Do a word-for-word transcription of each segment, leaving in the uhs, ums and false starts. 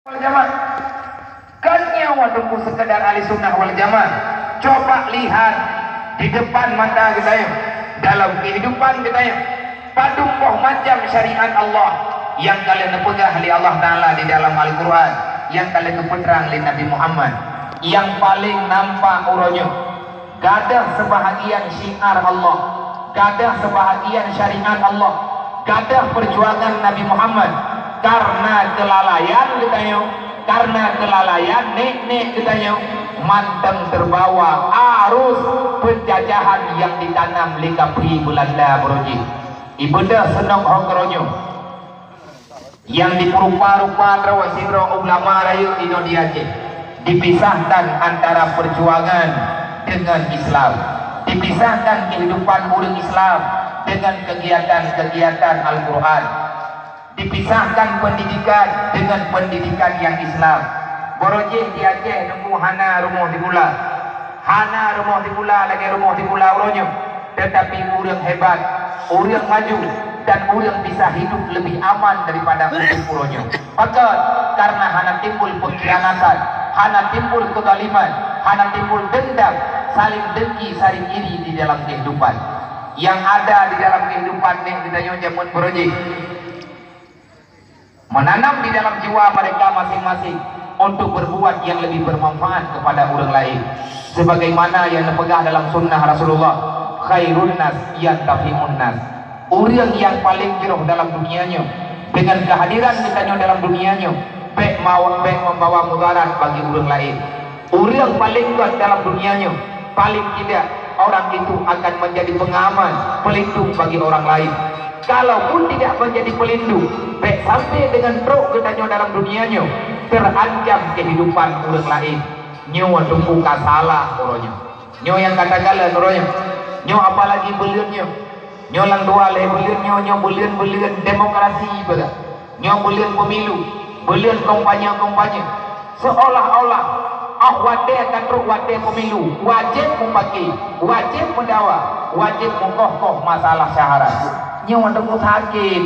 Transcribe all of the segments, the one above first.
Wal Jamaah. Kan nyoe Teungku sekedar ahli sunnah wal jamaah. Coba lihat di depan mata geutanyoe, dalam kehidupan geutanyoe, padum boh macam syariat Allah nyang ka lheueh neupeugah lé Allah Taala di dalam Al-Quran, nyang ka lheueh geupeutrang lé Nabi Muhammad. Nyang paling nampak uroe nyoe, gadôh seubahagian syiar Allah, gadôh seubahagian syariat Allah, gadôh peujuangan Nabi Muhammad. Kareuna keulalaian geutanyoe, kareuna keulalaian nek-nek geutanyoe, mantong teubawa arus peunjajahan nyang jitanam lé kapri Beulanda baroe jih. Ibeudôh seunong ho keureunyueng. Nyang jipeurupa-rupa droe sidroe ulama rayeuk inoe di Aceh, dipisahkan antara peujuangan deungon Islam, dipisahkan keuhidupan ureuëng Islam deungon keugiatan-keugiatan Al-Quran, dipisahkan peundidikan deungon peundidikan nyang Islam. Baroe jih di Aceh Teungku hana rumoh sikula. Hana rumoh sikula lagée rumoh sikula uroe nyoe, teutapi ureuëng hebat, ureuëng maju, dan ureuëng bisa hidup leubeh aman daripada ureuëng uroe nyoe. Pakon? Kareuna hana timbul peungkhianatan, hana timbul keuzaliman, hana timbul deundam, saling dengki, saling iri di dalam kehidupan. Nyang ada di dalam kehidupan nyoe geutanyoe jameun baroe jih. Menanam di dalam jiwa mereka masing-masing untuk berbuat yang lebih bermanfaat kepada ureuëng laén. Sebagaimana nyang neupeugah dalam sunnah Rasulullah, "Khairun nas yantafi'un nas." Ureuëng nyang paléng jroh dalam dunia nyoe, dengan kehadiran geutanyoe dalam dunia nyoe, bék mau-, bék membawa mudarat bagi ureuëng laén. Ureuëng paléng gét dalam dunia nyoe, paling tidak orang itu akan menjadi pengaman, pelindung bagi orang lain. Kalaupun tidak menjadi pelindung, bék sampai dengan trok geutanyoe dalam dunia nyoe terancam kehidupan ureuëng laén. Nyoe Teungku ka salah uroe nyoe. Nyoe nyang ka takalon uroe nyoe. Nyoe apalagi buleuen nyoe. Nyoe lam dua lhée buleuen nyoe, nyoe buleuen-buleuen demokrasi peugah. Nyoe buleuen pemilu, buleuen kampanye-kampanye. Seolah-olah, ah, watée ka trok watée pemilu, wajéb mupake, wajéb meudawa, wajéb mukoh-koh masalah syahara. Nyoe Teungku sakét.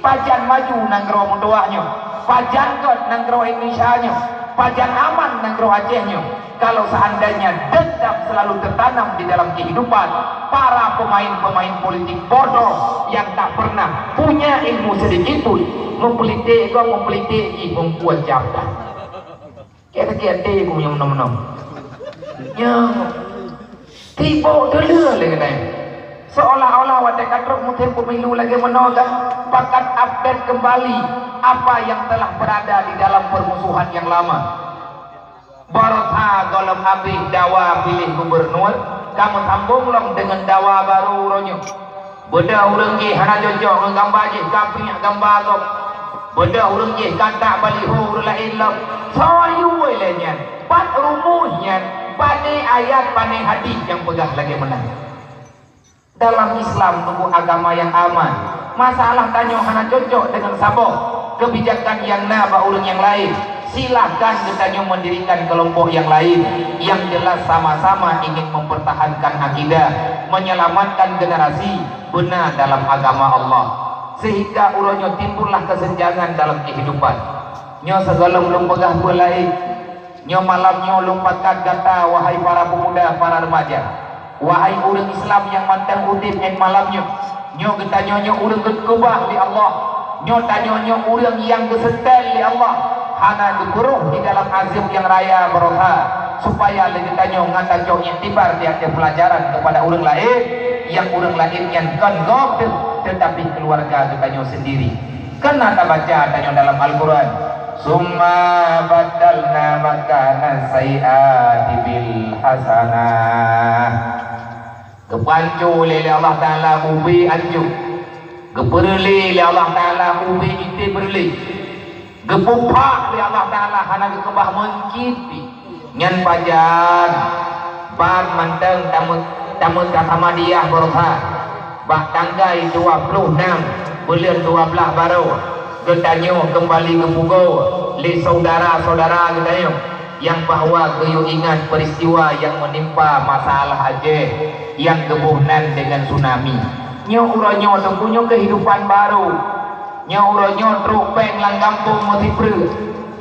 Pajan maju nanggroe meutuwah nyoe? Pajan gét nanggroe Indonesia nyoe? Pajan aman nanggroe Aceh nyoe? Kalau seandainya dendam selalu tertanam di dalam kehidupan, para pemain-pemain politik bodoh yang tak pernah punya ilmu sedikit pun, meupolitik kok meupolitik jih bungkua jabdah. Kira-kira deh ku nyom nom-nom. Nyoe. Tibo dulu lagi nih. Seolah-olah watée ka trok musim pemilu lagi menoga, pakat update kembali apa yang telah berada di dalam permusuhan yang lama. Baroe that gohlom habéh dawa piléh gubernur, ka meusambong lom deungon dawa barô uroe nyoe. Beudôh ureuëng jih hana cocok ngon gamba jih, ka piyak gamba gob. Beudôh ureuëng jih ka tak baliho ureuëng laén lom. Soe yue lé nyan? Pat rumoh nyan? Pane ayat, pane hadis nyang peugah lagée meunan? Dalam Islam tuboh agama nyang aman. Masalah tanyoe hana cocok deungon saboh keubijakan nyang na bak ureuëng nyang laén, silahkan geutanyoe mendirikan kelompok nyang laén. Nyang jelas sama-sama ingin mempertahankan akidah, menyelamatkan generasi beuna dalam agama Allah. Sehingga uroe nyoe timbullah kesenjangan dalam kehidupan. Nyoe sigohlom lôn peugah peue laén. Nyoe malam nyoe lôn pakat gata, wahai para pemuda, para remaja, wahai ureuëng Islam nyang mantong udeb ngon malam nyoe. Nyoe geutanyoe nyoe ureuëng geukeubah lé Allah. Nyoe tanyoe nyoe ureuëng nyang geuseutôt lé Allah. Hana geupeurôh di dalam azeueb nyang raya baroe that, supaya lé geutanyoe ngat tacok iktibar di ateueh peulajaran keupada ureuëng laén, nyang ureuëng laén nyan kon gob teuh, teutapi keuluwarga geutanyoe seundiri. Kan na tabaca tanyoe dalam Al-Quran, "Summa baddalna makana sayyiati bil hasanah." Geupanco lé, lé Allah Taala ubé anco. Geupeureulee lé Allah Taala ubé item reulée. Geupuphak lé Allah Taala hana geukeubah meucit pih. Nyan pajan ban mantong tameu-, tameusamadiyah baroe that. Bak tanggai dua ploh nam buleuen dua blaih baroe, geutanyoe keumbali geupugoe lé syedara-syedara geutanyoe nyang bahwa geuyue ingat peuristiwa nyang meunimpa masalah Aceh nyang geuboh nan deungon tsunami. Nyoe uroe nyoe teungku nyoe keuhidupan barô. Nyoe uroe nyoe trok péng lam gampông meusipreuk.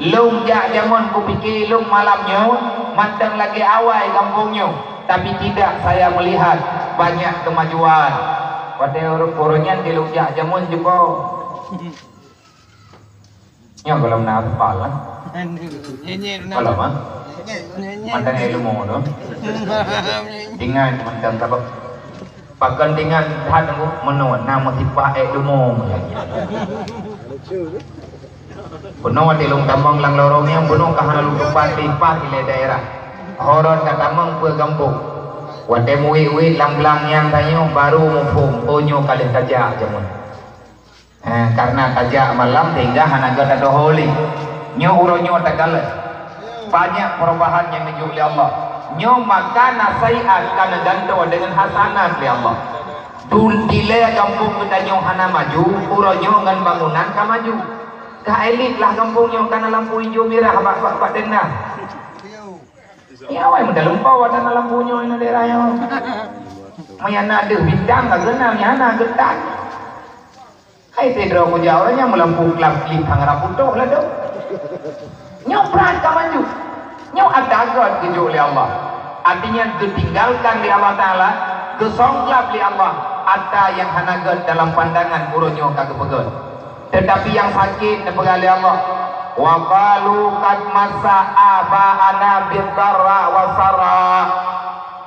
Lôn jak jameun kupike lôn malam nyoe mantong lagée awai gampông nyoe, tapi tidak saya melihat banyak kemajuan. Watée uroe nyan di lôn jak jameun jumpa. Nyoe gohlom na apal lah. Gohlom ah. Mantong ilmu tu. Ingat mantong sabab pakon ingat that meunoe na meusipat ilmu. Peunoh watée lôn tamong lam lorong nyang peunoh ka hana lôn tupat lipat ilée daerah. Horon ka tamong peue gampông. Watée muwit-wit lam blang nyang tanyoe baru muphom, oh nyoe ka lheueh tajak jameun. Eh, karena tajak malam sehingga hana gata doho lé. Nyoe uroe nyoe takalon. Banyak perubahan nyang neujok lé Allah. Nyoe maka nasaiat ka neugantoe deungon hasanat lé Allah. Dul dilée gampông geutanyoe hana maju, uroe nyoe ngon bangunan ka maju. Ka elit lah gampông nyoe kana lampu ijo mirah bak, bak, bak dendam. Ya awai meudalempo ada na lampu nyoe na daerah nyoe. Meunyana deuh bintang ka geunam nyana geutan. Hai sidroe kujak ureuëng nyang meulampu klab klip hang rap putôh ladôm. Nyoe brat ka maju. Nyoe ata göt geujok lé Allah. Artinya geutinggalkan lé Allah Taala, geusongklab lé Allah ata nyang hana göt dalam pandangan uroe nyoe ka geupeugöt. Tetapi nyang sakét neupeugah lé Allah, "Wa qalu qad massa aba'ana bid-dharra wa sarra."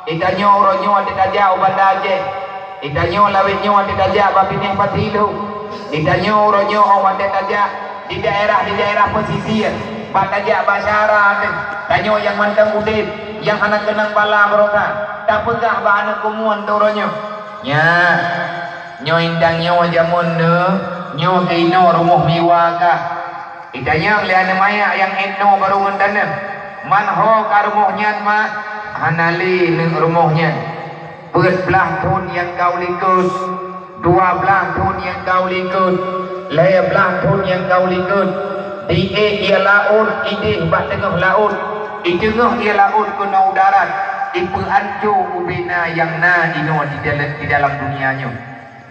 Geutanyoe uroe nyoe teutajak u Banda Aceh. Geutanyoe lawét nyoe teutajak bak binéh Pati Lhôk. Geutanyoe uroe nyoe óh watée tajak di daerah, di daerah pesisir, bak tajak bak syara teuh. Tanyoe nyang mantong udeb, nyang hana keunong bala baroka, tapeugah bak aneuk kumuan teuh uroe nyoe. Nyak, nyoe indang nyoe jameun neuh, nyoe keunoe rumoh miwa kah. Itanyong lé aneuk manyak nyang inoe barô ngon taneuh, "Man ho ka rumoh nyan, mak?" "Hana lé neuk rumoh nyan. Peuet blaih thon nyang ka u likot, dua blaih thon nyang ka u likot, lhée blaih thon nyang ka u likot, di ék ié laôt ideh bak teungoh laôt, iteungoh ié laôt keunoe u darat, ipeuanco ubena nyang na inoe di dalam, di dalam dunia nyoe."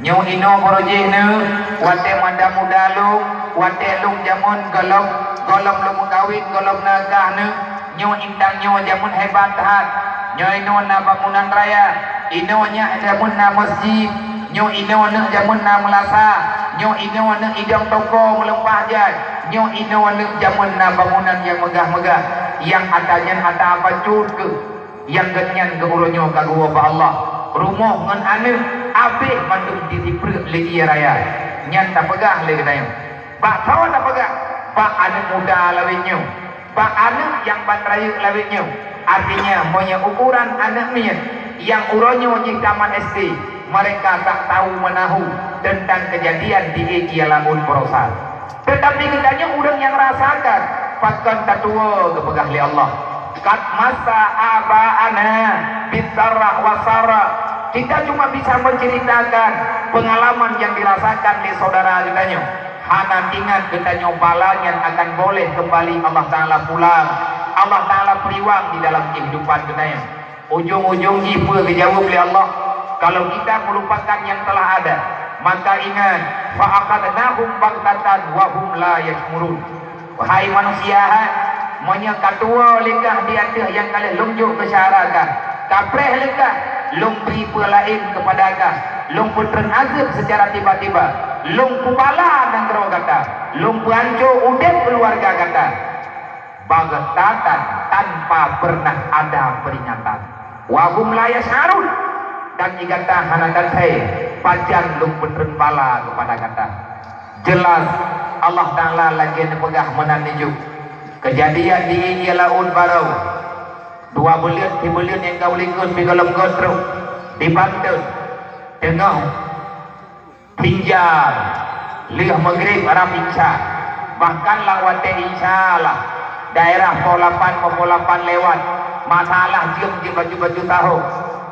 Nyoe inoe barô jih neuh, watée mada muda lôn, watée lôn jameun gohlom, gohlom lôn meukawen, gohlom na gah neuh, nyoe indang nyoe jameun hebat that. Nyoe inoe na bangunan raya, inoe nyak jameun na masjid, nyoe inoe neuk jameun na meulasa, nyoe inoe neuk idong toko meuleumpah jai, nyoe inoe neuk jameun na bangunan nyang meugah-meugah, nyang ata nyan ata bacut keuh. Nyang geuhnyan keu uroe nyoe ka geuwoe bak Allah, rumoh ngon aneuk abéh mandum jitipreuek lé ié raya. Nyan tapeugah lé geutanyoe. Bak soe tapeugah? Bak aneuk muda lawét nyoe, bak aneuk nyang ban rayeuk lawét nyoe. Artinya, meunyoe ukoran aneuk miet nyang uroe nyoe jih tamat S D, mereka tak tahu menahu tentang kejadian di ék ié laôt baroesa. Teutapi geutanyoe ureuëng nyang rasakan pakon tatuwoe geupeugah lé Allah, "Qad massa aba'ana bid-dharra wa sarra." Kita cuma bisa menceritakan pengalaman yang dirasakan lé saudara geutanyoe. Hana ingat geutanyoe bala nyan akan boleh kembali Allah Taala pulang, Allah Taala peuriwang di dalam kehidupan geutanyoe. Ujong-ujong jih peue geujaweueb lé Allah, "Kalau kita melupakan yang telah ada, maka ingat, fa akhadnahum baghtatan wa hum la yash'urun." Wahai manusia hai, meunyoe ka tuwoe lé kah di ateueh nyang ka lheueh lôn jok keu syara kah, ka preh lé kah, lôn bri peue laén keupada kah, lôn peutreun azeueb seucara tiba-tiba, lôn peubala nanggroe gata, lôn peuanco udeb keuluwarga gata. Baghtatan, tanpa pernah ada peringatan. Wa hum la yash'urun, dan di gata hana teuthée pajan lôn peutreun bala keupada gata. Jelas, Allah Taala lagée neupeugah meunan neujok. Keujadian di ié laôt barô, dua buleuen, sibuleuen nyang ka u likot sigohlom goe trok di Banten, teungoh Sinjam, lheueh Maghrib rab Isya, bahkan lam watée Isya lah, daerah poh lapan, poh lapan lewat, masalah jeuem jih baju-baju taho,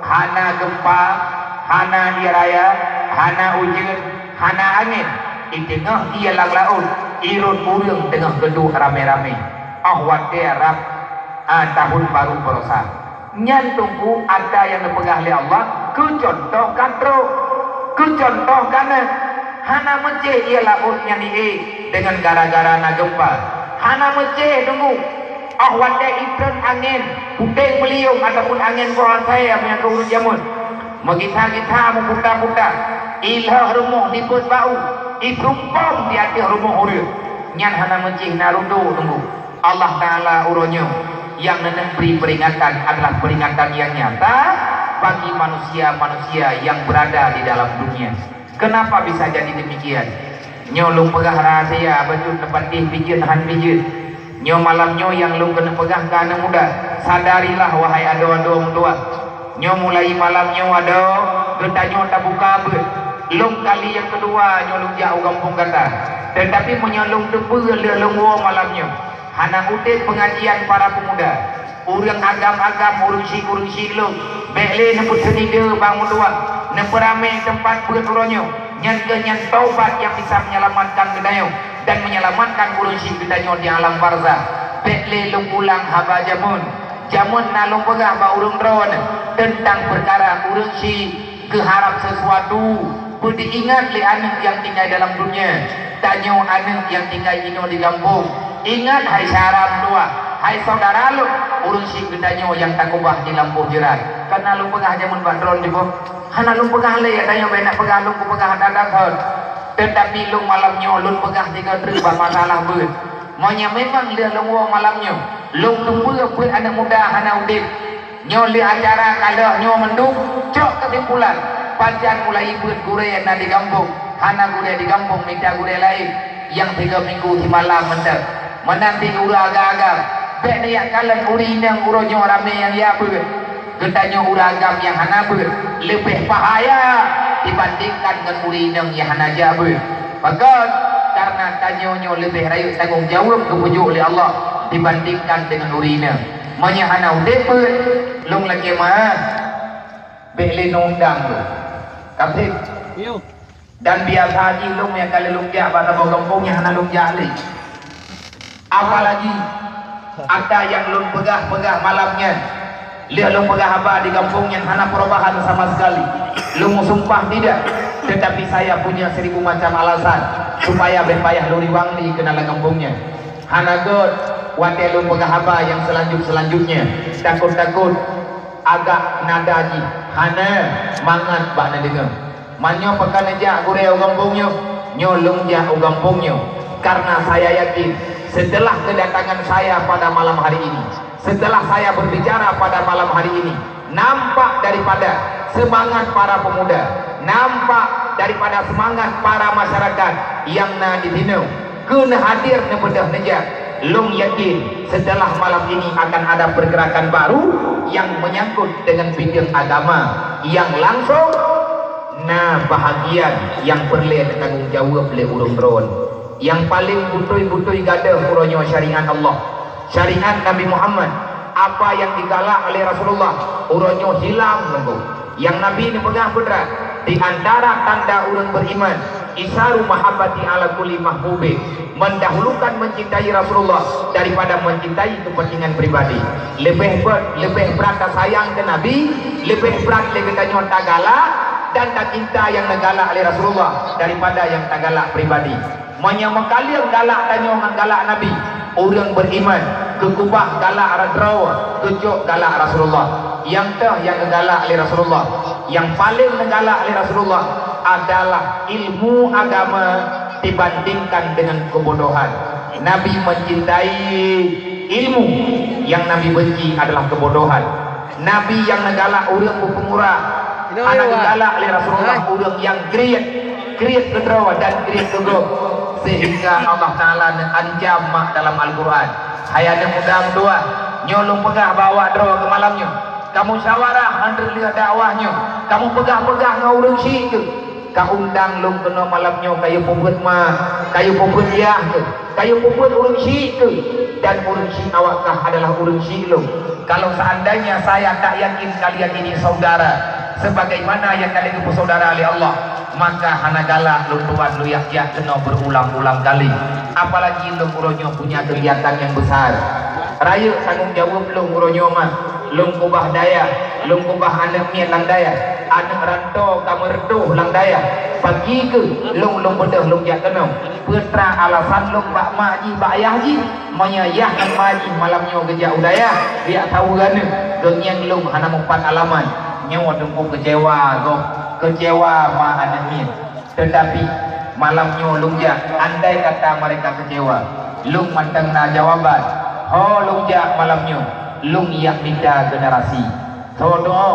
hana geumpa, hana ié raya, hana ujeuen, hana angén, di teungoh ié lam laôt, irot ureuëng teungoh geuduek ramé-ramé. Óh watée rab, ah, tahun baru baroesa. Nyan teungku atra nyang neupeugah lé Allah keu cuntoh ka trok, keu cuntoh ka na. Hana meucéh ié laôt nyan ié deungon gara-gara na geumpa. Hana meucéh teungku. Óh watée itrön angén puténg beuliong ataupun angén boh asai meunyoe keu ureuëng jameun, meugitha-githa meuputa-puta, ilheueh rumoh dipeuet bak u, ipeumpom di ateueh rumoh ureuëng, nyan hana meucéh na rudok teungku. Allah Taala uroe nyoe nyang neuneuk bri peuringatan adalah peuringatan nyang nyata bagi manusia-manusia nyang beurada di dalam dunia. Keunapa bisa jadi deumikian? Nyoe lôn peugah rahsia, bacut neupatéh pijeut han pijeut. Nyoe malam nyoe nyang lôn keuneuk peugah keu aneuëk muda, sadarilah wahai adoe-adoe meutuwah. Nyoe mulai malam nyoe adoe, geutanyoe tabuka beuet. Lôn kali nyang keudua nyoe lôn jak u gampông gata. Teutapi meunyoe lôn teupeue lheueh lôn woe malam nyoe, hana udeb peungajian para peumuda. Ureuëng agam-agam, ureuëng syiek-ureuëng syiek lôn, bék lé neupeuseunide bang meutuwah, neupeuramé teumpat beuet uroe nyoe. Nyan keuh nyan taubat nyang bisa menyelamatkan geutanyoe dan menyelamatkan ureuëng syiek geutanyoe di alam barzakh. Bék lé lôn ulang haba jameun. Jameun na lôn peugah bak ureuëng droeneuh teuntang peukara ureuëng syiek geuharab sisuatu, peue diingat lé aneuëk nyang tinggai dalam dunia. Tanyoe aneuëk nyang tinggai inoe di gampông, ingat hai syedara meutuwah, hai syedara lôn, ureuëng syiek geutanyoe nyang takeubah di lampôh jeurat. Kana lôn peugah jameun bak droeneuh diboh? Hana lôn peugah lé, tanyoe bék na peugah, lôn kupeugah that-that thon. Teutapi lôn malam nyoe lôn peugah sigoe treuk bak masalah beuet. Meunyoe memang lheueh lôn woe malam nyoe, lôn teupeue beuet aneuëk muda hana udeb, nyoe lé acara ka lheueh nyoe mandum, cok keusimpulan, pajan mulai beuet gurée na di gampông, hana gurée di gampông mita gurée laén, nyang tiga minggu simalam mantong. Meunan di ureuëng agam-agam, bék neujak kalon ureuëng inong uroe nyoe ramé nyang jak beuet. Geutanyoe ureuëng agam nyang hana beuet leubeh bahaya dibandingkan ngon ureuëng inong nyang hana jak beuet. Pakon? Kareuna tanyoe nyoe leubeh rayeuk tanggong jaweueb geupeujok lé Allah dibandingkan deungon ureuëng inong. Meunyoe hana udeb beuet, lôn lakée meu'ah, bék lé neuundang lôn. Ka seb. Dan biasa jih lôn nyang ka lheueh lôn jak bak saboh gampông nyang hana lôn jak lé. Apalagi ata nyang lôn peugah-peugah malam nyan, lheueh lôn peugah haba di gampông nyan hana perubahan sama sekali. Lôn meusumpah tidak, tetapi saya punya seribu macam alasan supaya bék payah lôn riwang di keunalan gampông nyan. Hana göt watée lôn peugah haba nyang seulanjut-seulanjutnya, takot-takot agak nada jih hana mangat bak neudeungoe. Meunyoe pakon neujak gurée u gampông nyoe, nyoe lôn jak u gampông nyoe, karena saya yakin setelah kedatangan saya pada malam hari ini, setelah saya berbicara pada malam hari ini, nampak daripada semangat para pemuda, nampak daripada semangat para masyarakat nyang na di sinoe, keu neuhadir neubeudôh neujak. Lôn yakin setelah malam ini akan ada pergerakan baru nyang menyangkut dengan bidang agama nyang langsung na bahagian nyang peureulée teutanggong jaweueb lé ureuëng droen. Nyang paleng beutôi-beutôi gadôh uroe nyoe syariat Allah, syariat Nabi Muhammad. Apa nyang digalak lé Rasulullah uroe nyoe hilang teungku. Nyang Nabi neupeugah peue treuk, di antara tanda ureuëng beriman, isaru mahabbati ala kulli mahbubin, mendahulukan mencintai Rasulullah daripada mencintai kepentingan pribadi. Leubeh brat, leubeh brat tasayang keu Nabi, leubeh brat lé geutanyoe tagalak dan tacinta nyang neugalak lé Rasulullah daripada nyang tagalak pribadi. Meunyoe meukaleueng galak tanyoe ngon galak Nabi, ureuëng beriman geukeubah galak droe geucok galak Rasulullah. Nyang teuh nyang geugalak lé Rasulullah, nyang paleng neugalak lé Rasulullah adalah ilmu agama dibandingkan dengan keubodohan. Nabi mencintai ilmu, nyang Nabi benci adalah keubodohan. Nabi nyang neugalak ureuëng beupeumurah, hana geugalak lé Rasulullah ureuëng nyang kriet, kriet keudroe dan kriet keugob, sehingga Allah Taala neuancam mak dalam Al-Quran. Hai aneuëk muda meutuwah, nyoe lôn peugah bak awak droe keu malam nyoe, kamoe syawarah han treuk lheueh dakwah nyoe, kamoe peugah-peugah ngon ureuëng syiek keuh. Ka undang lôn keunoe malam nyoe kayue peubeuet ma, kayue peubeuet yah keuh, kayue peubeuet ureuëng syiek keuh, dan ureuëng syiek awak kah adalah ureuëng syiek lôn. Kalau seandainya saya tak yakin kalian ini saudara, sebagaimana nyang ka lheueh geupeusaudara lé Allah, maka hana galak lôn tuan lôn jak-jak keunoe berulang-ulang kali. Apalagi lôn uroe nyoe punya kegiatan nyang besar. Rayeuk tanggong jaweueb lôn uroe nyoe mah, lôn keubah dayah, lôn keubah aneuëk miet lam dayah, aneuëk rantô ka meureutoh lam dayah. Pagi keuh lôn, lôn beudôh lôn jak keunoe. Peue treuk alasan lôn bak mak jih, bak ayah jih? Meunyoe yah ngon ma jih malam nyoe geujak u dayah, geujak saweue aneuk, geungieng lôn hana mupat alamat. Nyoe teungku keucewa gob, keucewa ma aneuk miet. Teutapi, malam nyoe lôn jak, andai kata mereka keucewa, lôn mantong na jawaban. Ho lôn jak malam nyoe, lôn jak mita generasi. Soe tuoh,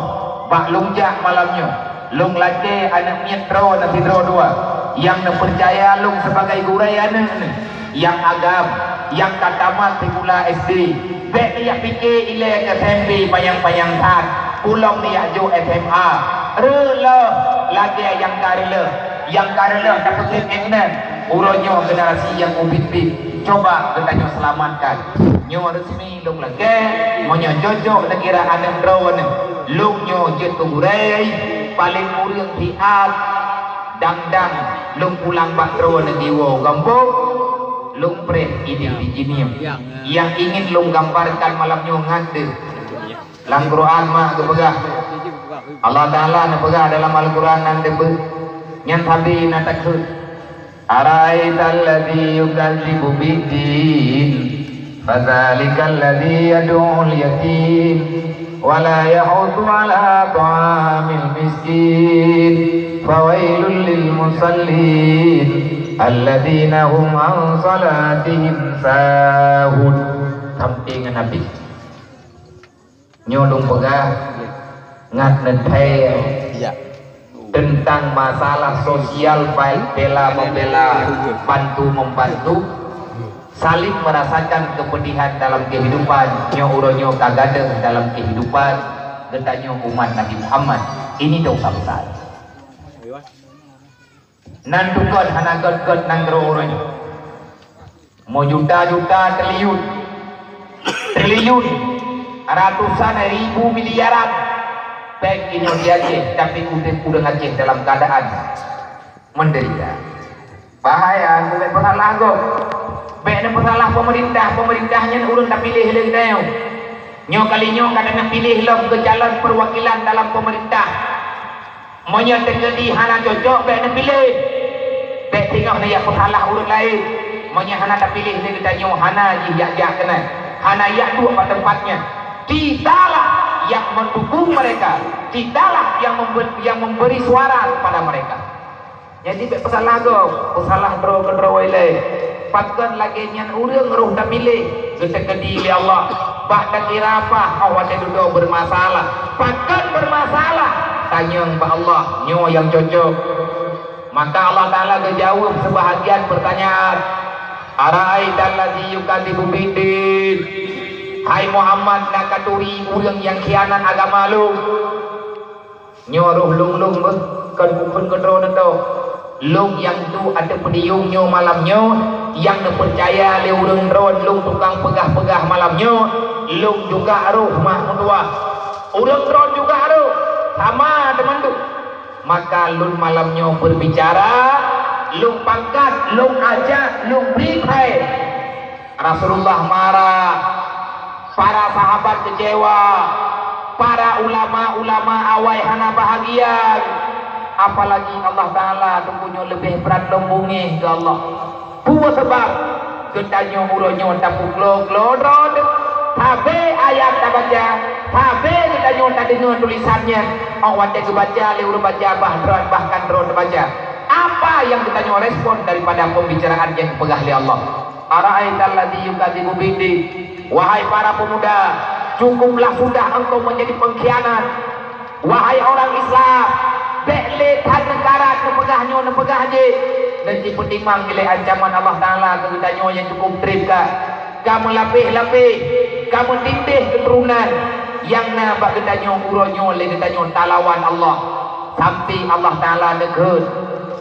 bak lôn jak malam nyoe, lôn lakée aneuk miet droe na sidroe dua nyang neupeucaya lôn sibagai gurée aneuk nyoe, nyang agam, nyang ka tamat sikula S D. Bék neujak pike ilée keu S M P panyang-panyang that, ulôn neujak jok S M A. Reuloh lagée nyang ka reuloh, nyang ka reuloh tapeugét ék nan. Uroe nyoe generasi nyang ubit-bit, cuba geutanyoe seulamatkan. Nyoe resmi lôn lakée, meunyoe cocok neukira aneuk droeneuh, lôn nyoe jeuet keu gurée, paleng ureuëng siat, dang-dang lôn pulang bak droeneuh diwoe gampông, lôn preh idéh di jinoe. Nyang ingin lôn gambarkan malam nyoe ngan deuh. Lam Quran mak geupeugah, Allah Taala neupeugah dalam Al-Quran nan teupeue, nyan sabe na takheun. Ara'aital ladzi yukadzibu biddin, fadzalikal ladzi yad'ul yatim, wa la yahuddu 'ala ta'amil miskin, fawailul lil musallin, alladzina hum 'an shalatihim sahun. Sampai ngon habéh. Nyoe lôn peugah ngat neuthée teuntang masalah sosial, baik bela membela, bantu membantu, saling merasakan kepedihan dalam kehidupan. Nyoe uroe nyoe ka gadeuh dalam kehidupan geutanyoe umat Nabi Muhammad. Ini dosa besar. Nan dukon hana gét-gét nanggroe uroe nyoe. Meujuta-juta triliun, triliun, ratusan ribu miliaran péng inyoe di Aceh, tapi udeb ureuëng Aceh dalam keadaan menderita. Bahaya, bék peusalah gob. Bék neupeusalah pemerintah, pemerintah nyan ureuëng tapiléh lé geutanyoe. Nyoe kali nyoe ka tapiléh lom keu calon perwakilan dalam pemerintah. Meunyoe teukeudi hana cocok, bék neupiléh. Bék singoh neujak peusalah ureuëng laén. Meunyoe hana tapiléh lé geutanyoe, hana jih jak-jak keunan, hana jak duek bak teumpat nyan. Kitalah yang mendukung mereka, kitalah yang membe-, yang memberi suara kepada mereka. Jadi bék peusalah gob, peusalah droe keudroe ilée. Pakon lagée nyan ureuëng roh tapiléh geuteukeudi lé Allah bak takira paih óh watée dudoe beureumasalah. Pakon beureumasalah? Tanyong bak Allah, nyoe nyang cocok. Maka Allah Taala geujaweueb seubahagian peurtanyaan, "Ara'aital ladzi yukadzibu biddin?" Hai Muhammad, na katuri ureuëng nyang khianat agama lôn? Nyoe roh lôn-lôn beuh, kon bukon keudroe neutoh. Lôn nyang duek ateueh podium nyoe malam nyoe, nyang neupeucaya lé ureuëng droe lôn tukang peugah-peugah malam nyoe, lôn juga roh mak meutuwah. Ureuëng droe juga roh, sama teumandum. Maka lôn malam nyoe beubicara, lôn pangkat, lôn ajak, lôn bri kheun. Rasulullah marah, para sahabat keucewa, para ulama-ulama awai hana bahagia, apalagi Allah Taala teungku nyoe leubeh brat lom beungéh keu Allah. Peue sabab? Geutanyoe uroe nyoe tapeuglô-glô droe, sabe ayat tabaca, sabe geutanyoe tadeungoe tulisan nyan, óh watée geubaca lé ureuëng baca bah droe bahkan droe teubaca. Apa nyang geutanyoe respon daripada pembicaraan nyang geupeugah lé Allah? Ara'aital ladzi yukadzibu biddin? Wahai para pemuda, cukuplah sudah engkau menjadi pengkhianat. Wahai orang Islam, bék lé that neukarat neupeugah nyoe neupeugah jih. Dan jipeutimang ilée ancaman Allah Taala keu geutanyoe nyang cukup treb ka. Ka meulapéh-lapéh, ka meutindéh keuturonan nyang na bak geutanyoe uroe nyoe lé geutanyoe talawan Allah. Sampai Allah Taala neukheun,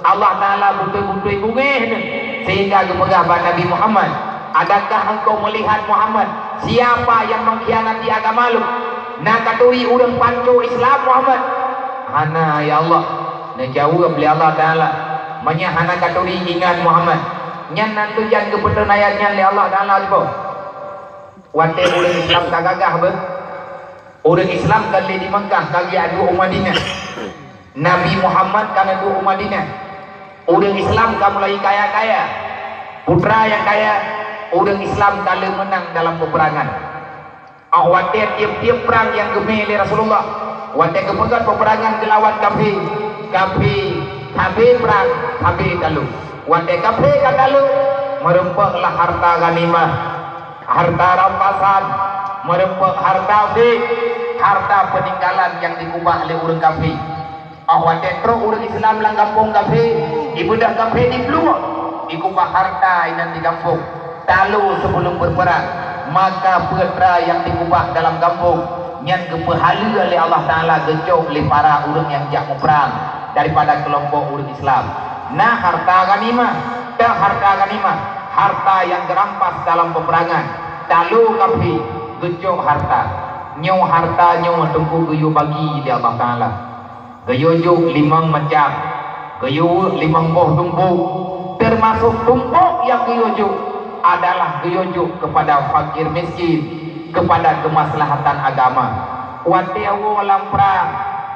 Allah Taala beutôi-beutôi beungéh neuh, sehingga geupeugah bak Nabi Muhammad, "Adakah engkau melihat, Muhammad, siapa yang mengkhianati agama lôn? Na katuri ureuëng panco Islam, Muhammad?" "Hana, ya Allah." Neujaweueb lé Allah Taala, "Meunyoe hana katuri, ingat, Muhammad." Nyan nan tujuan geupeutreun ayat nyan lé Allah Taala siboh. Watée ureuëng Islam ka gagah beuh, ureuëng Islam ka lé di Makkah ka geujak duek u Madinah. Nabi Muhammad ka na duek u Madinah. Ureuëng Islam ka mulai kaya-kaya. Putra nyang kaya, ureuëng Islam ka lheueh meunang dalam peperangan. Óh watée tieb-tieb prang nyang geumé lé Rasulullah, watée geupeugét peperangan geulawan kafé, kafé habéh prang, habéh talo. Watée kafé ka talo, meurumpok lah harta ghanimah, harta rampasan, meurumpok harta fik, harta peuninggalan nyang dikeubah lé ureuëng kafé. Óh watée trok ureuëng Islam lam gampông kafé, ibeudôh kafé diplueng, dikeubah harta inan di gampông. Talo sibeulom beupeurang, maka peue atra nyang dikeubah dalam gampông nyan geupeuhaleue lé Allah Taala geucok lé para ureuëng nyang jak muprang daripada keulompok ureuëng Islam. Na harta ghanimah, dan harta ghanimah, harta nyang geurampas dalam peperangan. Talo kafé geucok harta. Nyoe harta nyoe teungku geuyue bagi lé Allah Taala. Geuyue jok limong macam, geuyue weuek limong boh tumpôk, teumasok tumpôk nyang geuyue jok adalah geuyue jok keupada fakir miskin, keupada keumaslahatan agama. Watée woe lam prang,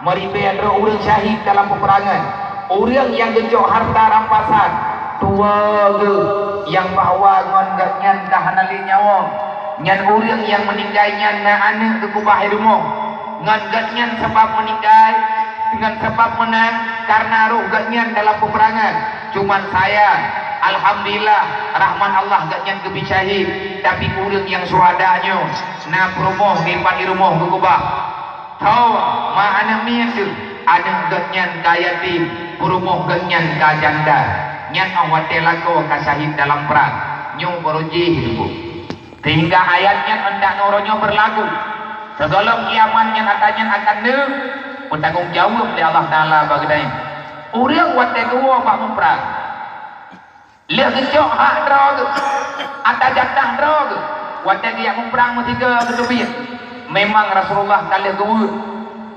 meuribée droe ureuëng syahid dalam peperangan, ureuëng nyang geucok harta rampasan, tuwoe geuh nyang bahwa ngon gobnyan ka hana lé nyawöng, nyan ureuëng nyang meuninggai nyan na aneuëk geukeubah i rumoh. Ngon gobnyan sabab meuninggai, ngon sabab meunang, kareuna roh gobnyan dalam peperangan. Cuman sayang, alhamdulillah, rahmat Allah gobnyan geubri syahid, tapi ureuëng nyang syuhada nyoe na peurumoh dipat i rumoh geukeubah. Tho, ma aneuëk miet deuh, aneuëk gobnyan ka yatim, peurumoh gobnyan ka janda. Nyan óh watée lakoe ka syahid dalam prang, nyoe barô jih teungku. Sehingga ayat nyan hendaknya uroe nyoe berlaku. Sigohlom kiamat nyan ata nyan akan neupeutanggong jaweueb lé Allah Taala bak geutanyoe. Ureuëng watée geuwoe bak muprang, lheueh geucok hak droe geuh, ata jatah droe geuh, watée geujak muprang meusigoe geuteubiet. Memang Rasulullah ka lheueh geuweuek.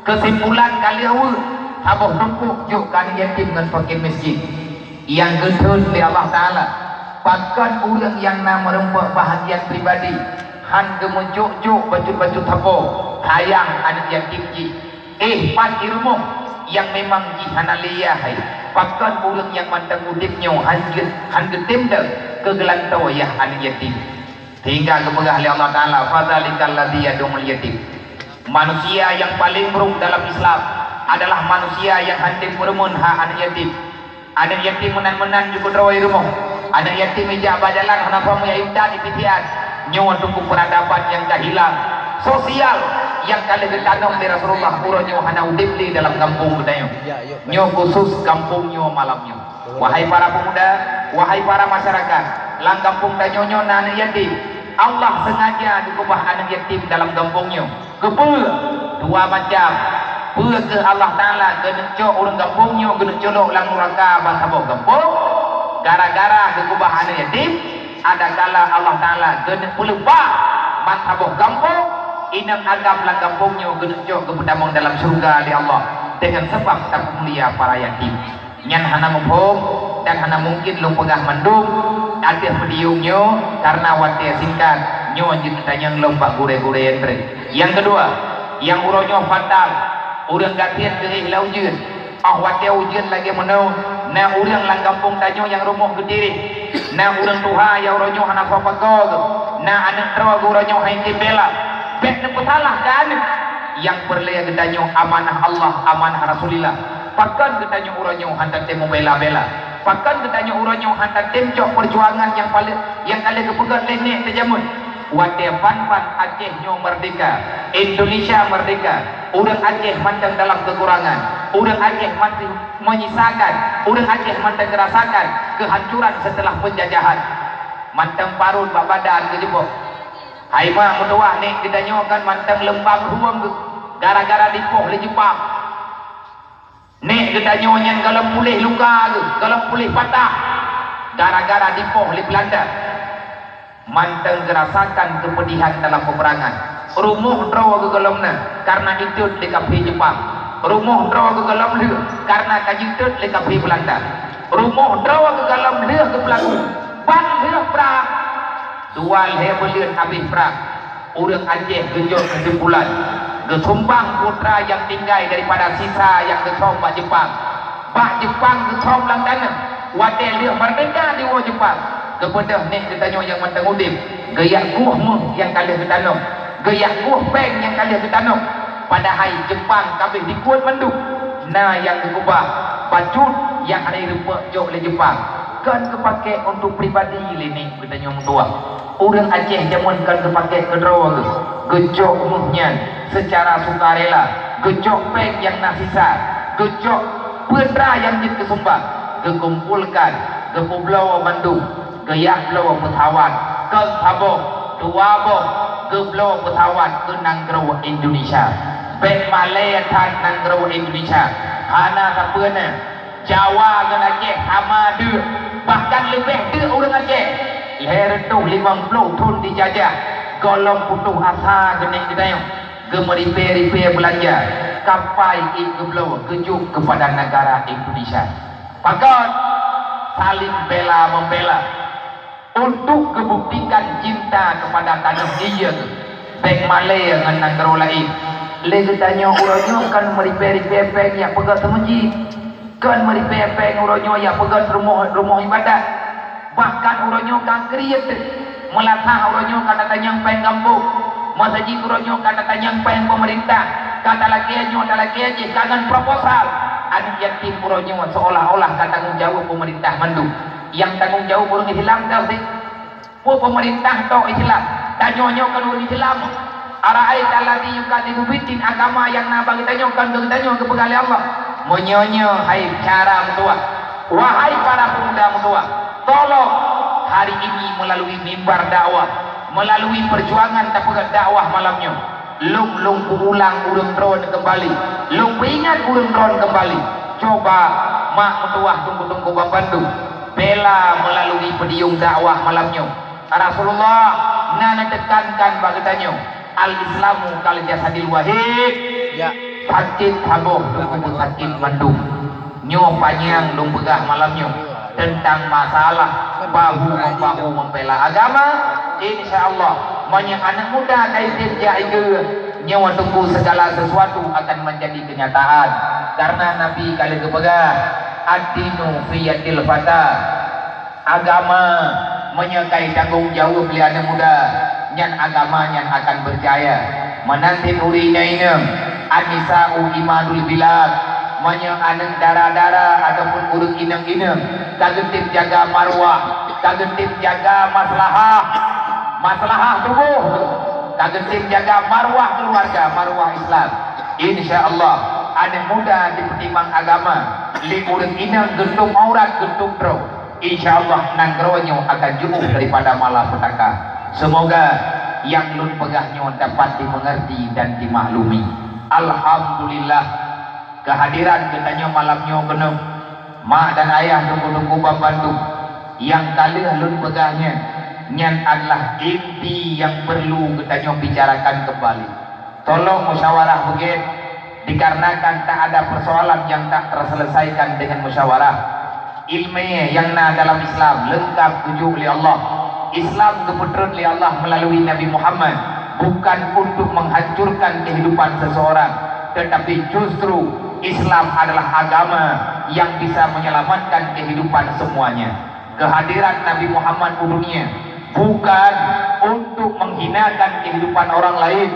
Keusimpulan ka lheueh weuek, saboh tumpôk jok keu aneuëk yatim ngon fakir miskin. Nyang geuthon lé Allah Taala, pakon ureuëng nyang na meurumpok bahagian pribadi, hán geumeujok-jok bacut-bacut sapo, sayang aneuëk yatim jih. Éh, pat i rumoh nyang memang jih hana lé yah hai, pakon ureuëng nyang mantong udeb nyoe hán geu-, hán geutem deuh keu geulantoe yah aneuëk yatim. Sehingga geupeugah lé Allah Taala, "Fadzalikal ladzi yad'ul yatim." Manusia nyang paleng brok dalam Islam adalah manusia nyang hántom meureumeun hak aneuëk yatim. Aneuëk yatim meunan-meunan jikeudroe i rumoh. Aneuëk yatim ijak bak jalan hana fameuya intat ipitian. Nyoe teungku peuradaban nyang ka hilang. Sosial nyang ka lheueh geutanom lé Rasulullah uroe nyoe hana udeb lé dalam gampông geutanyoe. Nyoe khusos gampông nyoe malam nyoe. Wahai para pemuda, wahai para masyarakat, lam gampông tanyoe nyoe na aneuëk yatim. Allah sengaja geukeubah aneuëk yatim dalam gampông nyoe. Keupeue? Dua macam. Peue keuh Allah Taala geuneuk cok ureuëng gampông nyoe geuneuk culok lam nuraka bansaboh gampông? Gara-gara geukeubah aneuëk yatim, adakala Allah Taala geuneuk peuleupah bansaboh gampông, inong agam lam gampông nyoe geuneuk cok geupeutamong dalam syeuruga lé Allah deungon sabab tapeumulia para yatim. Nyan hana muphom dan hana mungken lôn peugah mandum ateueh podium nyoe, kareuna watée singkat nyoe jeuet tanyong lom bak gurée-gurée nyang treb. Nyang keudua, nyang uroe nyoe fatal, ureuëng gasien geuéh lam ujeuen. Óh watée ujeuen lagée meunoe, na ureuëng lam gampông tanyoe nyang rumoh geutireh, na ureuëng tuha nyang uroe nyoe hana soe pakoe geuh, na aneuëk droe geuh uroe nyoe hana tem bela. Bék neupeusalah keu aneuëk. Nyang peureulée geutanyoe amanah Allah, amanah Rasulillah. Pakon geutanyoe uroe nyoe hana tem meubela-bela? Pakon geutanyoe uroe nyoe hana tem cok peujuangan nyang paleng, nyang ka lheueh geupeugét lé nèk teuh jameun? Watée ban-ban Aceh nyoe meurdeka, Indonesia meurdeka, ureuëng Aceh mantong dalam keukurangan, ureuëng Aceh mantong menyisakan, ureuëng Aceh mantong geurasakan keuhancuran seuteulah peunjajahan. Mantong parot bak badan geujeubok. Hai ma meutuwah, nèk geutanyoe kan mantong leumbang rueng geuh gara-gara dipoh lé Jeupang. Nèk geutanyoe nyan gohlom puléh luka geuh, gohlom puléh patah gara-gara dipoh lé Beulanda. Mantong geurasakan keupeudihan dalam peperangan. Rumoh droe geuh gohlom na kareuna itot lé kafé Jeupang. Rumoh droe geuh gohlom lheueh kareuna ka jitot lé kafé Beulanda. Rumoh droe geuh gohlom lheueh geupeulagu ban lheueh prang. Dua lhée buleuen habéh prang, ureuëng Aceh geujok keusimpulan, geusumbang putra nyang tinggai daripada sisa nyang geusom bak Jeupang. Bak Jeupang geusom lam tanoh, watée lheueh meurdeka diwoe Jeupang, Geubeudôh nèk geutanyoe nyang mantong udeb, geujak gueh méuh nyang ka lheueh geutanom, geujak gueh péng nyang ka lheueh geutanom. Padahai Jeupang ka abéh dikuet mandum. Na nyang geukeubah bacut nyang hana jireupok jok lé Jeupang, kon geupakék untuk pribadi lé nèk geutanyoe meutuwah. Ureuëng Aceh jameun kon geupakék keudroe geuh, geucok méuh nyan seucara sukarela, geucok péng nyang na sisa, geucok peue teuma nyang jeuet keu sumbang, geukumpolkan, geupeubloe bandum, geujak bloe peusawat, kon saboh, dua boh, geubloe peusawat keu nanggroe Indonesia. Bék malée that nanggroe Indonesia, hana sapeue na. Jawa ngon Aceh sama deuk, bahkan leubeh deuk ureuëng Aceh. Lhée reutôh limong ploh thon dijajah, gohlom putôh asa keuneuk geutanyoe, geumeuripée-ripée beulanja, kapai ék geubloe geujok keupada negara Indonesia. Pakon? Saling bela-membela. Untuk geubuktikan cinta keupada tanoh, iya geuh, bék malée ngon nanggroe laén. Lé geutanyoe uroe nyoe kon meuripée-ripée péng jak peugét seumeujid, kon meuripée péng uroe nyoe jak peugét rumoh, rumoh iébadat. Bahkan uroe nyoe ka kriet, meulasah uroe nyoe ka tatanyong péng gampông, meuseujid uroe nyoe ka tatanyong péng peumeurintah, ka talakée nyoe talakée jih ka ngon proposal. Aneuk yatim uroe nyoe seuolah-olah ka tanggong jaweueb peumeurintah mandum. Nyang tanggong jaweueb ureuëng Islam teuh sih. Peue peumeurintah tok Islam? Tanyoe nyoe kon ureuëng Islam. Ara'aita alladzi yukadzibu biddin, agama nyang na bak geutanyoe kon keu geutanyoe geupeugah lé Allah. Meunyoe nyoe hai cara meutuwah, wahai para pemuda meutuwah, tolong hari ini melalui mimbar dakwah, melalui perjuangan tapeugét dakwah malam nyoe, Lôn, lôn peuulang ureuëng droen keumbali. Lôn peuingat ureuëng droen keumbali. Cuba, mak meutuwah teungku-teungku bandum, bela meulalu peudiyong dakwah malam nyoe. Rasulullah na neutekankan bak geutanyoe, "Al-Islamu kal jasadil wahid." Ya. Sakét saboh teungku sakét mandum. Nyoe panyang lôn peugah malam nyoe teuntang masalah bahu-membahu membela agama. Insya Allah, meunyoe aneuk muda ka jitem jak igeue, nyoe teungku segala sesuatu akan menjadi kenyataan. Karena Nabi ka lheueh geupeugah, "Ad-dinu fi yadil fata." Agama, meunyoe ka jitanggong jaweueb lé aneuk muda, nyan agama nyan akan berjaya. Meunan cit ureuëng inong-inong, "An-nisa'u imadul bilad." Meunyoe aneuk dara-dara ataupun ureuëng inong-inong ka geutem jaga marwah, ka geutem jaga maslahah, maslahah tuboh, ka geutem jaga marwah keuluwarga, marwah Islam, insya Allah, aneuk muda jipeutimang agama, lé ureuëng inong geutueng aurat, geutueng droe. Insya Allah, nanggroe nyoe akan jiôh daripada malapetaka. Seumoga nyang lôn peugah nyoe dapat dimengerti dan dimaklumi. Alhamdulillah, keuhadiran geutanyoe malam nyoe keunoe, mak dan ayah, teungku-teungku bandum, nyang ka lheueh lôn peugah nyan, nyan adalah inti nyang perlu geutanyoe bicarakan keumbali. Tolong musyawarah beugét, dikarenakan tak ada persoalan yang tak terselesaikan dengan musyawarah. Ilmu nyang na dalam Islam leungkap geujok lé Allah. Islam geupeutrön lé Allah melalui Nabi Muhammad bukan untuk menghancurkan kehidupan seseorang, tetapi justru Islam adalah agama yang bisa menyelamatkan kehidupan semuanya. Keuhadiran Nabi Muhammad u dunia bukan untuk menghinakan kehidupan orang lain,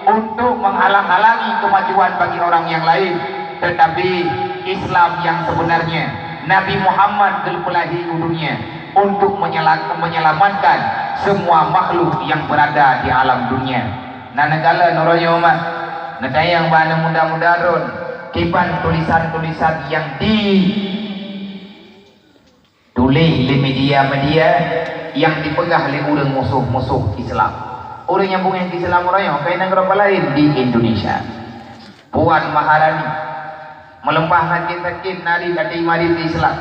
untuk menghalang-halangi kemajuan bagi orang yang lain, tetapi Islam yang sebenarnya, Nabi Muhammad geupeulahé u dunia untuk menyela-, menyelamatkan semua makhluk yang berada di alam dunia. Na neukalon uroe nyoe mak, neutanyong bak aneuk muda-muda droen, kiban tulisan-tulisan yang di tuléh lé media-media nyang dipeugah lé ureuëng musoh-musoh Islam. Ureuëng nyang beungéh Islam uroe nyoe keunan keudroe laén di Indonesia. Puan Maharani, meuleumah sakét-sakét nari gata marit Islam.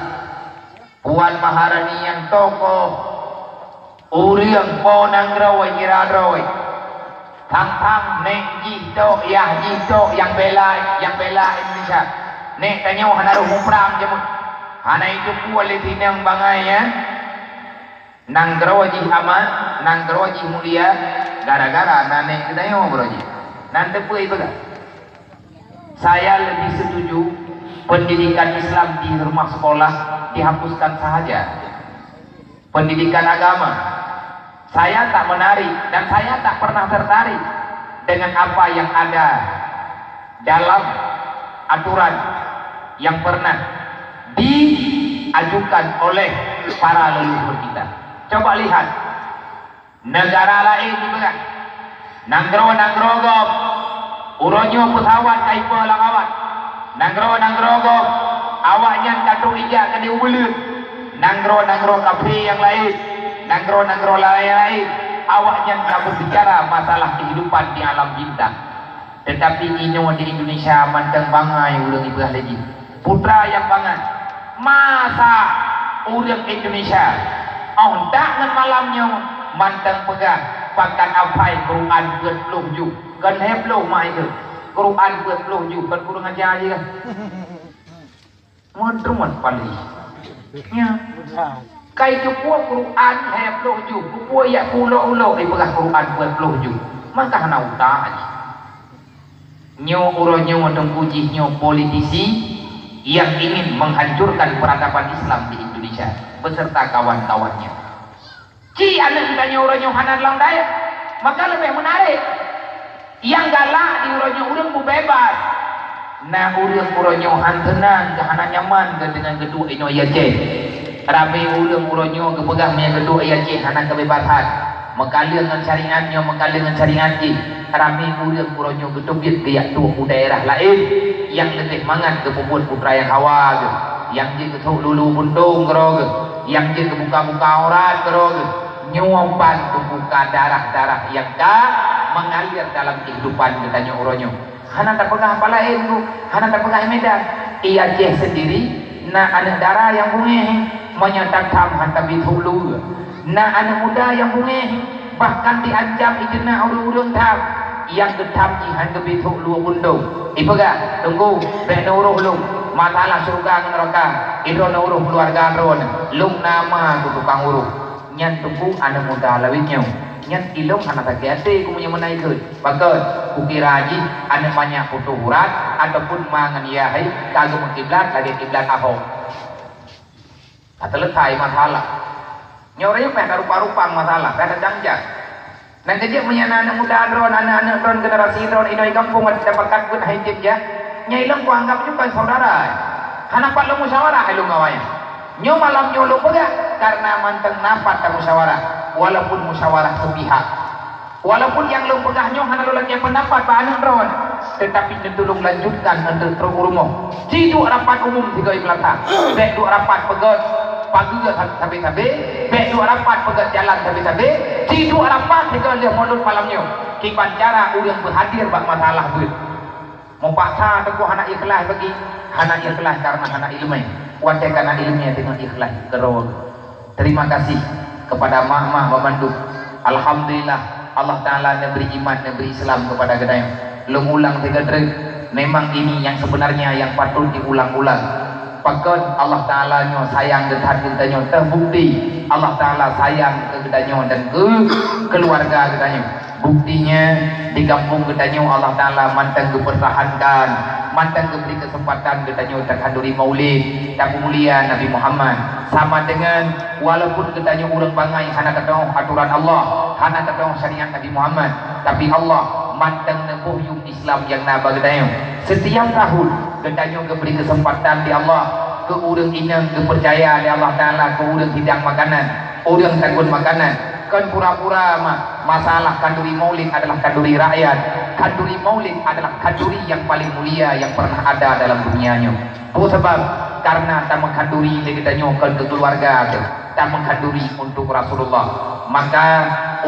Puan Maharani nyang tokoh ureuëng po nanggroe kira droe. Thang-thang nék jih tok, yah jih tok nyang bela, nyang bela Indonesia. Nék tanyoe hana rhoh muprang jameun. Hana jiteupeue lé sineng bangai nyan. Nanggroe jih aman, nanggroe jih mulia, gara-gara na nék geutanyoe baroe jih. Nan teupeue ipeugah. Saya lebih setuju pendidikan Islam di rumah sekolah dihapuskan sahaja. Pendidikan agama. Saya tak menarik dan saya tak pernah tertarik dengan apa yang ada dalam aturan yang pernah diajukan oleh para leluhur kita. Coba lihat, negara laén dipeugah, nanggroe-nanggroe gob, uroe nyoe peusawat ka ipo lam awak. Nanggroe-nanggroe gob, awaknyan ka trok ijak keudeh u buleuen. Nanggroe-nanggroe kafé nyang laén, nanggroe-nanggroe laén-laén, awaknyan ka beubicara masalah kehidupan di alam bintang. Teutapi inoe di Indonesia mantong bangai ureuëng ipeugah lagée putra nyang bangai. Masa ureuëng Indonesia óh dak ngon malam nyoe mantong peugah pakat apai Quran peuet ploh juh, kon lhée ploh mai keu Quran peuet ploh juh, kon kureueng aja jih kah? Meutrumat paléh. Nya. Kai teupeue Quran lhée ploh juh, teupeue yak ulok-ulok ipeugah Quran peuet ploh juh. Maka hana utak jih. Nyoe uroe nyoe teungku jih nyoe politisi yang ingin menghancurkan peradaban Islam di Indonesia beserta kawan-kawannya. Ci aneuëk geutanyoe uroe nyoe hana lam dayah, maka leubeh meunarek. Nyang galak di uroe nyoe ureuëng beubeubaih. Na ureuëng uroe nyoe han teunang, geuhana nyaman geuh deungon geuduek inoe i Aceh. Ramé ureuëng uroe nyoe geupeugah meunyoe geuduek i Aceh hana keubeubasan. Meukaleueng ngon syariat nyoe, meukaleueng ngon syariat jih. Ramé ureuëng uroe nyoe geuteubiet geujak duek u daerah laén nyang leubeh mangat geupeubuet putra nyang hawa geuh, nyang jeuet geusok lulu buntong keudroe geuh, nyang jeuet geubuka-buka aurat keudroe geuh. Nyoe ban teubuka darah-darah nyang ka mengalir dalam kehidupan geutanyoe uroe nyoe. Hana tapeugah apa laén, Bu, hana tapeugah i Medan. I Aceh sendiri na aneuëk dara nyang beungéh, meunyoe tatham han tabiet hok lue. Na aneuëk muda nyang beungéh, bahkan diancam ijeunak ureuëng-ureuëng tham. Nyang geutham jih han geubit hok lue bundong. Ipeugah, "Teungku, bék neuroh lôn. Masalah syeuruga ngon neuraka, idroe neuroh keuluwarga droeneuh. Lôn na ma keu tukang uroh." Nyan teungku aneuëk muda lawét nyoe. Nyan ilong hana sakét até keu meunyoe meunan ikheun. Pakon, kukira jih aneuëk manyak putôh urat ataupun ma ngon yah hai ka geumeukiblat lagée kiblat Ahok. Ka teuleukai masalah. Nyoe ureuëng pih ka rupa-rupa masalah, ka teujangjang. Nang keujeuet meunyoe na aneuëk muda droen, aneuëk-aneuëk droen, generasi droen inoe gampông dapat kat buet hai tieb jah, nyan ilong kuanggab juga saudara. Hana pat lôn musyawarah ilong awai. Nyoe malam nyoe lôn peugah karena mantong na pat tamusyawarah, walaupun musyawarah sepihak. Walaupun nyang lôn peugah nyoe hana lôn lakée peundapat bak aneuëk droen, teutapi neutulông lanjutkan untuk trok u rumoh. Ci duek rapat umum sigoe i Meulata, bék duek rapat peugét pageue sabe-sabe, bék duek rapat peugét jalan sabe-sabe, ci duek rapat sigoe lheueh mulod malam nyoe. Kiban cara ureuëng beuhadir bak masalah beuet. Meupaksa teungku hana ikhlaih bagi, hana ikhlaih karena hana iéleumé. Watée kana iéleumé teungoh ikhlaih keudroe. Terima kasih kepada mak-mak bandum. Alhamdulillah, Allah Taala neubri iman, neubri Islam kepada geutanyoe. Lôn ulang sigoe treuk, memang ini yang sebenarnya yang patut diulang-ulang. Pakon Allah Taala nyoe sayang geutat geutanyoe, teubukti Allah Taala sayang keu geutanyoe dan keu keuluwarga geutanyoe. Buktinya, di gampông geutanyoe Allah Taala mantong geupeurtahankan, mantong geubri keuseumpatan geutanyoe takhanduri maulid, tapeumulia Nabi Muhammad. Sama deungon walaupun geutanyoe ureuëng bangai hana tateuoh atoran Allah, hana tateuoh syariat Nabi Muhammad, tapi Allah mantong neuboh yuem Islam nyang na bak geutanyoe. Setiap tahun geutanyoe geubri keuseumpatan lé Allah keu ureuëng inong geupeucaya lé Allah Taala keu ureuëng hidang makanan, ureuëng takheun makanan. Kon pura-pura ma-, masalah khanduri maulid adalah khanduri rakyat. Khanduri maulid adalah khanduri nyang paleng mulia nyang pernah ada dalam dunia nyoe. Peue sabab? Karena tameukhanduri lé geutanyoe kon keu keuluwarga teuh, tameukhanduri untuk Rasulullah. Maka,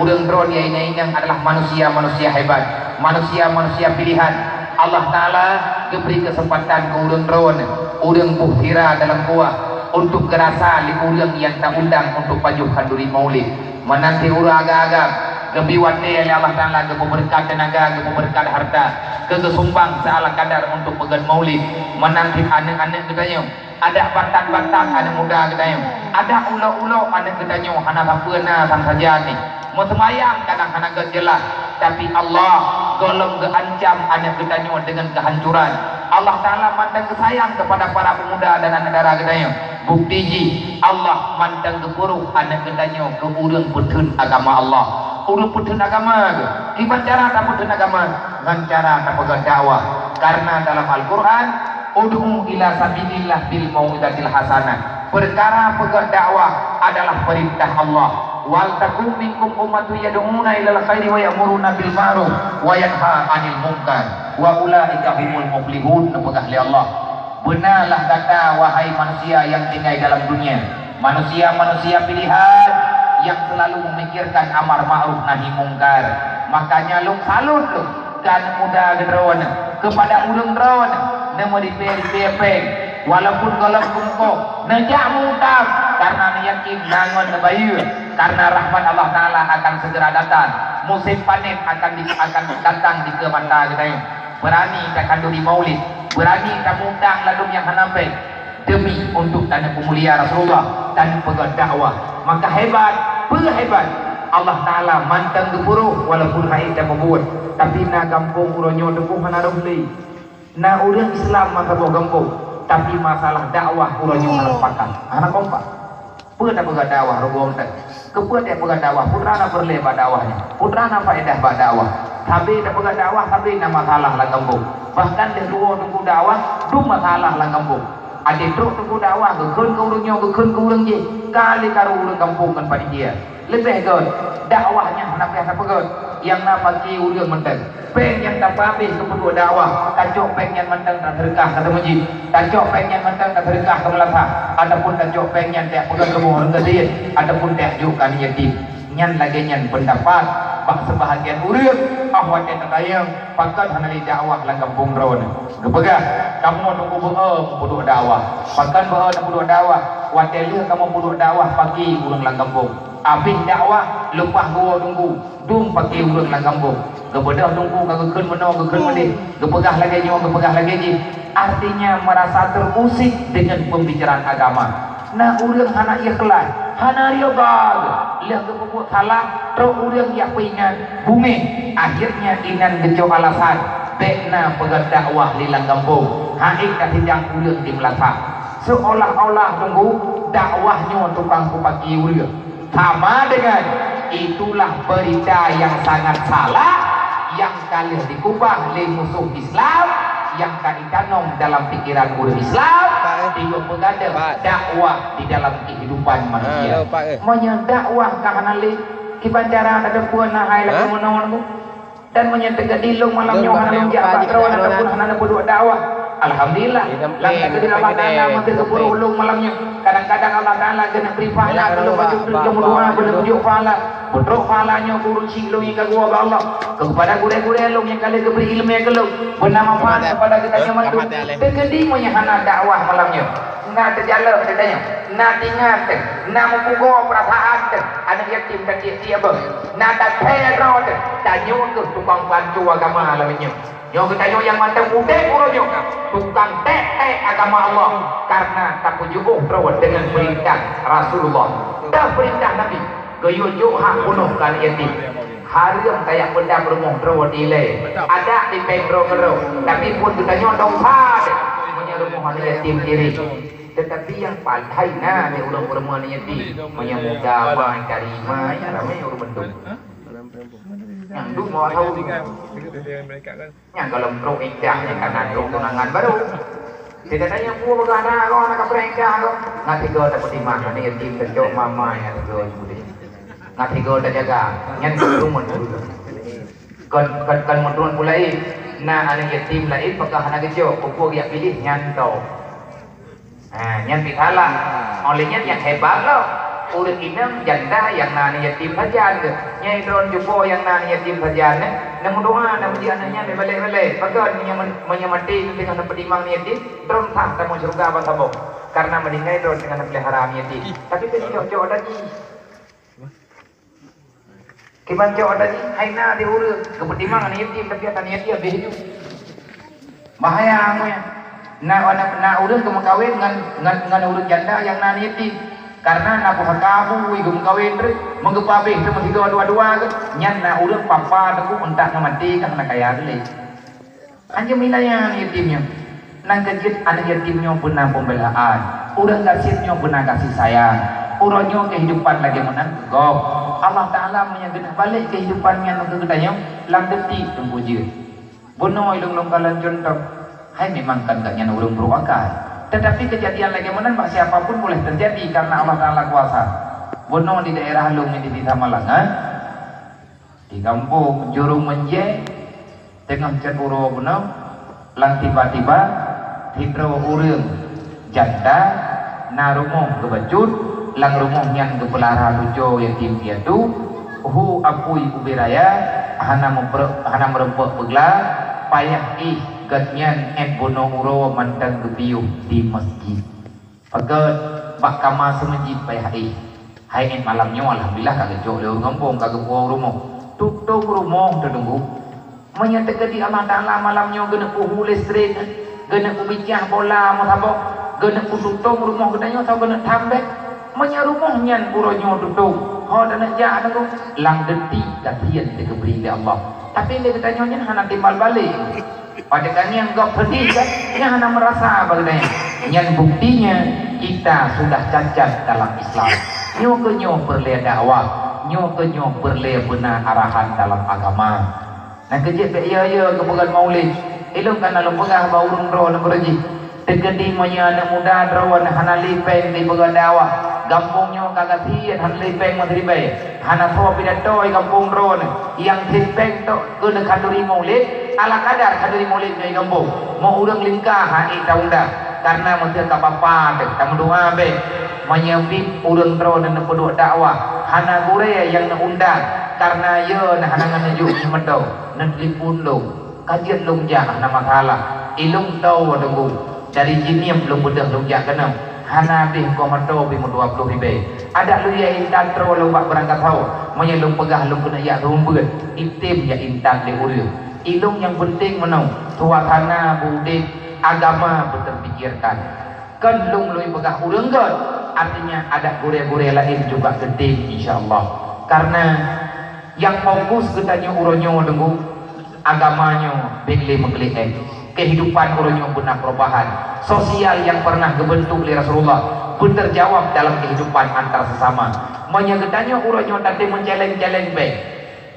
ureuëng droe nyang inong adalah manusia-manusia hebat, manusia-manusia pilihan. Allah Taala geubri keuseumpatan keu ureuëng droe, ureuëng boh sira dalam kuah, untuk geurasa lé ureuëng nyang taundang untuk pajoh khanduri maulid. Meunan cit ureuëng agam-agam, geubri watée lé Allah Taala geupeubeureukat teunaga, geupeubeureukat harta, keu geusumbang seala kadar untuk peugét maulid. Meunan cit aneuëk-aneuëk geutanyoe, adak batan-batan aneuëk muda geutanyoe, adak ulok-ulok aneuëk geutanyoe hana sapeue na sang sajan nyoe. Meuseumayang kadang hana gét jeulaih, tapi Allah gohlom geuancam aneuëk geutanyoe deungon keuhancuran. Allah Taala mantong geusayang keupada para peumuda dan aneuëk dara geutanyoe. Bukti jih, Allah mantong geupeurôh aneuk geutanyoe keu ureuëng peutheun agama Allah. Ureuëng peutheun agama geuh, kiban cara tapeutheun agama? Ngon cara tapeugah dakwah. Karena dalam Al-Quran, "Ud'u ila sabilillah bil mau'izatil hasanah." Peukara peugah dakwah adalah peurintah Allah. "Wal takum minkum ummatun yad'una ilal khairi wa ya'muruna bil ma'ruf wa yanha 'anil munkar wa ulaika humul muflihun," neupeugah lé Allah. Beunalah gata, wahai manusia nyang tinggai dalam dunia, manusia-manusia pilihan nyang seulalu memikirkan amar ma'ruf nahi mungkar. Makanya lôn salut lôn keu aneuk muda keudroe nyoe, keupada ureuëng droe nyoe, neumeuripée-ripée péng, walaupun gohlom keumeukoh, neujak meuutang, karena neuyakin na ngon neubayeue, karena rahmat Allah Taala akan segera datang, musim panen akan di-, akan datang dikeue mata geutanyoe. Beurani takhanduri maulid, beurani tamutang ladôm nyang hana péng, demi untuk taneuk peumulia Rasulullah dan peugah dakwah. Maka hebat, peue hebat? Allah Taala mantong geupeurôh walaupun rakyat tapeubuet, tapi na gampông uroe nyoe teungku hana rôh lé. Na ureuëng Islam meusaboh gampông, tapi masalah dakwah uroe nyoe hana sepakat, hana kompak. Peue tapeugah dakwah rugoe mantong? Keupeue tapeugah dakwah? Peue teuma na peureulée bak dakwah nyoe? Peue teuma na faedah bak dakwah? Sabe tapeugah dakwah, sabe na masalah lam gampông. Bahkan lheueh tuwoe teungku dakwah, dum masalah lam gampông. Até trok teungku dakwah, geukheun keu ureuëng nyoe, geukheun keu ureuëng jéh, ka lé karu ureuëng gampông ngon panitia. Leubeh gét, dakwah nyan hana payah tapeugét, nyang na paki ureuëng mantong. Péng nyang tapeuhabéh keu peuduek dakwah, tacok péng nyan mantong taseudeukah keu meuseujid, tacok péng nyan mantong taseudeukah keu meulasah, ataupun tacok péng nyan tajak peugöt rumoh ureuëng gasien, ataupun tajak jok keu aneuk yatim. Nyan lagée nyan peundapat bak seubahagian ureuëng, óh watée tatanyong, pakon hana lé dakwah lam gampông droeneuh. Geupeugah, kamoe teungku beu-o meupeuduek dakwah. Pakon beu-o meupeuduek dakwah? Watée lheueh kamoe peuduek dakwah paki ureuëng lam gampông. Abéh dakwah, leupah geuwoe teungku. Dum paki ureuëng lam gampông. Geubeudôh teungku ka geukheun meunoe, geukheun meudeh, geupeugah lagée nyoe, geupeugah lagée jih. Artinya merasa terusik dengan pembicaraan agama. Na ureuëng hana ikhlas, hana ridha, lheueh geupeubuet salah, trok ureuëng jak peuingat, beungéh. Akhirnya inan geucok alasan, bék na peugöt dakwah lé lam gampông, han ék tasidang ureuëng di meulasah. Seolah-olah teungku dakwah nyoe tukang peupaki ureuëng. Sama dengan itulah berita yang sangat salah yang ka lheueh dikubah lé musoh Islam, yang ka ditanom dalam pikiran ureuëng Islam, Pak, eh. Tiga peugada Pak. Dakwah di dalam kehidupan manusia. Halo, Pak, eh. Meunyoe dakwah ka hana lé, kiban cara ka teupeue na hai lakoe meunoe nyoe? Dan meunyoe teukeudi lôn malam nyoe hana lôn jak bak droeneuh ataupun hana neupeuduek dakwah, alhamdulillah, lam teukeudi Allah Taala meuteugeupeurôh lôn malam nyoe. Kadang-kadang Allah Taala geuneuk bri pahala keu lôn, bacut lôn meudoa, geuneuk peujok pahala. Peutrok pahala nyoe keu ureuëng syik lôn nyang ka geuwoe bak Allah, keupada gurée-gurée lôn nyang ka lheueh geubri iéleumé keu lôn, beuna manfaat keupada geutanyoe mandum. Teukeudi meunyoe hana dakwah malam nyoe, na teujalok geutanyoe, na teuingat teuh, na meupugoe peurasaan teuh aneuk yatim dan tieb-tieb beuh. Na tathée droe teuh, tanyoe kheueh tukang bantu agama lam nyoe. Nyoe geutanyoe nyang mantong udeb uroe nyoe, tukang ték-ték agama Allah, karena tapeujiôh droe deungon peurintah Rasulullah dan peurintah Nabi. Geuyue jok hak bunoh keu aneuk yatim. Hareuem tajak peudam rumoh droe dilée, adak di péng droe keudroe, tapi buet geutanyoe dosa deh meunyoe rumoh aneuk yatim diri. Tetapi nyang palai na di ureuëng-ureuëng aneuk yatim, meunyoe muda mai, karimai, ramé ureuëng bandum. Nyang duek mau tahu. Nyang gohlom trok iddah, nyang ka na trok tunangan baru. Teuka tanyong peue peugah na goe, na kapreh iddah goe. Ngat sigoe tapeutimang, aneuk yatim teucok mama ngat sigoe jih. Ngat sigoe tajaga, nyan keu rumoh dulu. Kon, kon, kon meutuan pula, eh. Na aneuk yatim laén peugah hana geucok, peue-peue geujak piléh nyan toe. Ha, nyan pih salah. Óh lheueh nyan nyang hebat lom, ureuëng inong janda nyang na aneuk yatim sajan geuh. Nyang droe jumpa nyang na aneuk yatim sajan, eh, neumeudoa, neumeujiek aneuk nyan lé balek-balek. Pakon meunyoe, meunyoe maté teungoh neupeutimang aneuk yatim, droe sah tamong syeuruga ban saboh. Karena meuninggai droe teungoh neupeulihara aneuk yatim. Tapi teuh jicok-cok ata jih. Kiban cok ata jih, hai na di ureuëng, geupeutimang aneuk yatim, tapi ata aneuk yatim habéh ju. Bahaya nyan. Na, na, na ureuëng geumeukawen ngon, ngon, ngon ureuëng janda nyang na aneuk yatim. Karena na pusaka bui geumeukawen treuk, meugeupabéh treuk meusigoe dua-dua geuh, nyan na ureuëng papa teungku, entah na maté kah na kaya lé. Anjeue meunilai aneuk yatim nyan. Nyang keujeuet aneuk yatim nyoe beuna pembelaan, ureuëng gasien nyoe beuna gaséh sayang. Uroe nyoe keuhidupan lagée meunan keu gob. Allah Taala meunyoe geuneuk balek keuhidupan nyan keu geutanyoe, lam detik teungku jeuet. Bunoe ilong-long kalon contoh, hai memang kan gak nyan ureuëng brok akai. Tetapi kejadian lagée meunan bak siapa pun boleh terjadi karena Allah Taala kuasa. Bunoe di daerah lông di Desa Malang, eh? Di gampông Jurong Meunjée, teungoh cot uroe bunoe, lam tiba-tiba sidroe ureuëng janda na rumoh geubacut, lam rumoh nyan geupeulara tujoh yatim piatu, hu apui ubé raya, hana meuprek, hana meureumpok peugla, payah éh gobnyan ét bunoe uroe mantong geupiôh di masjid. Peugét bak kama seumeujid payah éh. Hai nyan malam nyoe alhamdulillah ka geucok lé ureuëng gampông ka geupuwoe rumoh. Tutong rumoh teudunggu. Meunyoe teukeudi Allah Taala malam nyoe geuneuk puhu listrik, geuneuk pubicah bola meusaboh, geuneuk pututong rumoh geutanyoe saboh geuneuk tham beh. Meunyoe rumoh nyan uroe nyoe tutong, ho taneuk jak teunggu, lam detik gasien teugeubri lé Allah. Tapi lé geutanyoe nyan hana timbal balek. Pada kami yang gop sedih kan, nyan hana merasa bagainya. Nyan buktinya kita sudah cacat dalam Islam. Nyoe keuh nyoe peureulée dakwah, nyoe keuh nyoe peureulée beuna arahan dalam agama. Nah keujeuet bék yo-yo geupeugah maulid. Ilong kana lôn peugah bak ureuëng droe lôn beureuji. Teukeudi meunyoe aneuk muda droe hana lipeng di peugah dakwah, gampông nyoe ka gasien hana lipeng meusiribée. Hana soe pidato di gampông droeneuh, nyang sipeng tok keuneuk khanduri maulid, ala kadar khanduri maulid nyoe di gampông. Meu ureuëng lingka hai taunda, karena meuseuka papa teuh tameudoa bék. Meunyoe bit ureuëng droeneuh neupeuduek dakwah, hana gurée nyang neuunda, karena yo na hana ngon neujok nyoe meudo, neutelepon lom. Ka jeuet lôn jak hana masalah. Ilong tao deungoe. Dari Jeunieb lôn beudôh lôn jak keunoe. Hana habéh koh moto pih meudua ploh ribée. Adak lôn jak intat troe lôn bak beurangkat sawoe. Meunyoe lôn peugah lôn keuneuk jak seumeubeuet, item jak intat lé ureuëng. Ilong nyang peunteng meunoe, suasana beu udeb, agama beuteupikirkan. Kon lôn lôn peugah ureuëng göt, artinya adak gurée-gurée laén juga geutem insya Allah. Karena nyang fokus geutanyoe uroe nyoe deungoe, agama nyoe bék lé meukeuliek. Kehidupan uroe nyoe beuna perubahan. Sosial nyang pernah geubentuk lé Rasulullah beuteujawab dalam kehidupan antar sesama. Meunyoe geutanyoe uroe nyoe tatem meuceleng-celeng bék,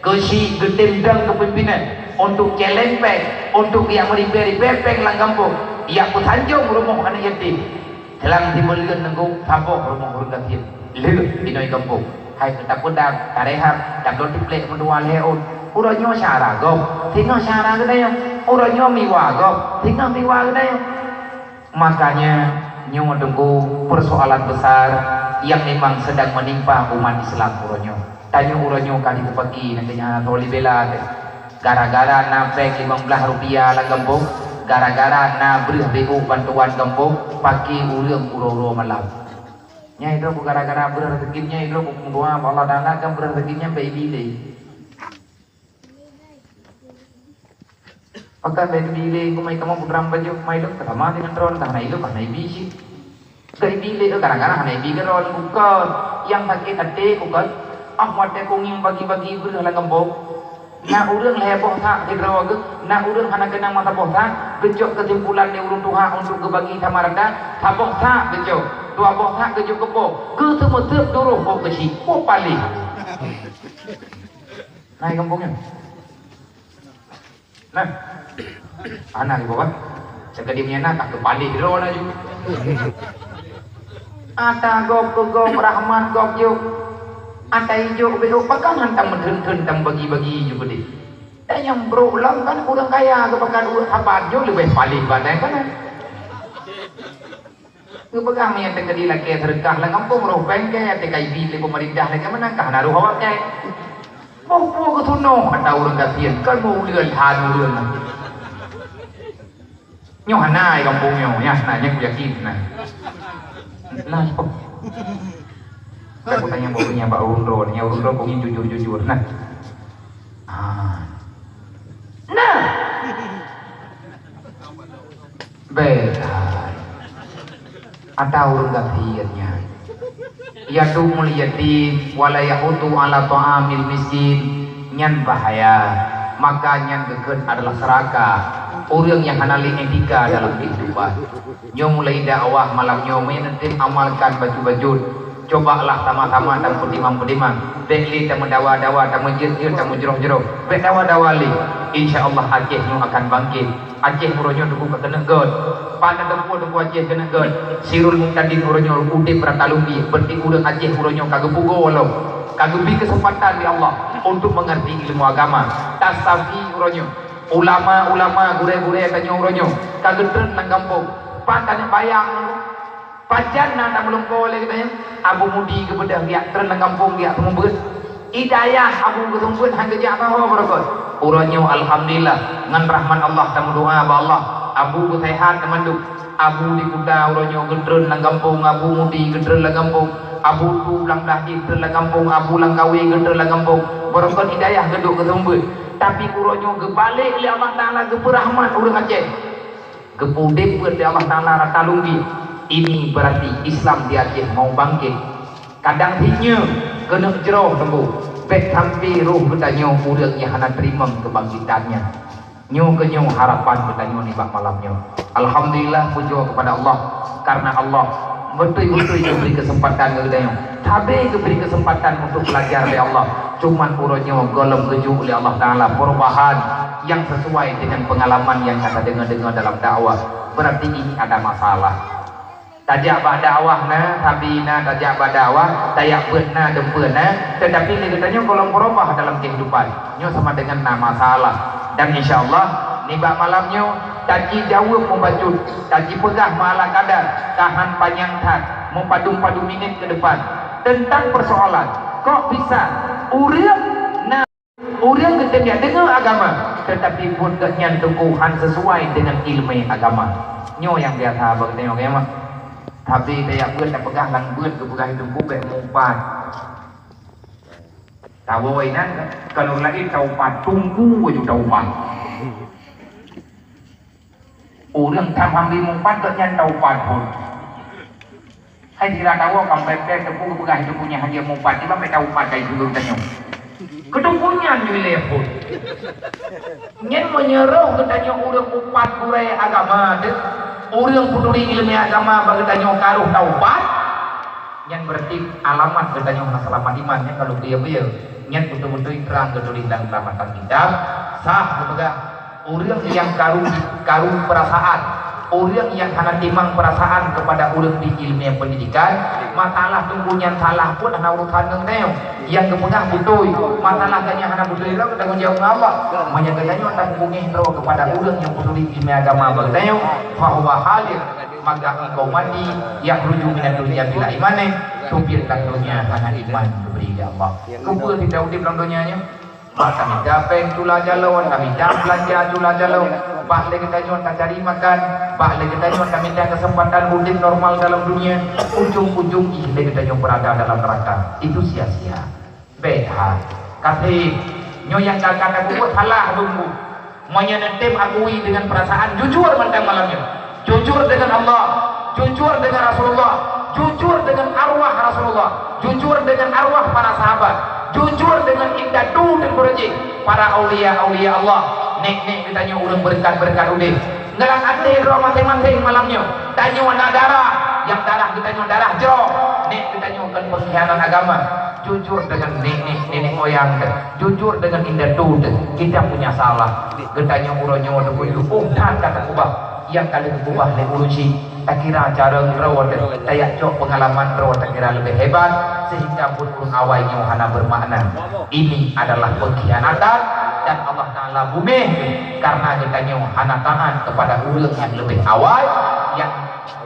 keuchik geutem dong keu pimpinan untuk celeng péng, untuk jak meuribée-ribée péng lam gampông, jak peusanjong rumoh aneuk yatim. Dalam sibuleuen nanggroe saboh rumoh ureuëng gasien. Lheueh inoe gampông. Hai keu tapeudang, tarehab, tabloe tiplek meudua lhée ôn. Uroe nyoe syara gob, singoh syara geutanyoe. Uroe nyoe miwa gob, singoh miwa geutanyoe. Makanya, nyoe teungku persoalan besar yang memang sedang menimpa umat Islam uroe nyoe. Tanyoe uroe nyoe ka dipeupaké, na keuh nyan hana soe libela teuh. Gara-gara na péng limong blaih rupiah lam gampông, gara-gara na breueh B O bantuan gampông, paké ureuëng uroe-uroe malam. Nyan itu gara-gara breueh rezeki nyan itu, Allah Taala kan breueh rezeki nyan bak ibi lé. Pakai baju bilik, kau mai kamu putra baju, mai dong, pertama dengan tron, karena itu, karena ibi sih. Ke ibi lé, kadang-kadang hana ibi ke tron, bukan. Yang sakit hati, bukan. Ah, mata kunging bagi-bagi breueh lam gampông. Na ureuëng lhée boh sak sidroe geuh, na ureuëng hana keunong masa boh sak, geucok kesimpulan lé ureuëng tuha untuk geubagi sama rata, saboh sak geucok, dua boh sak geucok keu boh, geuteumeuteuk duroh boh keuchik, boh paléh. Na i gampông nyan. Nah, hana lé boh. Sekali meunyan na ka keupaléh droe laju. Ata gob keu gob rahmat gob jok. Ata ijok beu pakon hantam meutheun-theun tam bagi-bagi ju keudeh. Dan nyang brok lom kan ureuëng kaya geupakat ureuëng sapat jok leubeh paléh badan kan. Geupeugah meunyoe teukeudi lakée seudeukah lam gampông roh péng kée, teuka ibi lé peumeurintah lagée meunan ka hana roh awak kée. Boh peue geutunoh ata ureuëng gasien, kon meu uleueng han ureuëng. Nyoe hana di gampông nyoe, nyan hana, nyan kuyakin hana. Nah, oh. Kan kutanya bak ureuëng nyan, bak ureuëng droe, nyan ureuëng droe kongin jujur-jujur, nah. Ah. Nah. Beda. Ata ureuëng gasien nyan. Yadumul yatim wala yahutu ala ta'amil miskin, nyan bahaya. Maka nyan geukheun adalah seuraka, ureuëng nyang hana lé etika dalam keuhidupan. Nyoe mulai dakwah malam nyoe, meunyoe neutem amalkan bacut-bacut, cobalah sama-sama tameupeudimang-peudimang. Bék lé tameudawa-dawa, tameujeuet-jeuet, tameujroh-jroh. Bék dawa-dawa lé. Insya Allah Aceh nyoe akan bangkit. Aceh uroe nyoe Teungku ka keuneuk gét. Pat na Teungku, Teungku Aceh keuneuk gét. Sirul Mubtadin uroe nyoe udeb rata lumpie, berarti ureuëng Aceh uroe nyoe ka geupugoe lom. Ka geubri keuseumpatan lé Allah untuk mengerti ilmu agama. Tasafi uroe nyoe. Ulama-ulama, gurée-gurée tanyoe uroe nyoe ka geutreun lam gampông. Pat taneuk bayang. Pajan na tameulumpoe lé geutanyoe? Abu Mudi geubeudôh geujak treun lam gampông geujak seumeubeuet. Di dayah Abu geuseumeubeuet han geujak sahoe barokon. Uroe nyoe alhamdulillah, ngon rahmat Allah tameudoa bak Allah, Abu geuseuhat teumandum. Abu di kuta uroe nyoe geutreun lam gampông, Abu Mudi geutreun lam gampông, Abu Tu Blang Blah jih treun lam gampông, Abu Langkawi geutreun lam gampông. Barokon di dayah geuduek geuseumeubeuet. Tapi uroe nyoe geubalek lé Allah Taala geupeurahmat ureuëng Aceh. Geupeuudeb peuet lé Allah Taala rata lumpie. Ini berarti Islam di Aceh mau bangkit. Kadang hiknya keuneuk jroh Teungku, bék sampai roh geutanyoe ureuëng nyang hana teurimong keubangkitan nyan. Nyoe keuh nyoe harapan geutanyoe nibak malam nyoe. Alhamdulillah, pujoe kepada Allah, karena Allah beutôi-beutôi geubri keuseumpatan keu geutanyoe. Sabe geubri keuseumpatan untuk belajar lé Allah. Cuman uroe nyoe gohlom geujok lé Allah Taala perubahan nyang sesuai dengan pengalaman nyang ka tadeungoe-deungoe dalam dakwah. Berarti ini ada masalah. Tajak bak dakwah na, sabe na tajak bak dakwah, tajak beuet na, dum beuet na, tetapi lé geutanyoe gohlom beurubah dalam kehidupan. Nyoe sama dengan na masalah. Dan insya Allah, nibak malam nyoe, taji jaweueb mubacut, taji peugah meuala kadar, tahan panyang that, meupadum-padum minét ke depan, tentang persoalan, kok bisa ureuëng na Ureuëng geutem jak deungoe agama, teutapi buet geuhnyan teungku han sisuai deungon iéleumé agama. Nyoe nyang biasa bak geutanyoe, nyoe mah. Sabe tajak beuet, tapeugah lam beuet, geupeugah lé teungku bék meuupat. Tawoe inan, kalau laén taupat, teungku aju taupat. Ureuëng tham han meuupat, geuhnyan taupat phon. Hai sira tawoe ka bèk-bèk teungku geupeugah teungku nyan hana meuupat, tiba bèk taupat kai gurèe tanyoe. Keu teungku nyan ju ilèe phon. Nyan meunyoe roh geutanyoe ureuëng upat gurèe agama teuh, ureuëng peuturi iéleumé agama bak geutanyoe ka roh taupat, nyan berarti alamat geutanyoe hana seulamat iman, nyan ka lôn peue-peue. Nyan beutôi-beutôi trang geutuléh lam, lam matan kitab, sah geupeugah. Ureuëng nyang karu, karu peurasaan, ureuëng nyang hana timang peurasaan keupada ureuëng di iéleumé peundidikan, masalah teungku nyan salah pun hana urusan ngon geutanyoe. Nyang geupeugah beutôi, masalah geuhnyan hana beutôi lom, tanggung jaweueb ngon Allah. Meunyoe geutanyoe tapeubungéh droe keupada ureuëng nyang peuturi iéleumé agama bak geutanyoe, fahuwa halik, maka engkau mati, yakhruju minad dunya bila imanin, supir lam donya hana iman geubri lé Allah. Keupeue teuh udép lam donya nyoe? Bah tamita péng cula jaloe, tamita beulanja cula jaloe, bah lé geutanyoe tacari makan, bah lé geutanyoe tamita keuseumpatan udép normal dalam dunia, ujong-ujong jih lé geutanyoe beurada dalam neuraka. Itu sia-sia. Bèk that. Kasih. Nyoe nyang ka, ka tapubuet salah dum bu. Meunyoe neutem akui deungon peurasaan jujur mantong malam nyoe. Jujur deungon Allah, jujur deungon Rasulullah, jujur deungon arwah Rasulullah, jujur deungon arwah para sahabat, jujur deungon indatu dan beureuji para aulia-aulia Allah. Nek-nek geutanyoe ureuëng beureukat-beureukat udép. Ngon lam até droe maséng-maséng malam nyoe. Tanyoe na darah, nyang darah geutanyoe darah jroh. Nek geutanyoe kon peungkhianat agama. Jujur deungon nek-nek, nenek moyang teuh. Jujur deungon indatu teuh. Kita punya salah. Geutanyoe uroe nyoe teuh peuet ploh that ka takeubah. Nyang ka lheueh geukeubah lé ureuëng chik, takira carông droe teuh, tajak cok peungalaman droe takira leubeh hebat, sehingga buet ureuëng awai nyoe hana beumakna. Ini adalah peungkhianatan dan Allah Taala bungéh karena geutanyoe hana taát keupada ureuëng nyang leubeh awai, nyang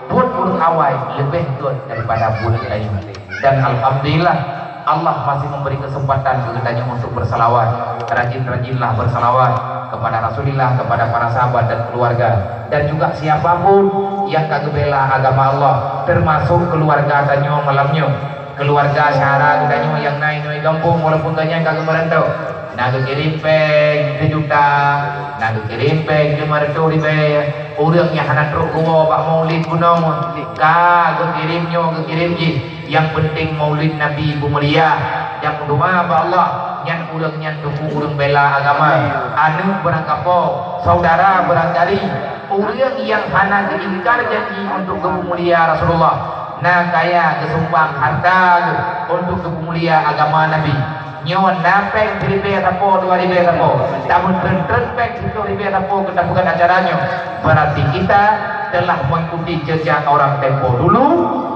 buet ureuëng awai leubeh gét daripada buet geutanyoe. Dan alhamdulillah, Allah masih memberi kesempatan keu geutanyoe untuk bersalawat. Rajin-rajinlah bersalawat kepada Rasulullah, kepada para sahabat dan keluarga, dan juga siapapun yang ka geubela agama Allah, termasuk keluarga tanyoe malam nyoe. Keluarga syedara geutanyoe nyang na inoe gampông, walaupun geuhnyan ka geumeurantau. Na geukirém péng sijuta, na geukirém péng lima ratus ribèe. Ureuëng nyang hana trok geuwoe bak maulid bunoe, ka geukirém nyoe, geukirém jih. Nyang peunteng maulid Nabi beumulia dan meudoa bak Allah, Nyan ureuëng nyan teungku ureuëng bela agama, aneuëk beurangkapo, saudara beurangkali, ureuëng nyang hana geuingkar janji untuk geupeumulia Rasulullah, na kaya geusumbang hareuta geuh untuk geupeumulia agama Nabi. Nyoe na péng siribée sapo, dua ribée sapo, tameutreun-treun péng siploh ribée sapo keu tapeugöt acara nyoe. Berarti kita telah mengikuti jejak orang tempo dulu,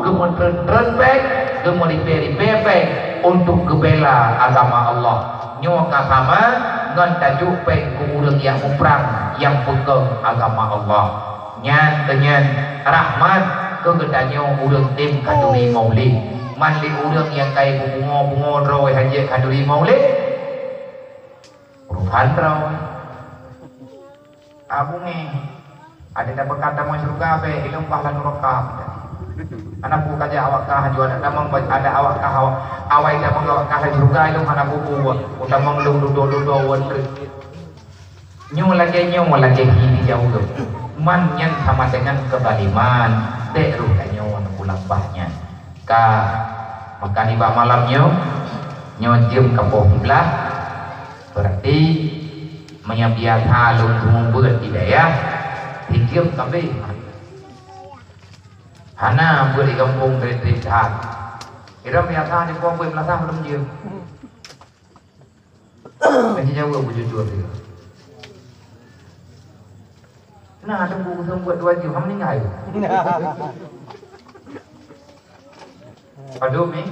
geumeutreun-treun péng, geumeuribée-ribée péng untuk geubela agama Allah. Nyoe ka sama ngon tajok péng keu ureuëng nyang muprang nyang peukong agama Allah. Nyan keuh nyan rahmat keu geutanyoe ureuëng tem khanduri maulid. Man lé ureuëng nyang kai beubungoe-bungoe droe hana jeuet khanduri maulid, urusan droe. Abunge, ada dah bekat tamong syurga be, ilong bah lanu rokap. Anak buka aja awak kah jual ada tamong, ada awak kah awak, awai tamong awak kah syurga, ilong hana bubu. Utamong lung dudo-dudo wan. Nyoe lagée nyoe lagée hi di jauh lom. Man nyan sama dengan kezaliman. Dek roh tanyoe neupulambah nyan. Ka, maka nibak malam nyoe, nyoe jeuem ka poh siblaih. Berarti meunyoe biasa lôn seumeubeuet di dayah, sijeuem ka abéh. Hana beuet di gampông treb-treb that. Irem biasa di poh beuet meulasah belom jeuem. Kan jaweueb beujujur dia. Nah, ada buku seumeubeuet dua jeuem, hana meuninggai. Padub ni.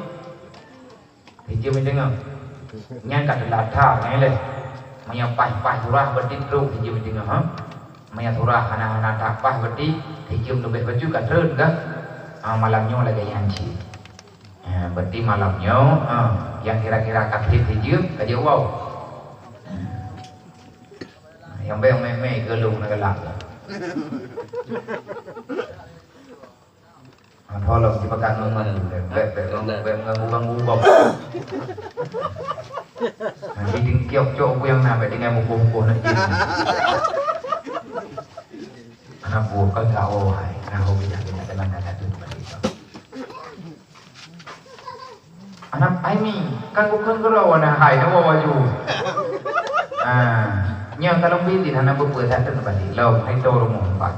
Sijeuem deungoe. Nyan ka teulat that nyan lé. Meunyoe paih-paih surah berarti trok sijeuem deungoe, ha? Meunyoe surah hana-hana that paih berarti sijeuem leubeh bacut ka treun kah? Ha, malam nyoe lagée nyan cit. Ha, berarti malam nyoe, ha, nyang kira-kira ka treb sijeuem ka jeuet woe. Ha, nyang bék mé-mé geulong na galak. Ha, tolong dipakai ngomong, bèk, bèk, bèk, bèk mengganggu-ganggu bang. Nanti dingkiok cok aku yang nak, bèk dengan muka-muka nak jadi. Anak buah kau tak oh hai, nah, kau bisa kena tenang dan satu tempat itu. Anak ai mi, kan bukan gerau anak hai, nak bawa baju. Ah, nyang kalau bidin anak bapa satu tempat itu, lau, hai tu rumah empat.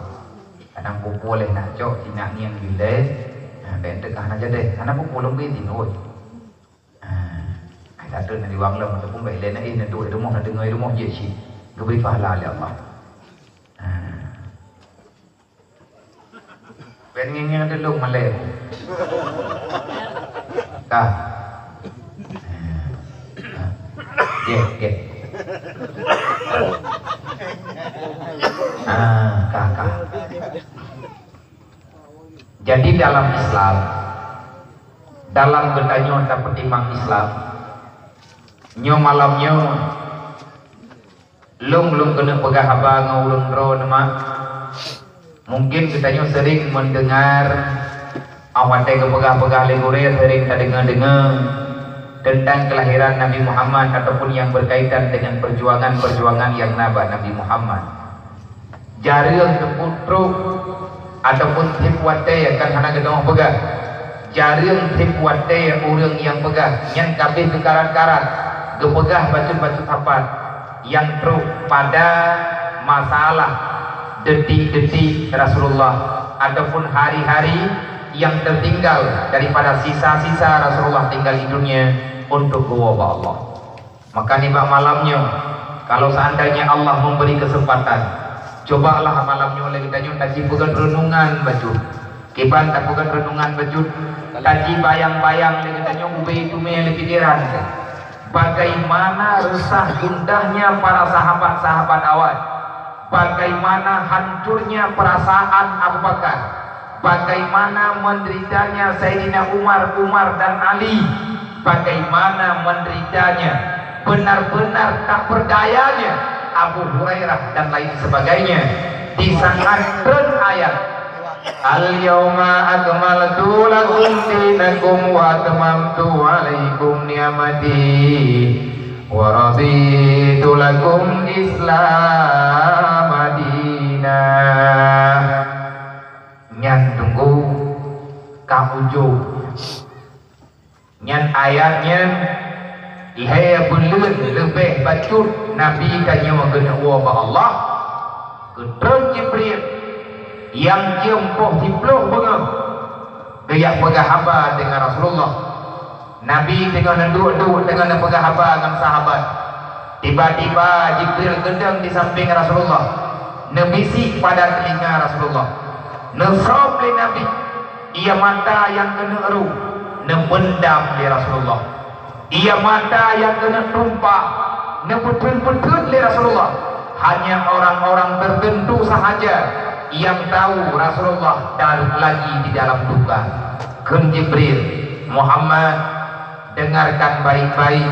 Kadang pukul leh nak cok, si nak ngieng bilai, ha, bèk teuka hana jadi, hana pukul lom bidin, oi. Ha, ai satu nak diwang lom ataupun bèk ilèe na, eh, na duek rumoh, na deungoe rumoh jeuet cit. Geubri pahala lé Allah. Ha. Bèk ngieng-ngieng teulông malèe. Ka. Gèt, gèt. Ah, ka, ka. Jadi dalam Islam, dalam geutanyoe tapeutimang Islam, nyoe malam nyoe, lôn, lôn keuneuk peugah haba ngon ureueng droeneuh mak. Mungkin geutanyoe sering mendengar, ah, watèe geupeugah-peugah lé gurèe sering tadeungoe-deungoe tentang kelahiran Nabi Muhammad ataupun yang berkaitan dengan perjuangan-perjuangan yang na bak Nabi Muhammad. Jareueng teupeu trok ataupun tiep watèe kan hana geutanyoe peugah. Jareueng tiep watèe ureueng nyang peugah, nyan ka abéh geukarat-karat, geupeugah bacut-bacut sapat nyang trok pada masalah detik-detik Rasulullah ataupun hari-hari yang tertinggal daripada sisa-sisa Rasulullah tinggal di dunia untuk geuwoe bak Allah. Maka nibak malam nyoe, kalau seandainya Allah memberi kesempatan, cobalah malam nyoe lé geutanyoe taji peugöt renungan bacut. Kiban tapeugöt renungan bacut, taji bayang-bayang lé geutanyoe ubé teumé lé pikiran. Bagaimana resah gundahnya para sahabat-sahabat awai. Bagaimana hancurnya perasaan Abu Bakar, bagaimana menderitanya Saidina Umar, Umar dan Ali, bagaimana menderitanya, benar-benar tak berdayanya Abu Hurairah dan lain sebagainya di saat treun ayat, "Al-yauma akmaltu lakum dinakum wa atmamtu alaikum ni'mati." Wa raditu lakum Islam madina. Nyan teungku ka ujong. Nyan ayat nyan Lhée buleuen leubeh bacut Nabi tanyoe geuneuk woe bak Allah, geutreun Jibril nyang jeuem poh siplôh beungoh geujak peugah haba deungon Rasulullah. Nabi teungoh neuduek-duek teungoh neupeugah haba ngon sahabat. Tiba-tiba Jibril geudong di sampéng Rasulullah, neubisik pada teulinga Rasulullah. Neusob lé Nabi, ia mata nyang keuneuk rô, neubeundam lé Rasulullah. Ia mata nyang keuneuk tumpah, neubeuteun-beuteun lé Rasulullah. Hanya orang-orang tertentu sahaja yang tahu Rasulullah dan lagi di dalam duka. Kheun Jibril, "Muhammad, dengarkan baik-baik.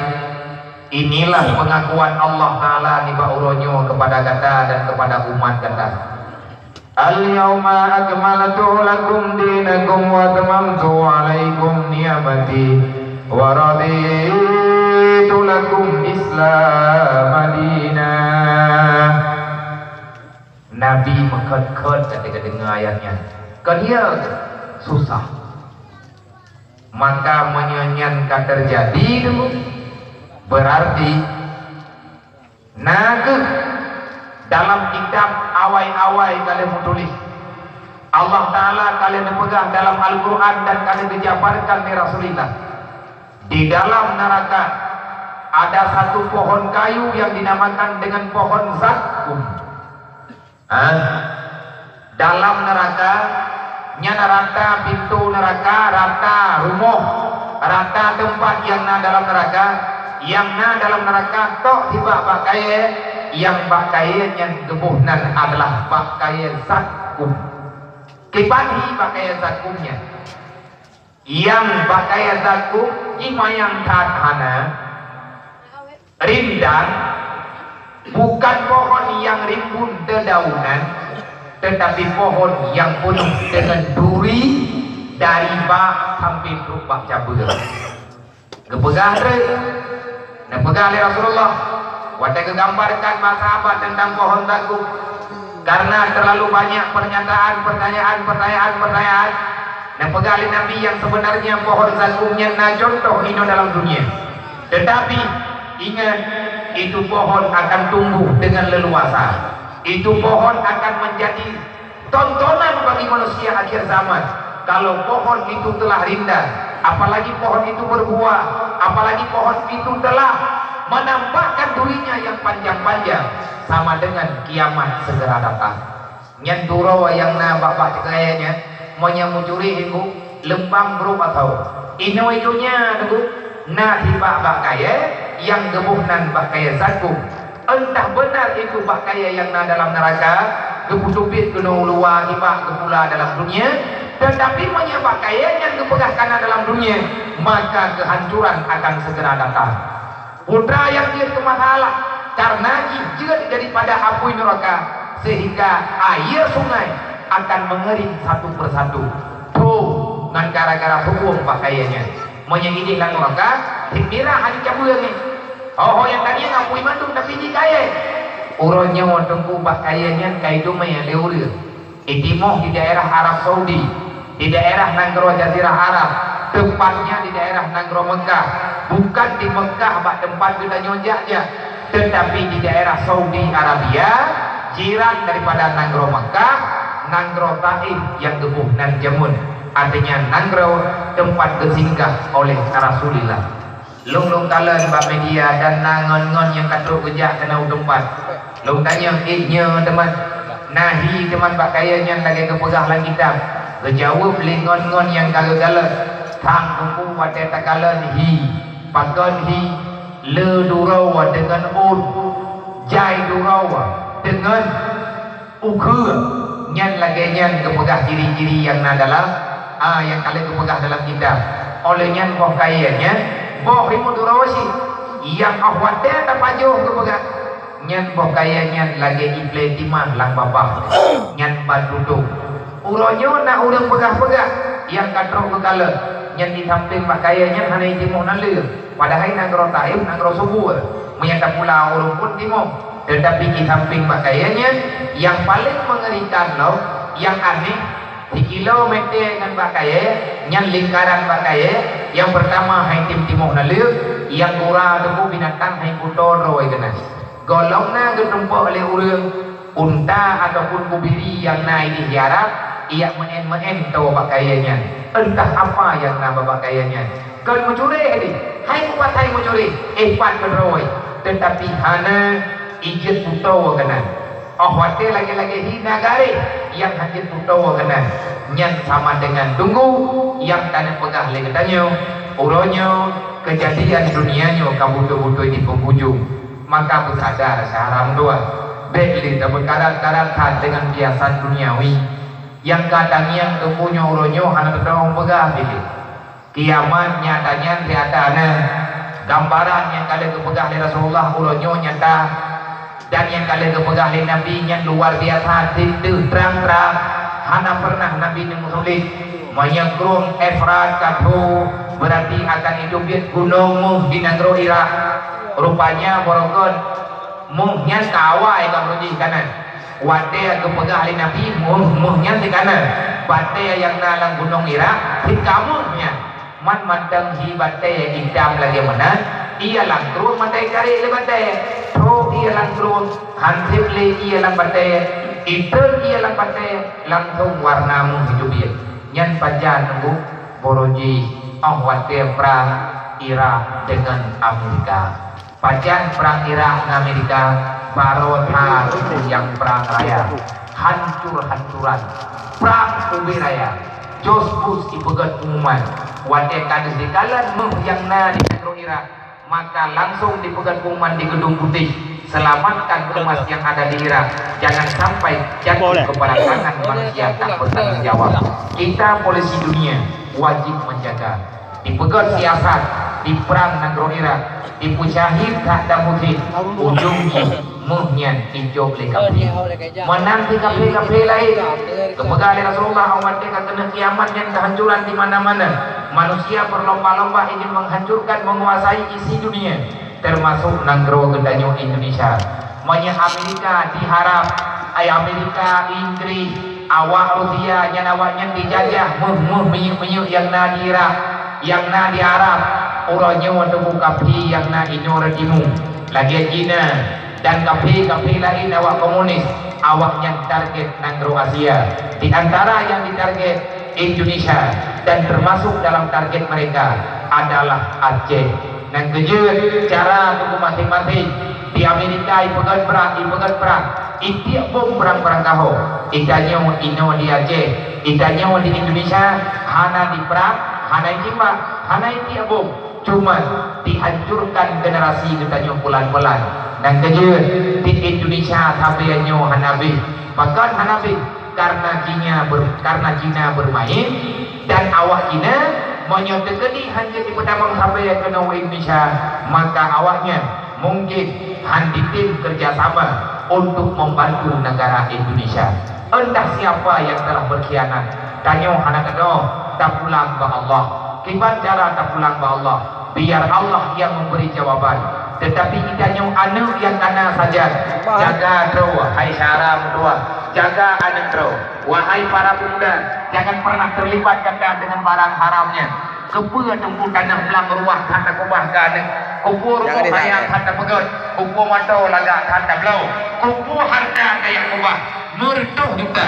Inilah pengakuan Allah Ta'ala nibak uroe nyoe kepada gata dan kepada umat gata." "Al-yauma akmaltu lakum dinakum wa atmamtu alaikum ni'mati wa raditu lakum Islam madina." Nabi meukhot-khot ketika dengar ayat nyan. Kon ya susah. Maka meunyoe nyan ka teujadi tu, berarti na kheueh dalam kitab awai-awai ka lheueh meutuléh. Allah Ta'ala ka lheueh neupeugah dalam Al-Quran dan ka lheueh geujabarkan lé Rasulullah. Di dalam neraka ada satu pohon kayu yang dinamakan dengan pohon zakum. Ah, dalam neraka, nyan rata pintoe neraka, rata rumoh, rata teumpat nyang na dalam neraka. Nyang na dalam neraka tok sibak bak kayée, nyang bak kayée nyan geuboh nan adalah bak kayée zakum. Kiban hi bak kayée zakum nyan? Nyang bak kayée zakum jih manyang that hana rindang, bukan pohon nyang rimbun deudaunan, teutapi pohon nyang peunoh deungon duri dari bak sampoe trok bak cabeueng. Geupeugah treuk, neupeugah lé Rasulullah, watée geugambarkan bak sahabat teuntang pohon zakum, karena terlalu banyak pernyataan, pertanyaan, pertanyaan, pertanyaan, neupeugah lé Nabi nyang sebenarnya pohon zakum nyan na contoh inoe dalam dunia. Tetapi, ingat, itu pohon akan tumbuh dengan leluasa. Itu pohon akan menjadi tontonan bagi manusia akhir zaman. Kalau pohon itu telah rindang, apalagi pohon itu berbuah, apalagi pohon itu telah menampakkan durinya yang panjang-panjang, sama dengan kiamat segera datang. Nyan duroe nyang na bak-bak kayée nyan, meunyoe meucuri hinggu leumbang brok atau inoe donya nunggu na hibak bak kayée nyang geuboh nan bak kayée zakum. Entah benar itu bak kayée nyang na dalam neuraka, geupeuteubiet keunoe u luwa nibak geupula dalam dunia, teutapi meunyoe bak kayée nyan geupeugah ka na dalam dunia, maka keuhancuran akan segera datang. Putra nyang jeuet keu masalah, kareuna jih jeuet daripada apui neuraka, sehingga air sungai akan mengering satu persatu. Tho, ngon gara-gara huköm bak kayée nyan. Meunyoe idéh lam neuraka, cit mirah hana cabeueng nyan. Ho-ho nyang tanyong apui mandum tapi jih kayée. Uroe nyoe teungku bak kayée nyan ka iteumé lé ureuëng. Itimoh di daerah Arab Saudi, di daerah nanggroe Jazirah Arab, teupatnya di daerah nanggroe Mekah. Bukan di Mekah bak teumpat geutanyoe jak-jak, teutapi di daerah Saudi Arabia, jiran daripada nanggroe Mekah, nanggroe Taif nyang geuboh nan jameun, artinya nanggroe teumpat geusinggah oleh Rasulullah. Lôn lôn kalon bak media dan na ngon-ngon nyang ka trok geujak keunoe u teumpat. Lôn tanyong, "Eh, nyoe teuma na hi teuma bak kayée nyan lagée geupeugah lam kitab?" Geujaweueb lé ngon-ngon nyang ka geukalon. Sang teungku watée takalon hi, pakon hi, le duroe deungon ôn, jai duroe deungon ukeue, nyan lagée nyan geupeugah ciri-ciri nyang na dalam, a, nyang ka lheueh geupeugah dalam kitab. Óh lheueh nyan boh kayée nyan, boh rimueng duroe cit, nyang óh watée tapajoh geupeugah, nyan boh kayée nyan lagée ié plé timah lam babah, nyan ban tutong. Uroe nyoe na ureuëng peugah-peugah nyang ka trok geukalon, nyan di sampéng bak kayée nyan hana jitimoh naleueng. Padahai nanggroe Taif nanggroe subur, meunyo tapula ureuëng phon timoh. Teutapi di sampéng bak kayée nyan, nyang paleng meungerikan lom, nyang aneh, sikilo meté ngon bak kayée, nyan lingkaran bak kayée, nyang peurtama hana jitimoh naleueng, Nyang gura teungku binatang hai kuto droe keunan. Gohlom na geutumpok lé ureuëng unta ataupun kubiri nyang na idéh di Arab, ijak meu'én-meu'én toe bak kayée nyan. Entah apa nyang na bak kayée nyan. Kon meucurée deh, hai kupat hai meucurée, eh pat keudroe. Teutapi hana ijeuet kuto keunan. Óh watée lagée-lagée hina garéh nyang hana jeuet kuto keunan, nyan sama deungon tunggu nyang taneuk peugah lé geutanyoe, uroe nyoe keujadian dunia nyoe ka beutôi-beutôi di peungujong. Maka beusadar syedara meutuah, bék lé tabeutarat-tarat that deungon piasan duniawi. Nyang ka tangieng teungku nyoe uroe nyoe hana teupeugah pih lé. Kiamat nyata nyan nyata na. Gambaran nyang ka lheueh geupeugah lé Rasulullah uroe nyoe nyata, dan nyang ka lheueh geupeugah lé Nabi nyan luar biasa, teuh trang-trang. Hana pernah Nabi neumeusulet. Meunyoe krueng Efrat ka tho, beurati akan itubiet gunong méuh di nanggroe Irak. Rupanya barokon méuh nyan ka awai bak jih kanan. Watée geupeugah lé Nabi, méuh, méuh nyan dikana. Batée nyang na lam gunong Irak, hika méuh nyan. Man mantong hi batée itam lagée meunan, ié lam krueng mantong ikarek lé batée. Tho ié lam krueng, hanseb lé ié lam batée, item ié lam batée, langsong warna méuh itubiet. Nyan pajan teungku, barokon jih óh watée prang Irak deungon Amerika. Pajan prang Irak ngon Amerika, barô that nyang prang raya, hancur-hancuran, prang ubé raya, jos Bush ipeugét pengumuman. Watée ka deuh dikalon méuh nyang na di nanggroe Irak, maka langsong dipeugét pengumuman di Geudong Putéh, selamatkan emas yang ada di Irak, jangan sampai jatuh kepada tangan manusia tak bertanggung jawab. Kita polisi dunia wajib menjaga. Dipeugét siasat, diprang nanggroe Irak, dipeusyahid that Damasyik, ujong jih méuh nyan ijok lé kafé. Meunan di kafé-kafé laén. Geupeugah lé Rasulullah, watée ka keuneuk kiamat nyan keuhancuran di mana-mana. Manusia berlomba-lomba ingin menghancurkan, menguasai isi dunia, termasuk nanggroe geutanyoe Indonesia. Meunyoe Amerika diharab, ai Amerika, Inggris, awak Rusia nyan awaknyan dijajah méuh-méuh minyeuk-minyeuk nyang na di Irak, nyang na di Arab, uroe nyoe teungku kafé nyang na inoe rot timu, lagée Cina dan kafé-kafé laén awak komunis, awaknyan target nanggroe Asia. Di antara nyang ditarget Indonesia dan termasuk dalam target mereka adalah Aceh. Nyang keujeuet cara teungku maséng-maséng. Di Amerika ipeugét prang, ipeugét prang, itiek bom prang-prang kahô. Itanyoe inoe di Aceh, itanyoe di Indonesia hana diprang, hana itimbak, hana itiek bom. Cuma dihancurkan generasi geutanyoe pelan-pelan. Nyang keujeuet di Indonesia sabe nyoe hana beh. Pakon hana beh? Karena Cina ber-, karena Cina bermain dan awak Cina meunyoe teukeudi hana jipeutamong sabe keunoe Indonesia, maka awaknyan mungkin han ditem kerjasama untuk membantu negara Indonesia. Entah siapa yang telah berkhianat, tanyoe hana keudroe tapulang bak Allah. Kiban cara tapulang bak Allah? Biar Allah yang memberi jawaban. Tetapi itanyoe aneuk nyang kana sajan. Jaga droe, hai syedara meutuah. Jaga aneuk droe. Wahai para pemuda, jangan pernah terlibat gata dengan barang haram nyan. Keupeue teungku tanah blang ruah that takeubah keu aneuk? Keupeue rumoh kaya that tapeugét? Keupeue moto lagak that tabloe? Keupeue hareuta kaya keubah? Meureutoh juta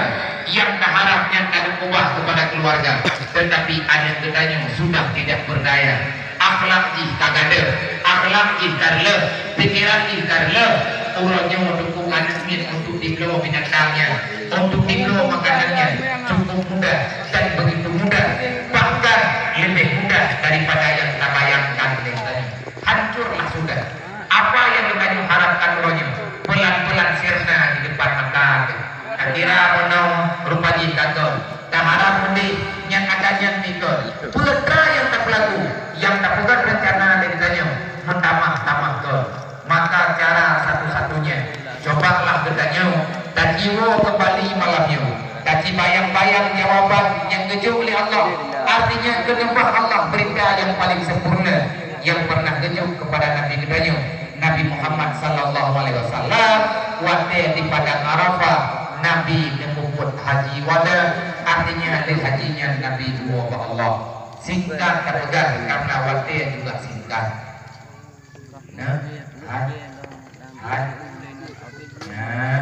nyang taharab nyan takeubah kepada keluarga, tetapi aneuk geutanyoe sudah tidak berdaya. Akhlak jih ka gadeuh, akhlak jih ka reuloh, pikeran jih ka reuloh. Uroe nyoe teungku aneuk miet untuk dibloe binatang nyan, untuk dibloe makanan nyan cukup mudah dan begitu mudah, bahkan lebih mudah daripada yang tabayangkan lé tanyoe. Hancurlah sudah. Apa yang geutanyoe harapkan uroe nyoe? Pelan-pelan sirna di depan mata teuh. Takira bunoe rupa jih ka kon. Taharap meudeh nyang ada nyan mikot. Peue atra nyang tapeulaku, nyang tapeugét reuncana lé geutanyoe meutamah-tamah kon. Maka cara satu-satunya, cobalah geutanyoe tajiwoe keumbali malam nyoe, tajibayang-bayang jawaban nyang geujok lé Allah, artinya keuneubah Allah beurita nyang paleng sempurna nyang pernah geujok keupada Nabi geutanyoe, Nabi Muhammad sallallahu alaihi wasallam, watée di Padang Arafah, Nabi neupeubuet haji wada, artinya lé haji nyan Nabi tuwoe bak Allah. Singkat tapeugah, karena watée juga singkat. Nah, hai, hai. Nah,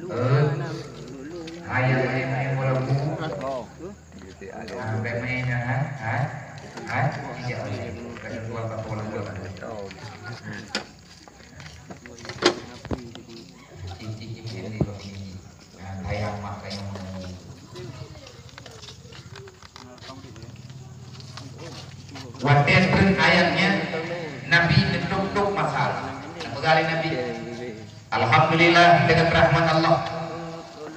eh, hai, yang lain, yang walaupun. Nah, pemainnya, hai, hai, hai. Tidak boleh. Kata tua, kata orang tua. Watèe treun ayat nyan, Nabi neutôb-tôb masa. Neupeugah lé Nabi, "Alhamdulillah, deungon rahmat Allah,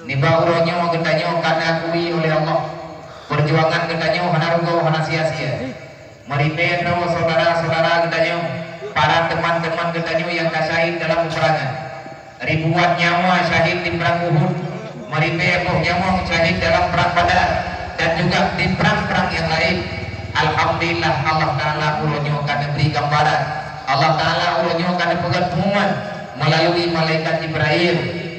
nibak uroe nyoe geutanyoe ka neukui oleh Allah peujuangan geutanyoe hana rugoe, hana sia-sia." Meuribèe droe syedara-syedara geutanyoe, para teman-teman geutanyoe nyang ka syahid dalam peperangan. Ribuan nyawa syahid di Perang Uhud, meuribèe boh nyawa syahid dalam Perang Badar, dan juga di perang-perang nyang laén. Alhamdulillah, Allah Taala uroe nyoe ka neubri gambaran. Allah Taala uroe nyoe ka neupeugah pengumuman meulalu malaikat Jibrail,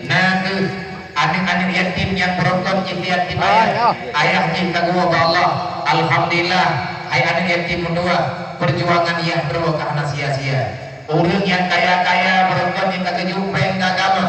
na kheueh Aneuk-aneuk yatim nyang beurokon jih di yatim ayah, ayah jih ka geuwoe bak Allah. Alhamdulillah, hai aneuk yatim meutuwah, peujuangan yah droe ka hana sia-sia. Ureueng nyang kaya-kaya beurokon nyang ka geujok péng keu agama,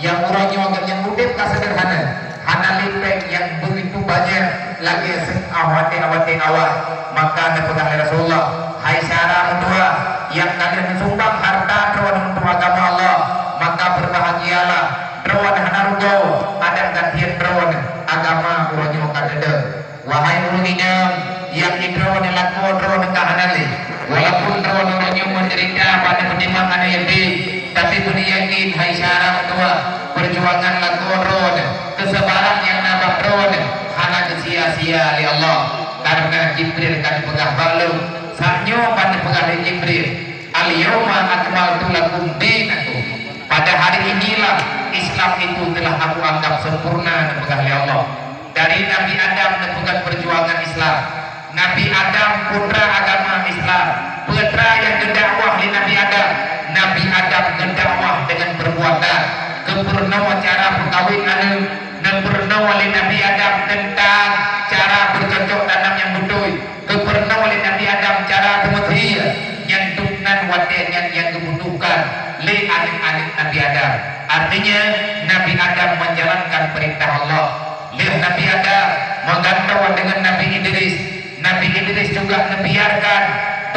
nyang uroe nyoe gobnyan udép ka seudeurhana, hana lé péng nyang beugitu banyak lagèe seu'ah watèe-watèe awai. Maka neupeugah lé Rasulullah, "Hai syedara meutuwah, nyang ka lheueh neusumbang hareuta droeneuh untuk agama Allah, maka beurbahagialah." Droeneuh hana rugoe, adak gasien droeneuh agama uroe nyoe ka teudeue. Wahai ureueng inong, nyang di droeneuh lakoe droeneuh ka hana lé. Walaupun droeneuh uroe nyoe meudeurita bak neupeutimang aneuk yatim, tapi beuneuyakin hai syedara meutuwah, peujuangan lakoe droeneuh, keusabaran nyang na bak droeneuh hana geusia-sia lé Allah. Kareuna Jibril ka neupeugah bak lôn, saat nyoe ban neupeugah lé Jibril, "Al-yauma akmaltu lakum dinakum." Pada hari inilah Islam itu telah Aku anggap sempurna, neupeugah lé Allah. Dari Nabi Adam neupeugah peujuangan Islam. Nabi Adam putra agama Islam. Putra nyang geudakwah lé Nabi Adam. Nabi Adam geudakwah deungon peubuatan. Geupeurunoe cara peukawen aneuk. Neupeureunoe lé Nabi Adam teuntang cara beucocok tanam nyang beutôi. Geupeurunoe lé Nabi Adam cara peumeusia nyang dum nan watèe nyan nyang geubutuhkan lé aneuk-aneuk Nabi Adam. Artinya, Nabi Adam menjalankan perintah Allah. Lheueh Nabi Adam meugantoe deungon Nabi Idris, Nabi Idris juga neubiarkan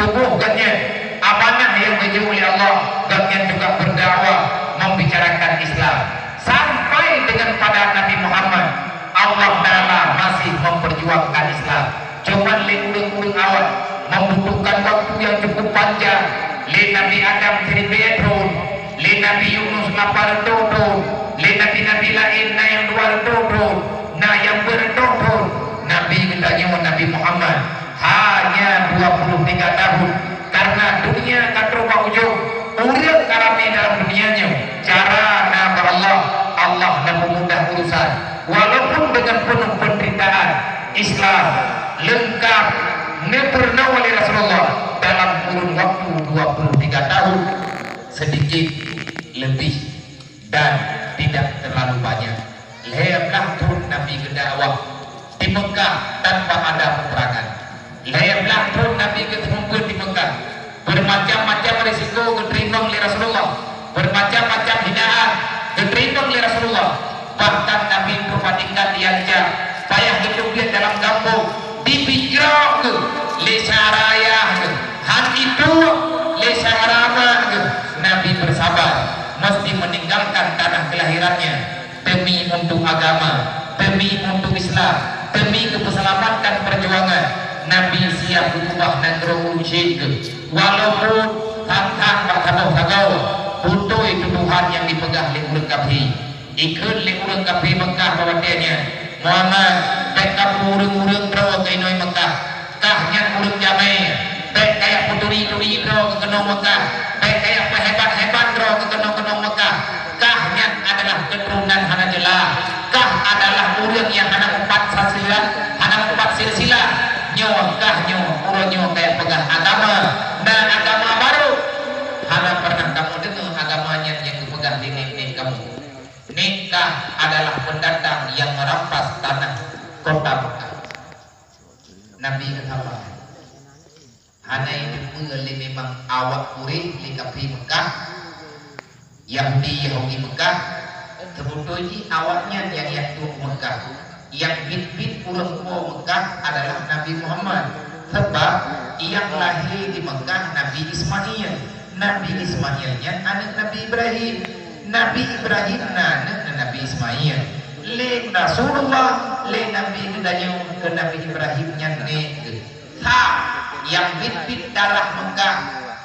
tuboh gobnyan, amanah nyang geujok lé Allah, gobnyan juga beudakwah membicarakan Islam. Sampai deungon pada Nabi Muhammad, Allah Taala masih memperjuangkan Islam. Cuman lé ureueng-ureueng awai membutuhkan waktu nyang cukup panjang. Lé Nabi Adam siribèe thon, lé Nabi Yunus lapan reutôh thon, lé nabi-nabi laén na nyang dua reutôh thon, na nyang peuet reutôh thon. Nabi geutanyoe Nabi Muhammad hanya dua puluh tiga tahun. Karena dunia ka troh bak ujong, ureueng ka ramé dalam dunia nyoe. Cara na bak Allah, Allah na peumudah urusan. Walaupun dengan penuh penderitaan, Islam lengkap neupeureunoe lé Rasulullah dalam kurun waktu dua puluh tiga tahun, sedikit lebih dan tidak terlalu banyak. Lhèe blah thon Nabi geudakwah di Meukah tanpa ada peperangan. Lhèe blah thon Nabi geuteumeubeuet di Meukah. Bermacam-macam risiko geuteurimong lé Rasulullah. Bermacam-macam hinaan geuteurimong lé Rasulullah. Bahkan Nabi trok bandingkan diancam, payah geuteubiet dalam gampông, dipijrok geuh lé syedara ayah geuh, han ituek lé syedara ma geuh. Nabi bersabar, mesti meninggalkan tanah kelahirannya. Demi untuk agama, demi untuk Islam, demi keuseulamatan peujuangan, Nabi siap geukeubah nanggroe ureueng syik geuh. Walaupun than-than bak saboh sagoe, beutôi tuduhan nyang jipeugah lé ureueng kafé. Jikheun lé ureueng kafé Meukah bak watèe nyan, "Muhammad, bèk kapeue ureueng-ureueng droe keu inong Meukah." Kah nyan ureueng jamé, bèk kajak peuturi-turi droe keu keunoe Meukah, bèk kajak peuhebat-hebat droe keu keunoe-keunoe Meukah. Kah nyan adalah keuturonan hana jeulaih. Kah adalah ureueng nyang hana meupat silsilah, hana meupat silsilah. Nyoe kah nyoe, uroe nyoe kajak peugah agama, na agama barô. Hana pernah kamoe deungoe agama nyan nyang geupeugah lé nenek-nenek kamoe. Nikah adalah pendatang yang merampas tanah kota Mekah. Nabi geusabar. Hana jiteupeu lé memang awak Quraisy lé kafé Meukah, Yahudi, Yahudi Meukah, seubeutôi jih awaknyan nyang jak tueng Meukah. Nyang biet-biet ureuëng po Meukah adalah Nabi Muhammad, sabab nyang lahé di Meukah Nabi Ismail. Nabi Ismail nyan aneuëk Nabi Ibrahim. Nabi Ibrahim na aneuëk Nabi Ismail. Lé Rasulullah, lé Nabi geutanyoe keu Nabi Ibrahim nyan nék geuh. Sa, nyang biet-biet darah Meukah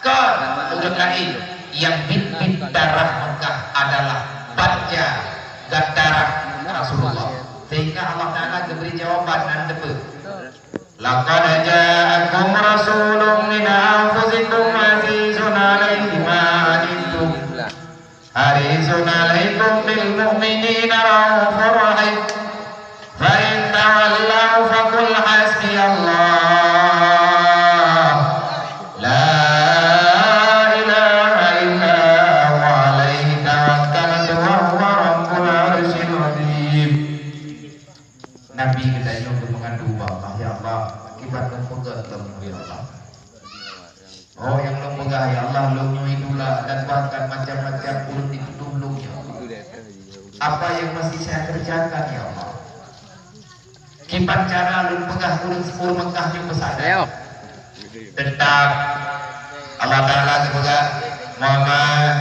kon ureuëng laén. Nyang biet-biet darah Meukah adalah banja darah Rasulullah. Sehingga Allah Taala geubri jawaban nan teupeu. Laqad ja'akum rasulun min anfusikum azizun alaihi ma anittum. Harisun alaikum bil mu'minina raufur rahim. Fa in tawallaw faqul hasbiyallah. La ilaha illa huwa alaihi tawakkaltu wa huwa rabbul arsyil azim. Nabi geutanyoe geumeungadu bak Allah, "Ya Allah, kiban lôn peugah lom, ya Allah." Oh, nyang lôn peugah, ya Allah, lôn nyoe idula dan bahkan macam-macam ureuëng dituduh lôn, ya Allah. Apa yang masih saya kerjakan, ya Allah? Kiban cara lôn peugah ureuëng sipur Meukah nyoe beusada? Teutap Allah Taala geupeugah, Muhammad,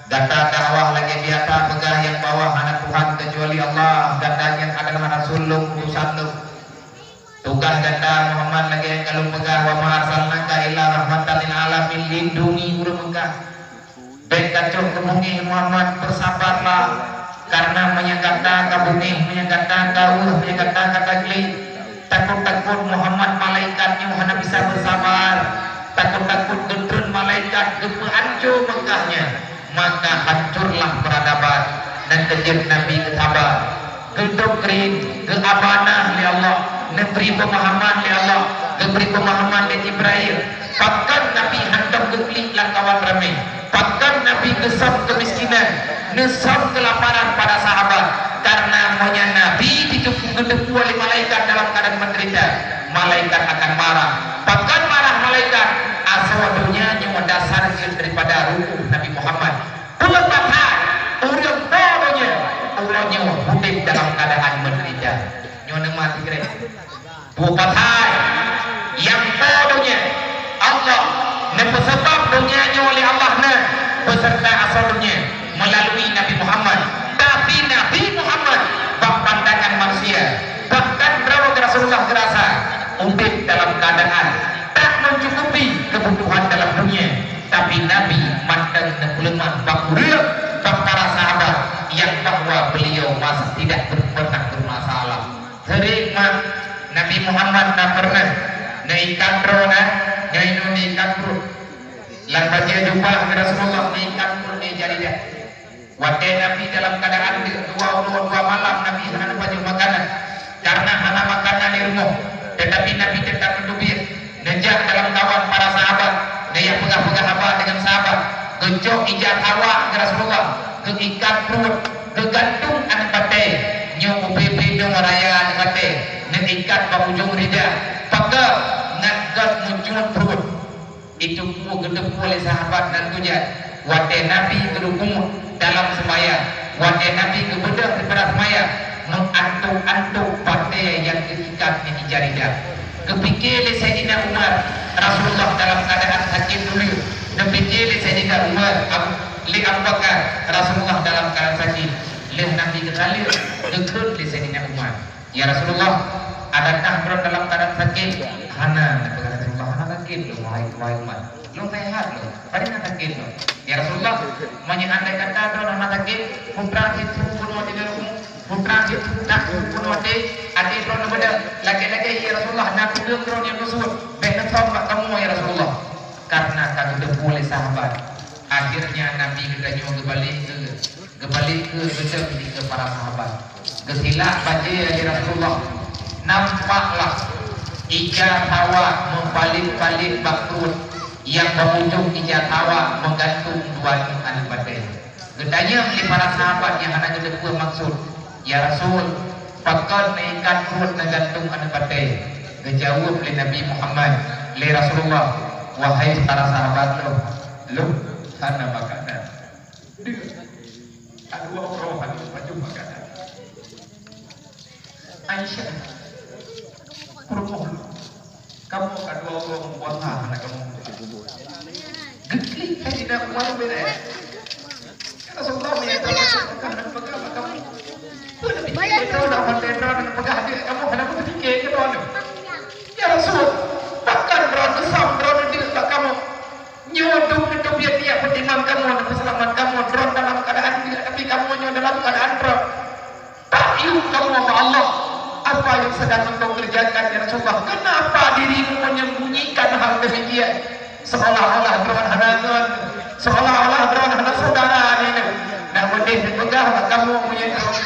gata dakwah lagée biasa peugah nyang bahwa hana Tuhan keucuali Allah, gata nyan adalah rasul lôn, utusan lôn. Tugaih gata Muhammad lagée nyang ka lôn peugah, "Wa ma arsalnaka illa rahmatan lil alamin," lindungi ureuëng Meukah. Bék kacok keubeungéh Muhammad, beusabarlah. Karena meunyoe gata ka beungéh, meunyoe gata ka weueh, meunyoe gata ka taglék, takot-takot Muhammad malaikat nyoe hana bisa beusabar. Takot-takot geutreun malaikat geupeuhanco Meukah nyan. Maka hancurlah peradaban, dan keujeuet Nabi geusaba. Geudoktrin, geuamanah lé Allah, neubri peumahaman lé Allah, geubri peumahaman lé Jibrail. Pakon Nabi hantom geuklik lam kawan ramé? Pakon Nabi geusöm keumiskinan, neusöm keulaparan para sahabat? Karena meunyoe Nabi jiteupeue, geuteupeue lé malaikat dalam keadaan menderita, malaikat akan marah. Pakon marah malaikat? Asoe donya nyoe dasar jeuet daripada ruh Nabi Muhammad. Peue pasai ureuëng po donya, uroe nyoe udeb dalam keadaan menderita. Nyoe neumat sigrek. Peue pasai nyang po donya, Allah neupeusabab donya nyoe lé Allah na beserta asoe donya melalui Nabi Muhammad. Tapi Nabi Muhammad bak pandangan manusia, bahkan droe Rasulullah geurasa udeb dalam keadaan tak mencukupi kebutuhan dalam dunia. Tapi Nabi mantong neupeuleumah bak ureuëng, bak para sahabat, nyang bahwa beliau mas-, tidak ber-, pernah bermasalah. Sering mah Nabi Muhammad na pernah neuikat droe na, nyoe nyoe neuikat pruet. Lam bajée jubah Rasulullah neuikat pruet, neujarijak. Watée Nabi dalam keadaan dua uroe dua malam Nabi hana neupajoh makanan, karena hana makanan di rumoh. Tetapi Nabi tetap meuteubiet, neujak dalam kawan para sahabat, neujak peugah-peugah haba deungon sahabat, geucok ija tawa keu Rasulullah, geuikat pruet, geugantung aneuëk batée, nyoe ubé-bé nyoe raya aneuëk batée, neuikat bak ujong rida, peugah ngon gét meucue pruet. Itu peue geuteupeue lé sahabat nan kujak, watée Nabi geurukuk dalam seumayang, watée Nabi geubeudôh daripada seumayang, meuantok-antok batée nyang geuikat ngon ija rida. Geupike lé Saidina Umar, Rasulullah dalam keadaan sakét dulu. Geupike lé Saidina Umar, Ab-, lé Abu Bakar, Rasulullah dalam keadaan sakét. Lheueh Nabi geusaleuem, geukheun lé Saidina Umar, "Ya Rasulullah, adakah droe dalam keadaan sakét?" "Hana," neupeugah Rasulullah, "hana sakét lôn, wahai, wahai Umar. Lôn sehat lôn. Padahai hana sakét lôn." "Ya Rasulullah, meunyoe andai kata droe hana sakét, putra cit su bunoe di dalam, putra cit su bunoe di, até droe neubeudôh. Lagée-lagée, ya Rasulullah, na peudeueng droe nyang keusuet. Bék neusöm bak kamoe, ya Rasulullah." Karena ka geuteupeue lé sahabat, akhirnya Nabi geutanyoe geubalek keu Geubalek keu geudong dikeue para sahabat. Geusilak bajée lé Rasulullah. Nampaklah ija tawa meubalek-balek bak pruet, nyang bak ujong ija tawa meugantung dua aneuëk batée. Geutanyong lé para sahabat nyang hana geuteupeue maksud, "Ya Rasul, pakon neuikat pruet neugantung aneuëk batée?" Geujaweueb lé Nabi Muhammad, Lé Rasulullah, "Wahai para sahabat lôn, lôn hana makanan." Deuh, ka dua uroe hana pajoh makanan. Aisyah, peurumoh lôn, kamoe ka dua uroe meupuasa hana kamoe. Geuklik Saidina Umar bin Khattab. Ya Rasulullah, meunyoe droeneuh peugah, hana peugah bak kamoe. Peue neupiké droeneuh, hana droeneuh peugah, deuh kamoe hana meupike keu droeneuh. Ya Rasul, pakon droeneuh geusam droeneuh deuh bak kamoe? Nyoe dum neuteubiet-biet peutimang kamoe, neupeuseulamat kamoe, droeneuh dalam keuadaan deuh, tapi kamoe nyoe dalam keuadaan droe. Takyub kamoe bak Allah, apa yang sedang engkau kerjakan, ya Rasulullah? Kenapa dirimu menyembunyikan hal demikian? Seolah-olah droeneuh hana ngon, seolah-olah droeneuh hana saudara nyoe. Nah, meudeh neupeugah bak kamoe meunyoe droe.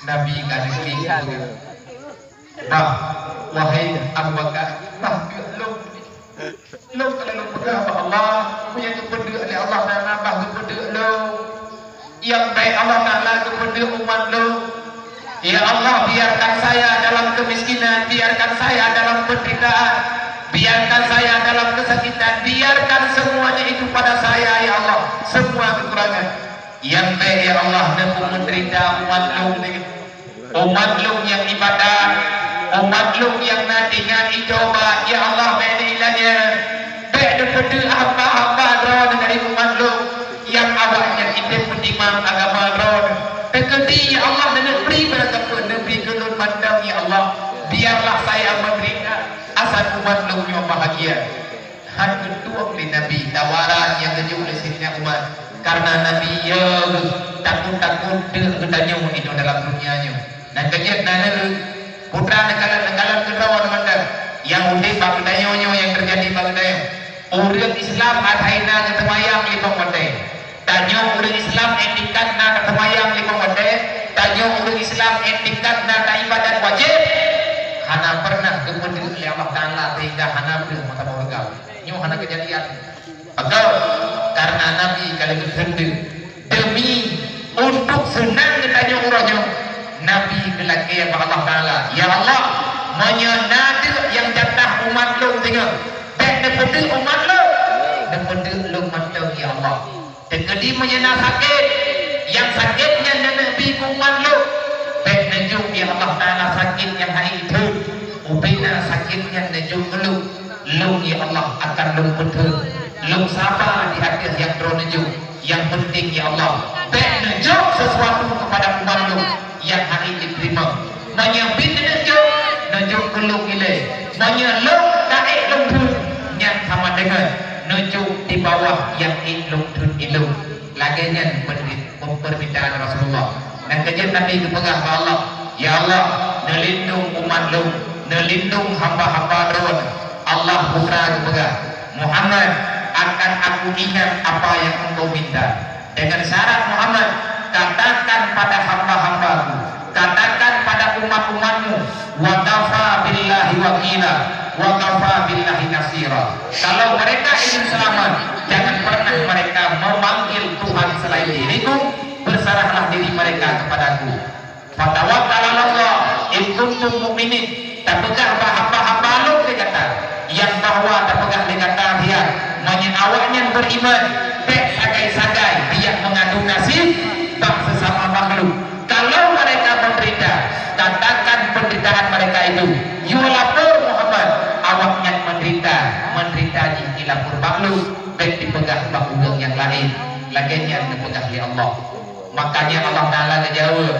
Nabi ka neugeuh. Bah, wahai Abu Bakar, bah keu lôn. Lôn ka lôn peugah bak Allah, meunyoe geupeudeuek lé Allah Taala, bah geupeudeuek lôn. Nyang bèk Allah Taala geupeudeuek umat lôn. Ya Allah, biarkan saya dalam kemiskinan, biarkan saya dalam penderitaan, biarkan saya dalam kesakitan, biarkan semuanya itu pada saya, ya Allah, semua kekurangan. Nyang bèk, ya Allah, neupeumeunderita umat lôn nyoe. Umat lôn nyang ibadat, umat lôn nyang na tinggai icoba, ya Allah, bèk neuilanya. Bèk neupeudeuek hamba-hamba Droeneuh dari umat lôn nyang awaknyan idéh peutimang agama Droeneuh. Teukeudi, ya Allah, neuneuk bri barang sapeue neubri keu lôn mantong, ya Allah. Biarlah saya menderita, asai umat lôn nyoe bahagia. Han geutueng lé Nabi tawaran nyang geujok lé Saidina Umar, kareuna Nabi yö geuh takot-takot deuh geutanyoe inoe dalam dunia nyoe. Nyang keujeuet na neureuek, putra neukalon-neukalon keudroe mantong nyang udeb bak geutanyoe nyoe nyang teujadi bak geutanyoe. Ureueng Islam asai na geuseumayang limong watèe. Tanyoe ureueng Islam iktikad na taseumayang limong watèe, tanyoe ureueng Islam iktikad na taibadat wajéb, hana pernah geupeudeuek lé Allah Taala sehingga hana beuet meusaboh reuga. Nyoe hana keujadian. Beutôi, kareuna Nabi ka lheueh geukheun deuh. Demi untuk seunang geutanyoe uroe nyoe, Nabi geulakèe bak Allah Taala, "Ya Allah, meunyoe na deuek nyang jatah umat lôn singoh, bèk neupeudeuek umat lôn, neupeudeuek lôn mantong, ya Allah." Teukeudi meunyoe na sakét, nyang sakét nyan neuneuk bi keu umat lôn, bèk neujok, ya Allah Taala, sakét nyang hana jeuet. Ubena sakét nyan neujok keu lôn, lôn, ya Allah, akan lôn peutheun. Lôn saba di ateueh nyang droeneuh jok. Nyang peunteng, ya Allah, bèk neujok sisuatu keupada umat lôn nyang hana jiteurimong. Meunyoe bit neujok, neujok keu lôn ilèe. Meunyoe lôn ka ék lôn theun, nyan sama deungon neujok di bawah nyang ék lôn theun ilôn. Lagèe nyan peurmi-, peurmintaan Rasulullah. Nyang keujeuet Nabi geupeugah bak Allah, "Ya Allah, neulindong umat lôn, neulindong hamba-hamba Droeneuh." Allah Putra geupeugah, "Muhammad, akan Aku ingat apa yang engkau minta. Dengan syarat, Muhammad, katakan pada hamba-hamba-Ku, katakan pada umat-umat-Mu, 'Wa kafa billahi wakila, wa kafa billahi nasira.' Kalau mereka ingin selamat, jangan pernah mereka memanggil Tuhan selain diriku, berserahlah diri mereka kepada-Ku." "Fatawakkal 'alallah in kuntum mu'minin." Tapeugah bak hamba-hamba Lôn lé gata, nyang bahwa tapeugah lé gata hian, meunyoe awaknyan beuiman, bèk sagai-sagai bijak meungadu naseb bak seusama makhluk. Kalau mereka menderita, katakan penderitaan mereka itu. Yue lapor Muhammad, awaknyan menderita, menderita jih jilapor bak Lôn, bèk jipeugah bak ureueng nyang laén. Lagèe nyan neupeugah lé Allah. Makanya Allah Taala geujaweueb.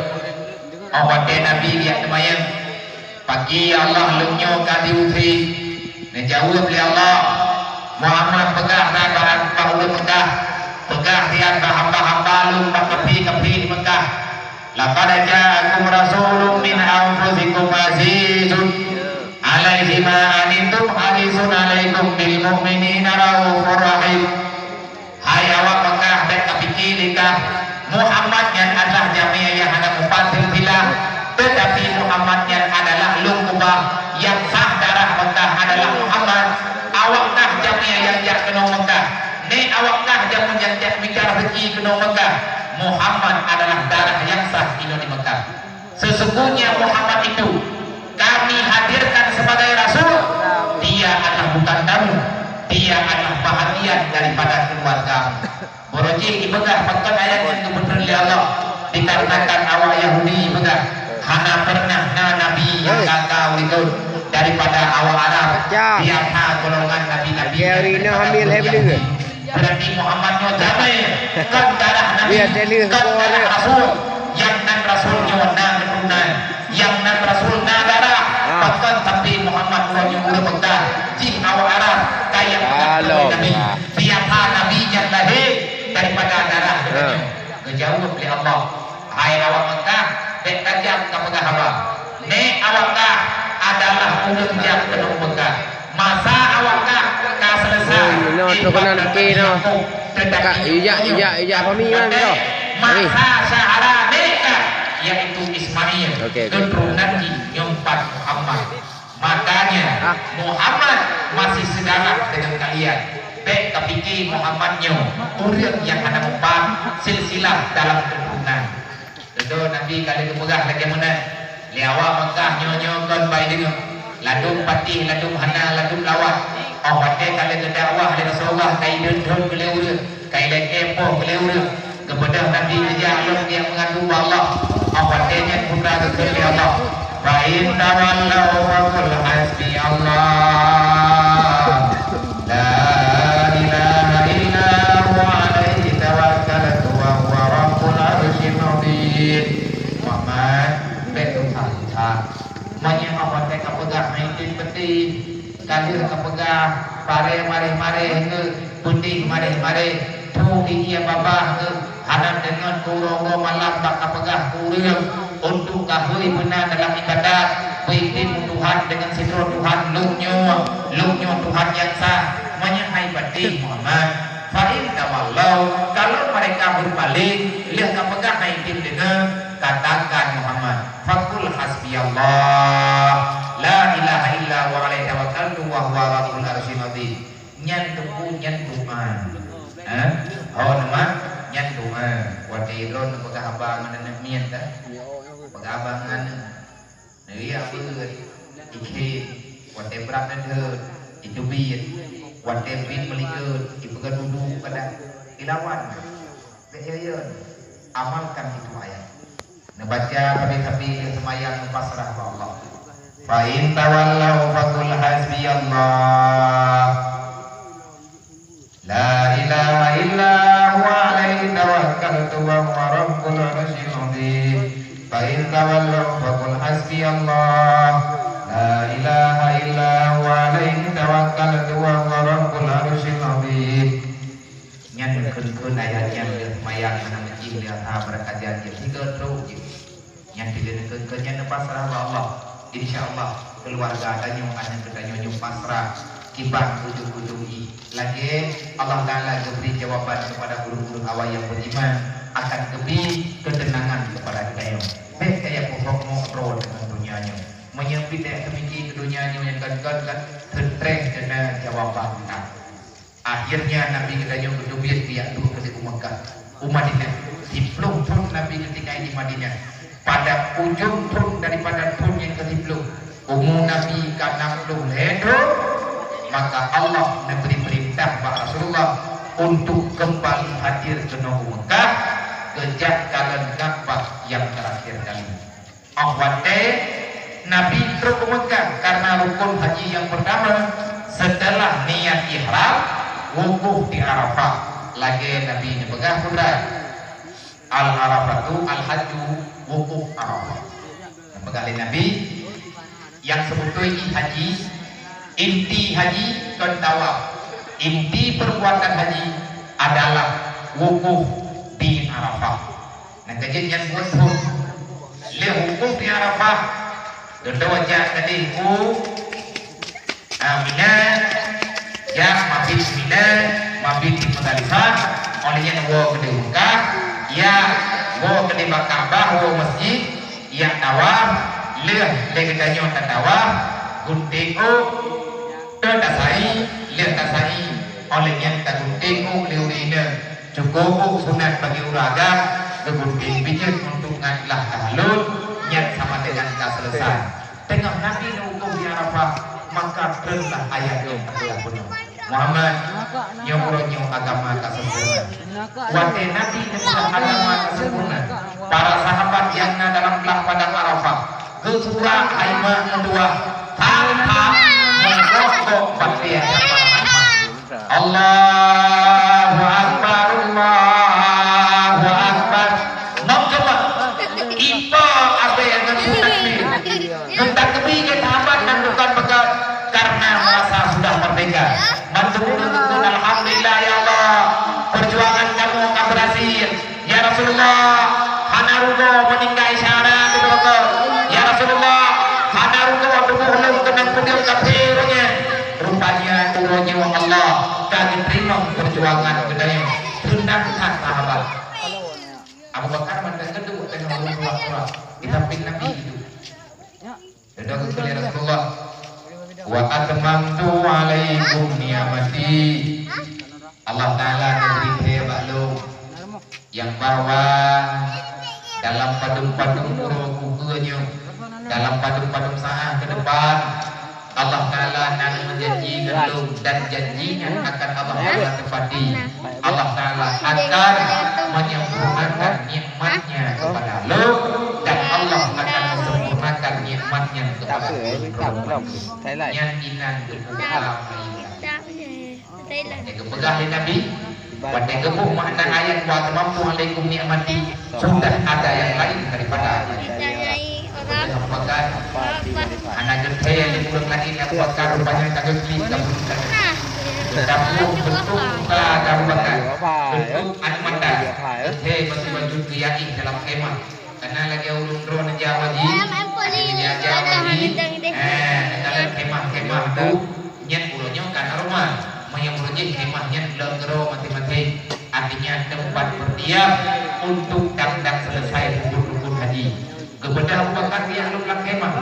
Óh watèe Nabi geujak seumayang, "Pakri ya Allah, lôn nyoe ka diusé?" Neujaweueb lé Allah, "Muhammad, peugah na bak, bak ureueng Meukah, peugah siat bak hamba-hamba Lôn, bak kafé-kafé di Meukah, 'Laqad ja'akum rasulun min anfusikum azizun 'alaihi ma 'anittum harisun 'alaikum bil mu'minina raufur rahim.'" Hai awak Meukah, bèk tapike lé kah, Muhammad nyan adalah jamé nyang hana mupat silsilah, teutapi Muhammad nyan adalah Lôn keubah, nyang sah darah Meukah adalah Muhammad. Awak kah jamé nyang jak keunoe Meukah, nèk awak kah jamé nyang jak mita raseuki keunoe Meukah, Muhammad adalah darah nyang sah inoe di Meukah. Sesungguhnya Muhammad itu Kami hadirkan sebagai rasul, dia adalah bukan Ia adalah bahagian daripada keluarga. Barô jih ipeugah pakon ayat nyan geupeutreun lé Allah, dikarenakan awak Yahudi ipeugah, "Hana pernah na nabi nyang gaga u likot daripada awak Arab, biasa golongan nabi-nabi nyang daripada ureuëng Yahudi." Berarti Muhammad nyoe jamé kon darah nabi, kon darah rasul. Nyang nan rasul nyoe na keuturonan, nyang nan rasul na darah. Pakon tapi Muhammad uroe nyoe ureuëng Mekah, jih awak Arab kayang peugah nabi. Siapa nabi nyang lahé daripada darah geutanyoe? Geujaweueb lé Allah, "Hai awak Mekah, bék tajam kapeugah haba. Nèk awak kah adalah ureuëng nyang keuneuk Mekah. Masa awak kah ka seuleusoe." Inoe, teukeunong pike inoe. Teuka ijak, ijak, ijak fami kan inoe. Masa syahara nèk kah, yaitu Ismail, keuturonan jih nyoe pat Muhammad. Makanya Muhammad masih sedarah dengan kalian. Bék kapike Muhammad nyoe ureuëng nyang hana meupat silsilah dalam keuturonan. Teuntèe Nabi ka lheueh geupeugah lagèe meunan lé awak Makkah, nyoe-nyoe kon bai deungoe, ladôm patéh, ladôm hana, ladôm lawan. Óh watèe ka lheueh geudakwah lé Rasulullah, ka idon-don keu lé ureuëng, ka ilakèe poh keu lé ureuëng. Geubeudôh Nabi geujak lom geujak meungadu bak Allah. Óh watèe nyan peugah geukheun lé Allah, "Fa in tawallau faqul hasbiyallah, la ilaha illa huwa alaihi tawakkaltu wa huwa rabbul arsyil azim." Muhammad, bék tuha-tuha. Meunyoe óh watèe kapeugah meuitin peuti, ka lheueh kapeugah baré maréh-maréh keu, peuti maréh-maréh, phu di ié babah keu, hana deungon keu uroe-uroe malam bak kapeugah keu ureuëng, untuk kahôi beuna dalam ibadat, beuitin keu Tuhan deungon sidroe Tuhan, lôn nyoe, lôn nyoe Tuhan nyang sa. Meunyoe hai patéh Muhammad, fa in tawallau, kalau mereka berpaling, lheueh kapeugah hai tem deungoe, katakan Muhammad, "Faqul hasbiyallah, la ilaha illa huwa alaihi tawakkaltu wa huwa rabbul arsyil azim." Nyan teungku, nyan doa. Ha? Ho nama? Nyan doa. Watèe droeneuh peugah haba ngon aneuk miet dah. Peugah haba ngon aneuk. Neuyue beuet, ikhem, watèe brat neudeuet, iteubiet, watèe biet meulikot, ipeugah dudu kadang ilawan. Bék yo-yo, amalkan itu ayat. Neubaca sabe-sabe, neuseumayang, neupasrah bak Allah. Fa in tawallau faqul hasbiyallah. La ilaha illa huwa alaihi tawakkaltu wa huwa rabbul arsyil azim. Fa in tawallau faqul hasbiyallah. La ilaha illa huwa alaihi tawakkaltu wa huwa rabbul arsyil azim. Nyan kheun-kheun ayat nyan lheueh seumayang hana meucih lé asa beurakajan jih, sigoe trok jih. Nyan dilèe keu-, keu nyan neupasrah bak Allah. Insya Allah, keuluwarga tanyoe, aneuk geutanyoe nyoe pasrah kiban ujong-ujong jih. Lagèe Allah Taala geubri jawaban keupada ureueng-ureueng awai nyang beriman akan geubri keuteunangan keupada geutanyoe. Bèk kaya peuhok mo droe deungon donya nyoe. Meunyoe pih teumiké keu donya nyoe nyang kon-kon kan, teutreh keunan jawaban geutanyoe. Akhirnya Nabi geutanyoe geuteubiet geujak duek keudeh u Makkah, u Madinah. Siplôh thon Nabi geutinggai di Madinah. Pada ujong thon daripada thon nyang keusiplôh, umu Nabi ka nam plôh lhèe thon, maka Allah neubri peurintah bak Rasulullah untuk keumbali hadir keunoe u Makkah, geujak kalon Ka'bah nyang teurakhir kali. Óh watèe Nabi trok u Meukah karena rukun haji nyang peurtama, seuteulah niat ihram, wukuf di Arafah. Lagèe Nabi neupeugah peue, "Al-Arafatu al-hajju, wukuf Arafah." Neupeugah lé Nabi, nyang seubeutôi jih haji, inti haji kon tawaf. Inti peurbuatan haji adalah wukuf di Arafah. Nyang keujeuet nyan buet phôn. Lheueh wukuf di Arafah, geuteuwajah keudeh u, ah, Mina, jak mabit Mina, mabit di Muzdalifah, óh lheueh nyan woe keudeh Mekah, ya, woe keudeh bak Ka'bah, woe masjid, ya tawaf, lheueh lé geutanyoe tatawaf, gunting ôk, Teuma tasai, lheueh tasai, óh lheueh nyan tagunting ôk lé ureueng inong. Cukôp ôk sunat bagi ureueng agam, geugunting bijéh untuk ngon glah tahalul, nyan sama dengan ka seuleusoe. Teungoh Nabi neuwukuf di Arafah, maka treunlah ayat nyoe teupeugah bunoe. Muhammad, nyoe uroe nyoe agama ka sempurna. Watée Nabi geupeugah agama ka sempurna, para sahabat nyang na dalam blah padang Arafah geusura hai mak meutuah, tham-tham meugoh-goh bak dia. Allahu Akbar, Allahu Akbar. Meukeumah, ipa abée ngon takbir. Geutakbi lé sahabat dan bukan peugah karena merasa sudah merdeka. Mandum ureuëng geukheun, "Alhamdulillah, ya Allah, perjuangan kamoe ka berhasil. Ya Rasulullah, hana rugoe meuninggai syahada keudroe. Ya Rasulullah, hana rugoe tuboh lôn keunong peudeueng kafé nyan." Rupanya uroe nyoe Allah ka geuteurimong perjuangan geutanyoe. Seunang that sahabat. Abu Bakar mantong geuduek teungoh ureuëng pura-pura di samping Nabi geuduek. Deungon keu Rasulullah, "Wa atmamtu alaikum ni'mati." Allah Taala geubri keu bak lôn nyang bahwa dalam padum-padum uroe ukeue nyoe, dalam padum-padum saát ke depan, Allah Taala na meujanji ngon lôn dan janji nyan akan Allah Taala teupati. Allah Taala akan menyempurnakan nikmat-Nya kepada lôn dan Allah akan menyempurnakan nikmat-Nya kepada lôn. Nyan inan geupeugah. Nyang geupeugah lé Nabi, watée geuboh makna ayat "Wa atmamtu alaikum ni'mati", sudah ada yang lain daripada ayat. Abu Bakar, hana geuthée lé ureuëng laén Abu Bakar, rupanya ka geuklik ka beureukat. Geutamong beutôi muka Abu Bakar, beutôi aneuk mata, geuthée meusibacut geuyaéh dalam khemah. Kana lagée ureuëng droe neujak haji, neujak haji, eh, dalam khemah-khemah tu, nyan uroe nyoe ka na rumoh. Meunyoe uroe jih khemah nyan lôn keudroe maséng-maséng, artinya tempat berdiam untuk dang-dang selesai rukun-rukun haji. Geubeudôh Abu Bakar di akhé lam khemah.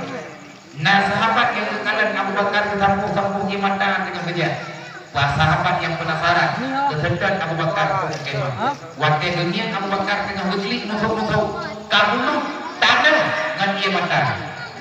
Na sahabat nyang geukalon Abu Bakar geusampôh-sampôh ié mata teungoh geujak. Bah sahabat nyang penasaran, geuseutôt Abu Bakar u khemah. Watée geungieng Abu Bakar teungoh geuklik musoh-musoh, ka bulut taneuh ngon ié mata.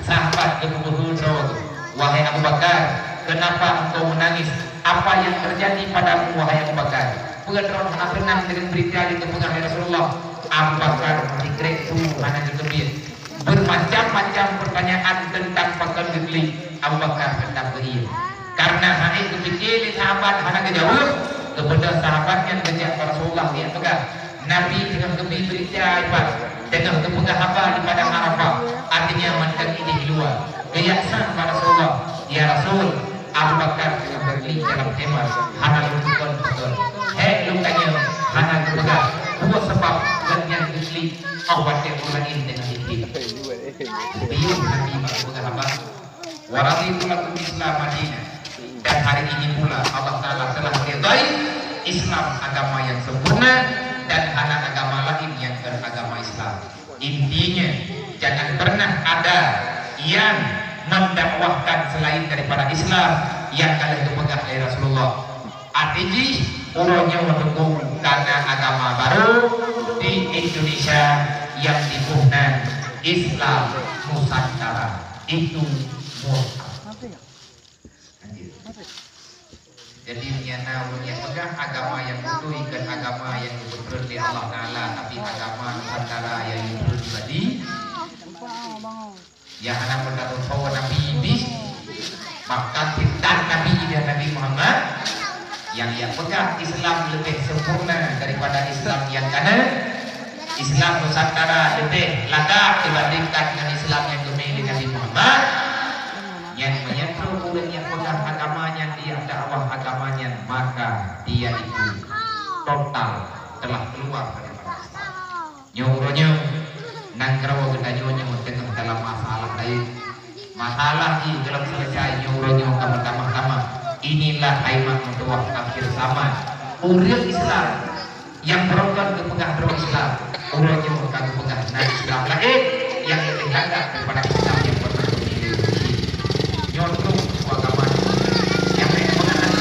Sahabat geupeubuet droe, "Wahai Abu Bakar, kenapa engkau menangis? Apa yang terjadi padamu, wahai Abu Bakar?" Peue droe hana seunang deungon beurita nyang geupeugah lé Rasulullah. Abu Bakar meusikrek su hana geuteubiet. Bermacam-macam pertanyaan teuntang pakon geuklik, Abu Bakar teuntang beu-ié. Karena hana geupike lé sahabat hana geujaweueb, geubeudôh sahabat nyan geujak bak Rasulullah, geupeugah, "Nabi teungoh geubri beurita ipat, teungoh geupeugah haba di padang Arafah, artinya mantong idéh di luwa." Geujak sang bak Rasulullah, "Ya Rasul, Abu Bakar teungoh geuklik dalam khemah, hana lôn tukon-tukon. Hék lôn tanyong, hana geupeugah, peue sabab gobnyan geuklik, óh watée ureuëng laén teungoh geuklik." Geuyue Nabi bak geupeugah haba, "Wa raditu lakumul Islam dina." Dan hari ini pula Allah Taala telah meridai Islam agama yang sempurna dan hana agama lain nyang kon agama Islam. Intinya, jangan pernah ada yang mendakwahkan selain daripada Islam nyang ka lheueh geupeugah lé Rasulullah. Arti jih, uroe nyoe teungku ka na agama baru di Indonesia nyang diboh nan Islam Nusantara. Itu murtad. Jadi, meunyoe na ureuëng nyang peugah agama nyang beutôi kon agama nyang geupeutrön lé Allah Taala, tapi agama Nusantara nyang geupeutrön pribadi, nyang hana meutateupeue Nabi Idris, bahkan teuntang Nabi Idris, Nabi Muhammad, nyang, nyang peugah Islam leubeh sempurna daripada Islam nyang kana, Islam Nusantara leubeh lagak dibandingkan ngon Islam nyang geumé lé Nabi Muhammad. Nyan meunyoe ureuëng nyang peugah agama nyan, dia dakwah agama nyan, maka dia itu total telah keluar daripada Islam. Nyoe uroe nyoe, nanggroe geutanyoe nyoe teungoh dalam masalah laén. Masalah jih gohlom selesai, nyoe uroe nyoe ka meutamah-tamah. Inilah hai mak meutuwah akhir zaman. Ureuëng Islam nyang beurokon geupeugah droe Islam, uroe nyoe ka geupeugah na Islam laén nyang leubeh lagak daripada Islam nyang pernah geubri lé Nabi. Nyoe troh buku agama nyang bèk meuakan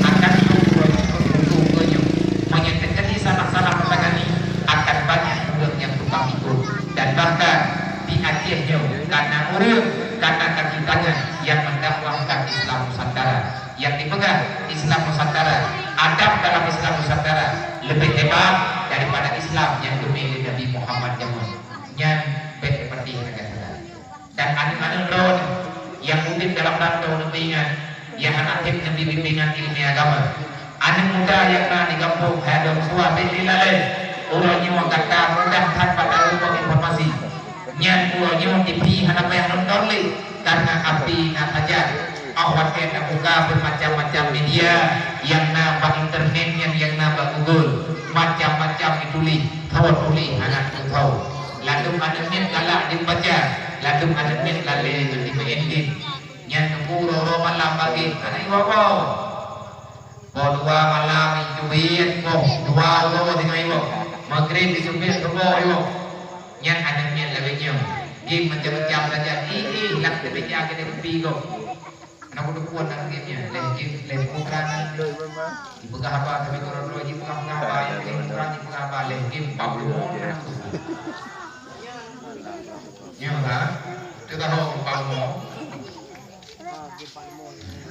akan troh buku-buku nyoe. Meunyoe teukeudi salah-salah meutangani, akan banyak ureuëng nyang tukang ikot. Dan bahkan di Aceh nyoe ka na ureuëng, ka na kaki tangan nyang mendakwahkan Islam Nusantara. Nyang dipeugah Islam Nusantara, adab dalam Islam Nusantara leubeh hebat daripada Islam nyang geubri lé Nabi Muhammad jameun nyan. Bèk patéh lagèe nyan. Dan aneuk-aneuk droeneuh nyang udép dalam rantau neubri nyan, nyang hana tem neubri bimbingan ileumèe agama. Aneuk muda nyang na di gampông hai dong sua bèk lé lalè. Uroe nyoe gata mudah that bak taeubok informasi. Nyan uroe nyoe TV hana payah nonton lé, karena api na sajan. Óh watèe tabuka beumacam-macam media nyang na bak internet nyan, nyang na bak Google, macam-macam dituléh, thôn tuléh hana teuthôn. Ladôm aneuk miet galak jibaca, ladôm aneuk miet lalè ngon jimeu'en game. Nyan teungku uroe-uroe malam bagét hana iwoe-woe. Poh dua malam icubiet, poh dua uroe singoh iwoe. Maghrib icubiet, suboh iwoe. Nyan aneuk miet lagèe nyoe. Game macam-macam saja. Ih, ih, lam teumèja keuneuk kupi gob. Hana kuteupue aneuk miet nyan. Lhèe game, lhèe putra nyan. Jipeugah haba, tapi keudroe-droe jipeugah haba, nyang lhèe putra jipeugah haba, lhèe game, bak bumoe nyan. Nyoe ha, teuka ho bak bumoe.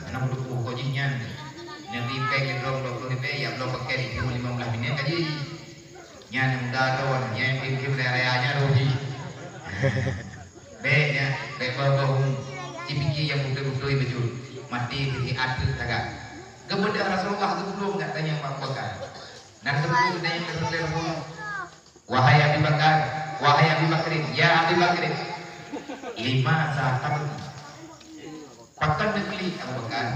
Aneuk muda ko jih nyan. Neubri péng lé droe dua ploh ribèe, ya bloe pakèt lé limong blah minèt ka jih. Nyan muda droe, nyan game-game raya-raya nyan roh jih. Bèk nyan, bèk bau-bau. Cipike nyang beutôi-beutôi beujeuet. Maté di ateueh tagak. Geubeudôh Rasulullah geupeurunoe gata nyang bak Abu Bakar. Dan geupeurunoe gata nyang bak Rasulullah. Wahai Abi Bakar, wahai Abi Bakrin, ya Abi Bakrin, lima za tabki? Pakon neuklik Abu Bakar?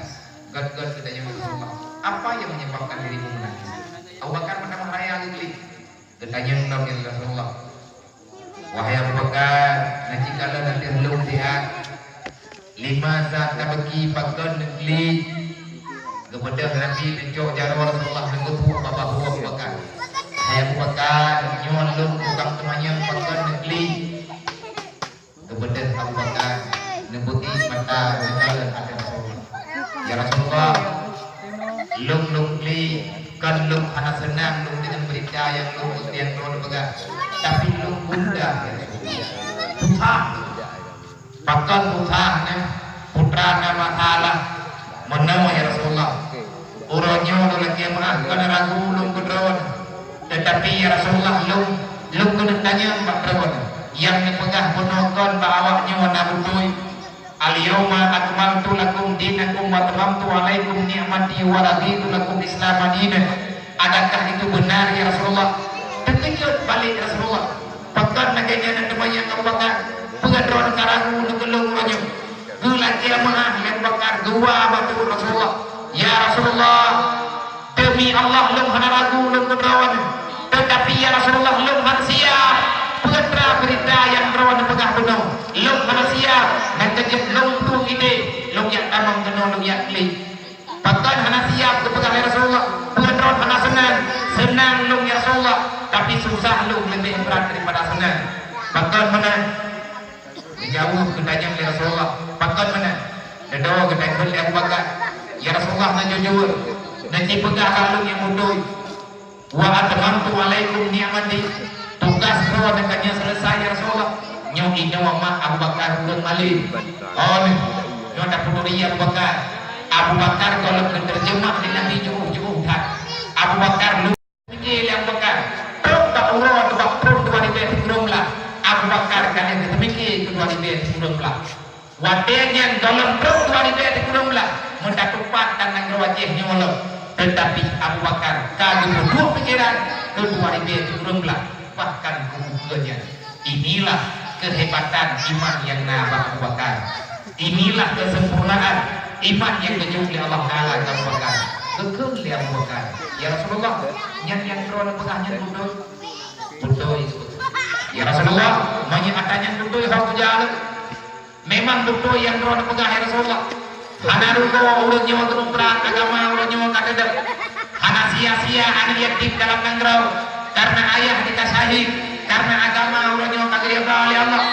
Gèt-gèt geutanyong Rasulullah, apa yang menyebabkan dirimu menangis? Abu Bakar meutamah raya geuklik. Geutanyong lom lé Rasulullah, wahai Abu Bakar, na cit kalon ateueh lôn siat. Lima za tabki, pakon neuklik? Geubeudôh Nabi neucok jaroe Rasulullah neugeubuek bak bahu Abu Bakar. Hai Abu Bakar, nyoe lôn tukang teumanyong, pakon neuklik? Geubeudôh Abu Bakar neubeuiek mata neukalon ateueh Rasulullah. Ya Rasulullah, lôn lôn klik, kon lôn hana seunang lôn deungon beurita nyang lôn, nyang lôn peugah, tapi lôn gundah, ya Rasulullah. Susah. Pakon susah nyan, putra na masalah. Meunoe, ya Rasulullah. Uroe nyoe lôn lakèe meu'ah, kon ragu lôn keu droeneuh. Teutapi, ya Rasulullah, lôn, lôn keuneuk tanyong bak droeneuh. Nyang neupeugah bunoe kon bak awak nyoe na beutôi. Al-yauma akmaltu lakum dinakum wa atmamtu alaikum ni'mati wa raditu lakum Islama dina. Adakah itu benar, ya Rasulullah? Teukeujot balek Rasulullah. Pakon lagèe nyan na teumanyong Abu Bakar? Peue droeneuh ka ragu neugeulong uroe nyoe? Geulakèe meu'ah lé Abu Bakar, geuwa bak Rasulullah, "Ya Rasulullah, demi Allah lôn hana ragu lôn keu droeneuh. Teutapi ya Rasulullah, lôn hana siap peue teuma beurita nyang droeneuh peugah bunoe. Lôn hana siap, nyang keujeuet lôn tueng idéh, lôn jak tamong keunoe lôn jak klik." Pakon hana siap geupeugah lé Rasulullah? Peue droe hana seunang? Seunang lôn ya Rasulullah, tapi susah lôn leubeh brat daripada seunang. Pakon meunan? Geujaweueb geutanyong lé Rasulullah, pakon meunan? Dudoe geutanyong lé Abu Bakar, "Ya Rasulullah, na jujur, na jipeugah bak lôn nyang beutôi." "Wa atmamtu alaikum ni'mati." Tugas droe ka nyoe seuleusai, ya Rasulullah. Nyoe inoe mak Abu Bakar ureueng malém. Oh, nyoe tapeuturi Abu Bakar. Abu Bakar gohlom geuteurjeumah lé Nabi jiôh-jiôh that. Abu Bakar lôn pike lé Abu Bakar. Trok bak uroe bak phon dua ribèe sikureueng blah. Abu Bakar ka lheueh geuteumiké keu dua ribèe sikureueng blah. Watèe nyan gohlom trok dua ribèe sikureueng blah, meutatupat dan nanggroe Aceh nyoe lom. Teutapi Abu Bakar ka geupeuduek pikeran keu dua ribèe sikureueng blah, bahkan keu ukeue nyan. Inilah keuhebatan iman nyang na bak Abu Bakar. Inilah keuseumpurnaan iman nyang geujok lé Allah Taala keu Abu Bakar. Geukheun lé Abu Bakar, "Ya Rasulullah, nyan nyang droeneuh peugah nyan beutôi?" "Beutôi." "Ya Rasulullah, meunyoe ata nyan beutôi, ho kujak lôn." "Memang beutôi nyang droeneuh peugah, ya Rasulullah. Hana rugoe ureueng nyoe geunumprang agama ureueng nyoe ka teudeuh. Hana sia-sia aneuk yatim dalam nanggroe, karena ayah jih ka syahid, karena agama ureueng nyoe ka geurida lé Allah.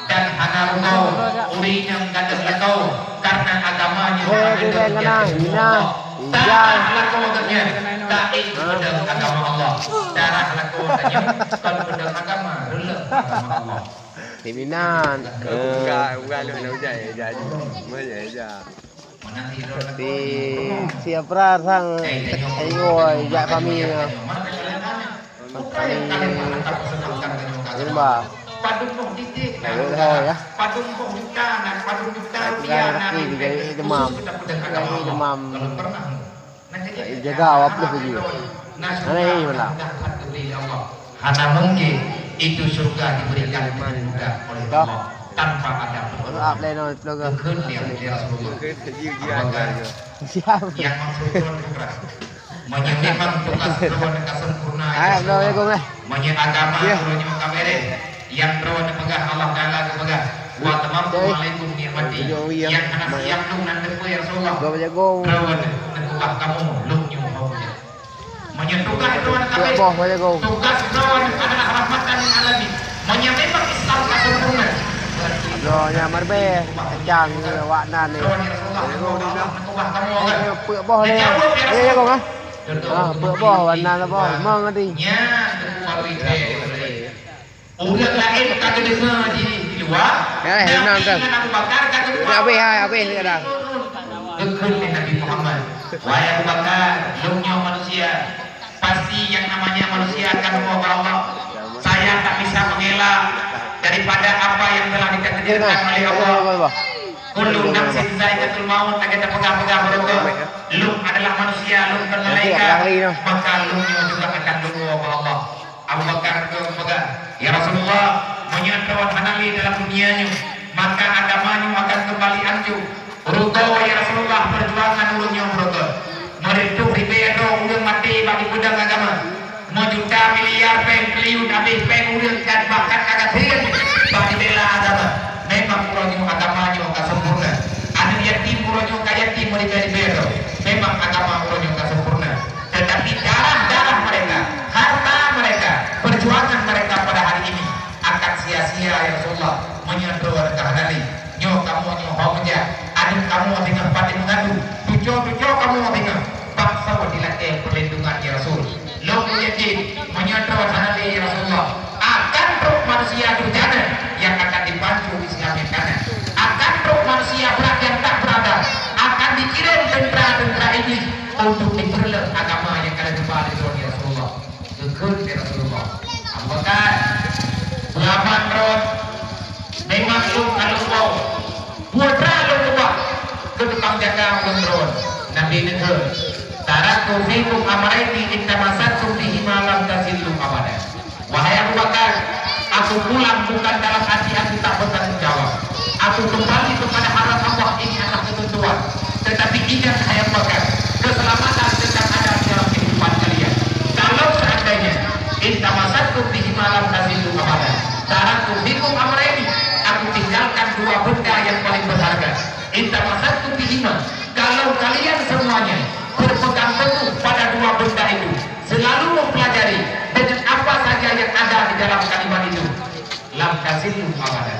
Dan hana rugoe ureueng nyang gadôh lakoe, karena agama nyoe ka geudeuh di ateueh bumoe Allah. Darah lakoe geuh nyan taék keu peudeueng agama Allah. Darah lakoe tanyoe kon peudeueng agama, reuloh agama Allah." Di Minan. Buka, buka lu nak ucai, ucai. Mana ya? Tapi siap perang sang, ayo, jak kami, ya. Kami rimba. Ayo, ya. Kaki dijadi demam. Dijadi demam. Jaga awak pun pergi. Mana ini malam? Hana mungkin itu surga diberikan dengan mudah oleh Allah tanpa ada pertolongan. Kekheun lé Rasulullah. Apakah yang maksud Tuhan bukan? Meunyoe memang tugas droe ka sempurna, ya Rasulullah. Meunyoe agama droe nyoe ka beres, nyang droe neupeugah Allah Taala geupeugah, "Wa atmamtu alaikum ni'mati." Nyang hana siap lôn nan teupeu, ya Rasulullah. Droe neukeubah kamoe, lôn nyoe hom. Meunyoe tugas droe ka beres, tugas droe adalah rahmatan lil alamin. Meunyoe memang Islam ka sempurna, berarti droe nyang meureubeue kacang awak nan ni. Droe, ya Rasulullah, Allah neukeubah kamoe, kan? Peue boh lé. Jaweueb, ya Rasulullah. Ah, peuet boh, wan na saboh, limong tadi. Nyan teungku baru ibe. Ureueng laén ka geudeungoe di, di luwa, Nabi ngon Abu Bakar ka geudeungoe. Habéh, hai, habéh, kadang. Geukheun lé Nabi Muhammad, "Wahai Abu Bakar, lôn nyoe manusia. Pasti yang namanya manusia akan dibawa Allah. Saya tak bisa mengelak daripada apa yang telah ditakdirkan oleh Allah. Kullu nafsin dzaiqatul maut," lagèe tapeugah-peugah baroe. Lôn adalah manusia, lôn kon malaikat, maka lôn nyoe juga akan dibawa Allah. Abu Bakar geupeugah, "Ya Rasulullah, meunyoe droe hana lé dalam dunia nyoe, maka agama nyoe akan kembali anjôk." Beureutoh, ya Rasulullah, peujuangan ulôn nyoe beureutoh. Meureutoh ribèe droe ureueng maté bak dipeudong agama. Meujuta miliar péng triliun habéh péng ureueng ka bahkan ka gasien bak dibela agama. Memang uroe nyoe agama nyoe ka sempurna. Aneuk yatim uroe nyoe ka yatim meuribèe-ribèe droe. Memang agama uroe nyoe ka sempurna. Tetapi darah-darah mereka, harta mereka, perjuangan mereka pada hari ini akan sia-sia, ya Rasulullah, meunyoe droe ka hana lé. Nyoe kamoe nyoe ho meujak, aneuk kamoe singoh pat jimeungandung, cucoe-cucoe kamoe singoh, bangsoe dilakèe peurlindungan, ya Rasul. Lôn yakin, meunyoe droe hana lé, ya Rasulullah, akan trok manusia durjana nyang akan dipancu Islam nyang kana. Akan trok manusia brat nyang tak beradab, akan dikirém teuntra-teuntra Iblih untuk dipeurleueh agama nyang ka lheueh geuba lé droe, ya Rasulullah. Geukheun lé Rasulullah, "Abu Bakar, beulaban rot, memang lôn ka lôn woe, putra lôn ubah keu tukang jaga ulôn droe." Nabi neukheun, "Taraktu fikum amraini in tamassaktum bihima lam tadhillu abada." Wahai Abu Bakar, aku pulang bukan dalam arti aku tak bertanggung jawab. Aku kembali kepada haram Allah, ini adalah ketentuan. Tetapi ingat, hai Abu Bakar, keselamatan tetap ada di dalam kehidupan kalian. Kalau seandainya, in tamassaktum bihima lam tadhillu abada. Taraktu fikum amraini, aku tinggalkan dua benda yang paling berharga. In tamassaktum bihima, kalau kalian semuanya berpegang teguh pada dua benda itu, selalu mempelajari dengan apa saja yang ada di dalam kalimat itu, lam tadhillu abada.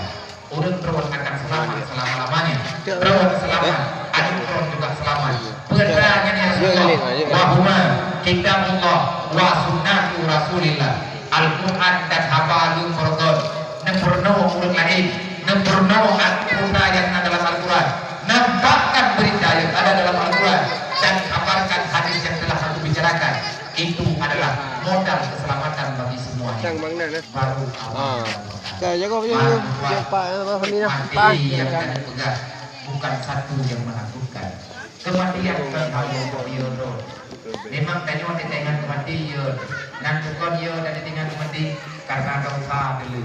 Ureueng droe akan selamat selama-lamanya. Droe selamat, aneuk droe juga selamat. Peue nyan, ya Rasulullah? Wa huma kitabullah wa sunnatu Rasulillah. Al-Quran dan haba lôn beureukat. Neupeurunoe ureueng laén. Neupeurunoe aturan nyang na dalam Al-Quran. Nampakkan berita yang ada dalam Al-Quran. Dan kabarkan hadis yang telah aku bicarakan. Itu adalah modal keselamatan bagi semuanya. Baru awal. Mati yang tadi peugah bukan satu yang menakutkan. Kematian kan hal yang beriyo. Memang tanyoe teuingat kematian. Nan bukon yo dan teuingat kematian karena dosa dulu.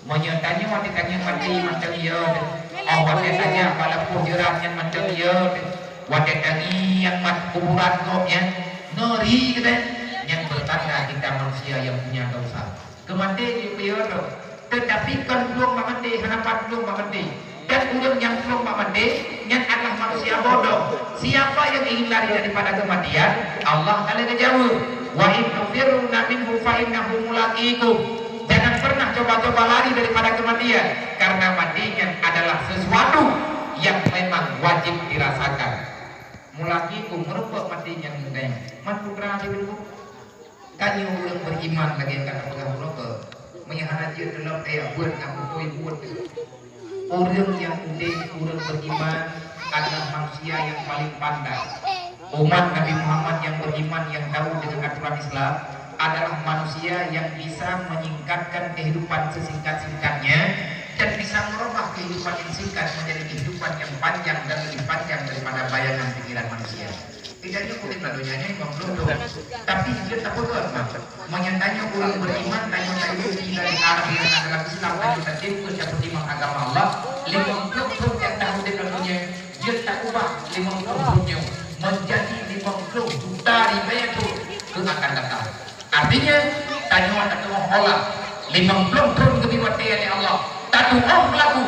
Meunyoe tanyoe watèe tangieng maté mantong yo, oh watèe tangieng bak lampôh jeurat nyan mantong yo, watèe tangieng mat kuburan gob nyan, ngeri geutanyoe, nyan beutanda kita manusia nyang punya dosa. Keumaté jipeuyo droe, teutapi kon plueng bak maté, hana pat plueng bak maté. Dan ureueng nyang plueng bak maté, nyan adalah manusia bodoh. Siapa yang ingin lari daripada kematian, Allah ka lheueh geujaweueb, "Wa in tafirru minhu fa innahu mulaqikum." Jangan pernah coba-coba lari daripada kematian, karena mati nyan adalah sesuatu yang memang wajib dirasakan. Mulaqikum, meureumpok mati nyan ngon geutanyoe. Man putra di Tanyoe ureueng beriman lagèe ka tapeugah uroe keu, meunyoe hana jeuet lom, eh, buet nyang beutôi buet. Ureuëng nyang udeb, ureuëng beriman adalah manusia nyang paling pandai. Umat Nabi Muhammad nyang beriman, nyang tahu dengan aturan Islam, adalah manusia yang bisa menyingkatkan kehidupan sesingkat-singkatnya dan bisa merubah kehidupan yang singkat menjadi kehidupan yang panjang dan lebih panjang daripada bayangan pikiran manusia. Tidak cukup di dunia ini memang beruntung, tapi kita pun, meunyoe tanyoe ureuëng beriman, tanyoe tayue di dalam Islam, tanyoe tatimpeue tapeutimang agama Allah, limong ploh thon nyang taudeb lam dunia, jeuet taubah limong ploh thon nyoe menjadi limong ploh juta ribèe thon keu akan datang. Artinya, tanyoe tatu'oh hola limong ploh thon geubri watèe lé Allah, tatu'oh lagu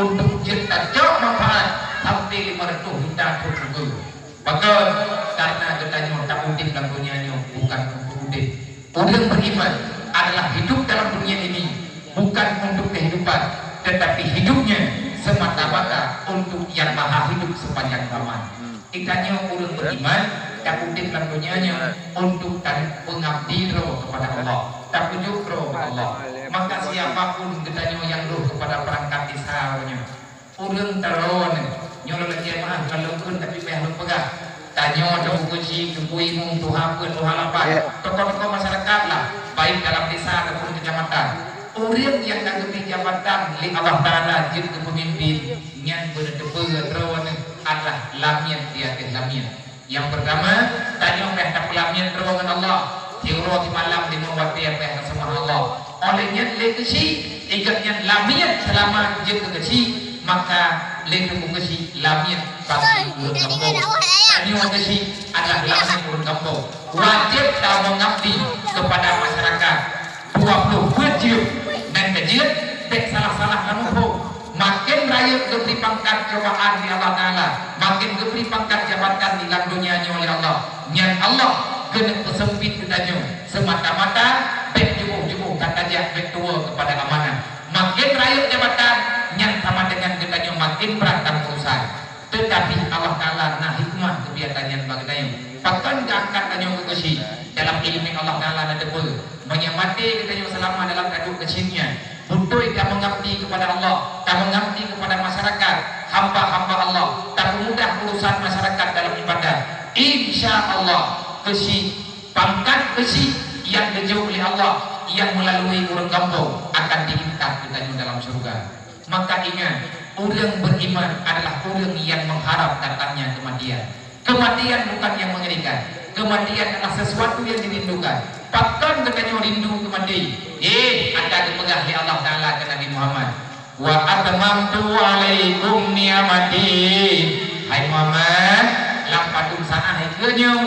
untuk jeuet tacok manfaat sampai lima ratus juta thon keudua. Pakon? Karena geutanyoe taudeb lam dunia nyoe bukan untuk udeb. Ureuëng beriman adalah hidup dalam dunia ini bukan untuk kehidupan, tetapi hidupnya semata-mata untuk Yang Maha Hidup sepanjang zaman. Geutanyoe ureuëng beriman taudeb lam dunia nyoe untuk tapeungabdi droe kepada Allah, tapeujok droe bak Allah. Maka siapa pun geutanyoe nyang rôh kepada perangkat desa nyoe, ureuëng taroe nyoe, nyoe lôn lakèe meu'ah, kon lôn kheun tapi payah lôn peugah. Tanyoe Teungku Keuchik, Teungku Imum, Tuha Peuet, Tuha Lapan, tokoh-tokoh masyarakat lah, baik dalam desa ataupun kecamatan. Ureuëng nyang ka geubri jabatan lé Allah Taala jeuet keu peumimpin, nyan beuneuteupeu droe nyoe adalah lamiet di ateueh lamiet. Nyang peurtama, tanyoe payah tapeulamiet droe ngon Allah. Siuroe simalam limong watèe payah taseumah Allah. Óh lheueh nyan lé Keuchik, i gobnyan lamiet seulama jeuet keu Keuchik, maka lé Teungku Keuchik lamiet bagi ureuëng gampông. Tanyoe Keuchik adalah lamiet ureuëng gampông. Wajéb tameungabdi keupada masyarakat. Dua ploh peuet jeuem, nyan ka jeuet, bèk salah-salah tamuphom. Makin rayeuk geubri pangkat cobaan lé Allah Taala, makin geubri pangkat jabatan di lam dunia nyoe lé Allah. Nyan Allah keuneuk peuseumpit geutanyoe, semata-mata bèk jiôh-jiôh ka tajak bèk tuwoe keupada amanah. Makin rayeuk jabatan, nyan sama dengan geutanyoe makin brat tamurusan. Teutapi Allah Taala na hikmah keubiasaan nyan bak geutanyoe. Pakon geuangkat tanyoe keu Keuchik? Dalam ileumèe Allah Taala na teupeue, meunyoe maté geutanyoe seulama dalam kandông Keuchik nyan, beutôi tameungabdi keupada Allah, tameungabdi keupada masyarakat, hamba-hamba Allah, tapeumudah urusan masyarakat dalam ibadah. Insya Allah, Keuchik, pangkat Keuchik nyang geujok lé Allah nyang meulalui ureuëng gampông akan diangkat geutanyoe dalam syeuruga. Maka ingat, ureuëng beriman adalah ureuëng nyang mengharap datangnya kematian. Kematian bukan yang mengerikan. Kematian adalah sesuatu yang dirindukan. Pakon geutanyoe rindu keu maté? Eh, ata geupeugah lé Allah Taala keu Nabi Muhammad, "Wa atmamtu alaikum ni'mati." Hai Muhammad, lam padum saát hai keu nyoe,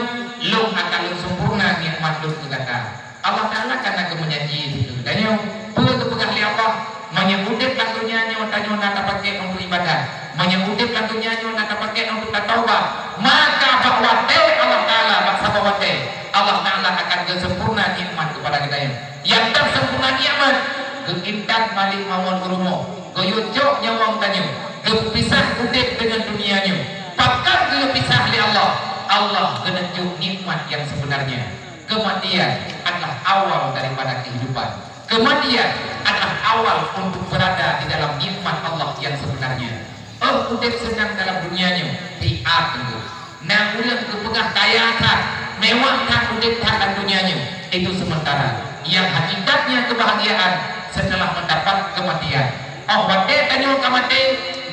lôn akan lôn sempurna nikmat lôn keu gata. Allah Taala kan na geumeujanji situ. Tanyoe, peue geupeugah lé Allah, meunyoe udeb lam dunia nyoe tanyoe na tapakék untuk ibadah, meunyoe udeb lam dunia nyoe na tapakék untuk tataubat, maka bak watèe Allah Taala, bak saboh watèe, Allah Taala akan geusempurna nikmat keupada geutanyoe. Nyang tan sempurna nikmat, geuintat malèe mawöt u rumoh, geuyue cok nyawöng tanyoe, geupisah udeb deungon dunia nyoe. Pakon geuyue pisah lé Allah? Allah geuneuk jok nikmat nyang seubeunarnya. Kematian adalah awal daripada kehidupan. Kematian adalah awal untuk berada di dalam nikmat Allah yang sebenarnya. Oh, udeb seunang dalam dunia nyoe, siat teungku. Na ureuëng geupeugah kaya that, mewah that, udeb that lam dunia nyoe, itu sementara. Yang hakikatnya kebahagiaan setelah mendapat kematian. Oh, watèe tanyoe ka maté,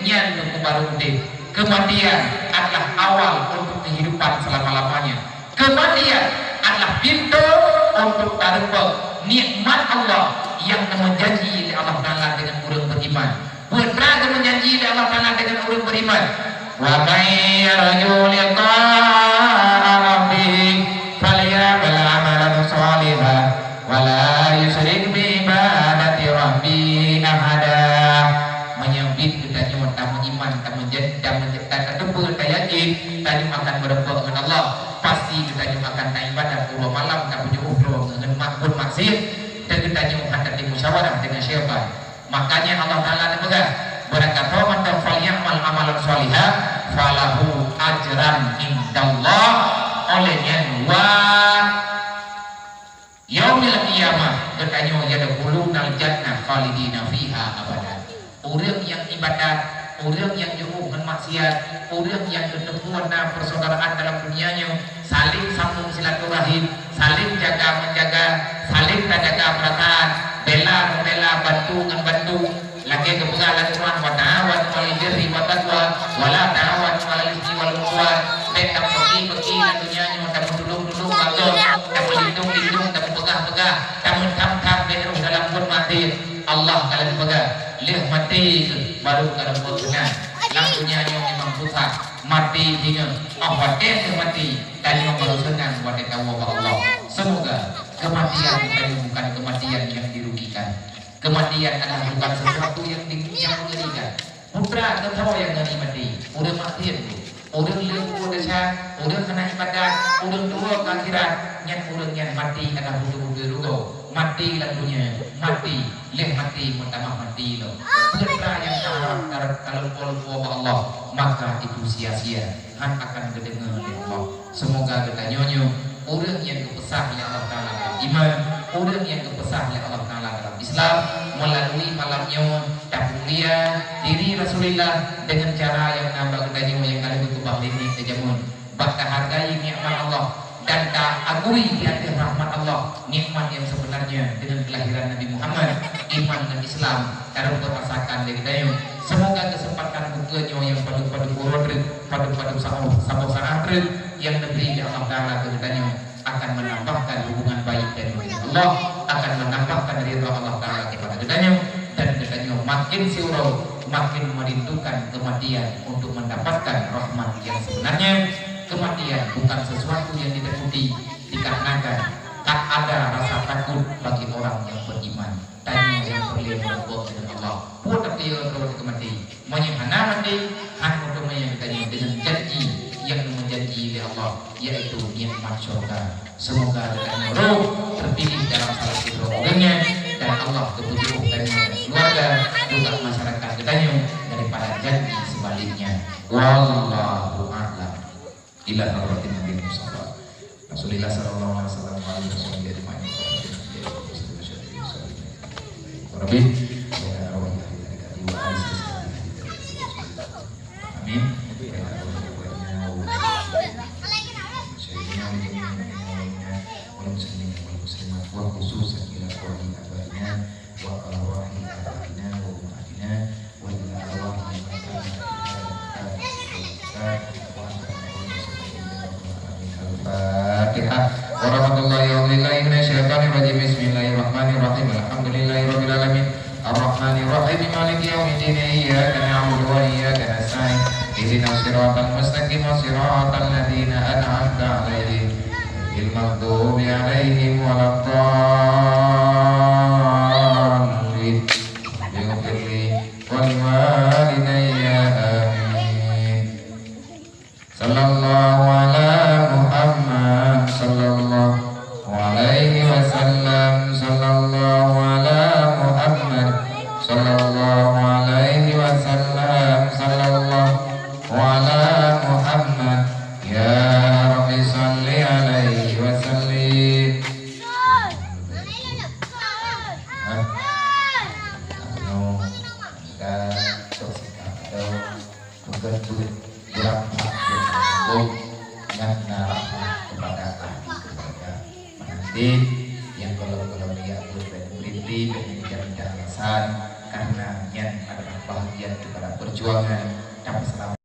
nyan teungku baru udeb. Kematian adalah awal untuk kehidupan selama-lamanya. Kematian adalah pintoe untuk tareupok nikmat Allah nyang neumeujanji lé Allah Taala deungon ureuëng beriman. Peue teuma geumeujanji lé Allah Taala deungon ureuëng beriman? "Wa may yarju liqa'a rabbih falyamal amalan shalihan wa la yusyrik bi ibadati rabbih ahada." Meunyoe biet geutanyoe tameuiman, tameujan-, tameujan-, ta-, tateupeue, tayakin, tanyoe akan meureupok ngon Allah. Pasti geutanyoe akan taibadah uroe malam, tapeujeuôh droe ngon mak-, buet maksiet, dan geutanyoe hana tamusyawarah deungon syaitan. Makanya Allah Taala neupeugah, "Barang gata mantong falyamal amalan shalihan, falahu ajran indallah." Oleh nyan, wa yaumil qiyamah, geutanyoe yadkhulunal jannah khalidina fiha abada. Ureuëng nyang ibadat, ureuëng nyang jauh ngon maksiat, ureuëng nyang geuteupeue na persaudaraan dalam dunia nyoe, saling sambung silaturahim, saling jaga menjaga, saling tajaga perasaan, bela membela, bantu ngon bantu. Lagée geupeugah lam Quran, "Wa ta'awanu 'alal birri wat taqwa, wa la ta'awanu 'alal itsmi wal 'udwan." Bék tabeuki-beuki lam dunia nyoe, tameutulông-tulông bak gob, tameulindông-lindông, tameupeugah-peugah, tameutham-tham bék rôh dalam buet maté. Allah ka lheueh peugah, "Lheueh maté kheueh baru ka lheueh buet meunan." Lam dunia nyoe memang susah, maté jih nyoe. Óh watée kheueh maté, tanyoe baru seunang watée tawoe bak Allah. Seumoga kematian tanyoe bukan kematian nyang dirugikan. Kematian adalah bukan sesuatu yang di-, yang mengerikan. Putra teuntèe nyang ngeri maté, ureueng maksiet tu, ureueng le pukul desya, ureueng hana ibadat, ureueng tuwo keu akhirat, nyan ureueng nyan maté adalah beutôi-beutôi rugoe. Maté lam dunia, maté, lheueh maté meutamah maté lom. Peue nyang taharap, taharap ka lumpoe-lumpoe bak Allah, maka itu sia-sia, han akan geudeungoe lé Allah. Seumoga geutanyoe nyoe ureueng nyang geupeusah lé Allah Taala lam iman, ureueng nyang geupeusah lé Allah Taala dalam Islam, meulalui malam nyoe tapeumulia diri Rasulullah deungon cara nyang na bak geutanyoe nyang ka lheueh geukeubah lé nyoe jameun. Bak tahargai nikmat Allah dan taagui di ateueh rahmat Allah nikmat nyang seubeunarnya deungon keulahiran Nabi Muhammad, iman ngon Islam, tareumpok rasakan lé geutanyoe. Seumoga keuseumpatan buka nyoe nyang padub-padub uroe treuk, padub-padub saboh, saboh saát treuk nyang neubri lé Allah Taala keu geutanyoe akan meunambahkan hubungan baik geutanyoe deungon Allah, akan meunambahkan ridha Allah Taala keupada geutanyoe, dan geutanyoe makin siuroe makin merindukan kematian untuk mendapatkan rahmat yang sebenarnya. Kematian bukan sesuatu yang ditakuti, dikarenakan tak ada rasa takut bagi orang yang beriman. Tanyoe nyang peureulée meureumpok deungon Allah. Peue tapiôh droe teuka maté? Meunyoe hana maté, han meuteumé geutanyoe deungon janji nyang neumeujanji lé Allah, yaitu nikmat syurga. Seumoga geutanyoe roh teupiléh dalam salah sidroe ureueng nyan, dan Allah geupeujiôh tanyoe dan keuluwarga, juga masyarakat geutanyoe daripada janji seubaliknya. Wallahu a'lam. Ila hadratin Nabi Mustafa Rasulillah sallallahu alaihi wasallam wa alihi wasallam ajma'in. Rabbi, wa ila arwahi ahli tarikati wa ahli silsilati ahli tarikati Rasulillah. Amin. Wa ila arwahi sayyidina wa jami'il mu'minin wal muslimin wal muslimat, wa khususan ila arwahi abaina wa arwahi abaina wa ummahatina wa ila arwahi man kana fi hadzal makan wa anta ma'hum. Al-Fatihah. Warahmatullahi wabarakatuh. Bismillahirrahmanirrahim. Alhamdulillahi rabbil alamin. Arrahmanirrahim. Maliki yaumiddin. Iyyaka na'budu wa iyyaka nasta'in. Ihdinas siratal mustaqim. Siratal ladzina an'amta 'alaihim. Ghairil maghdubi 'alaihim waladdallin. Rabbighfirli wa liwalidayya. Amin. Sallallahu ala Muhammad, sallallahu alaihi wasallam, sallallahu ala Muhammad, sallallahu alaihi wasallam, sallallahu ala Muhammad. Ya Rabbi, salli alaihi wa sallim. Hah? Anu, dan tok sikap tu. Maka tu beurangkat beurangkat nyan na rahmat kepada ahli keluarga. Nanti nyang kalau-kalau dia buat dan berhenti dan minta-minta alasan, karena nyan adalah bahagian daripada perjuangan dan selama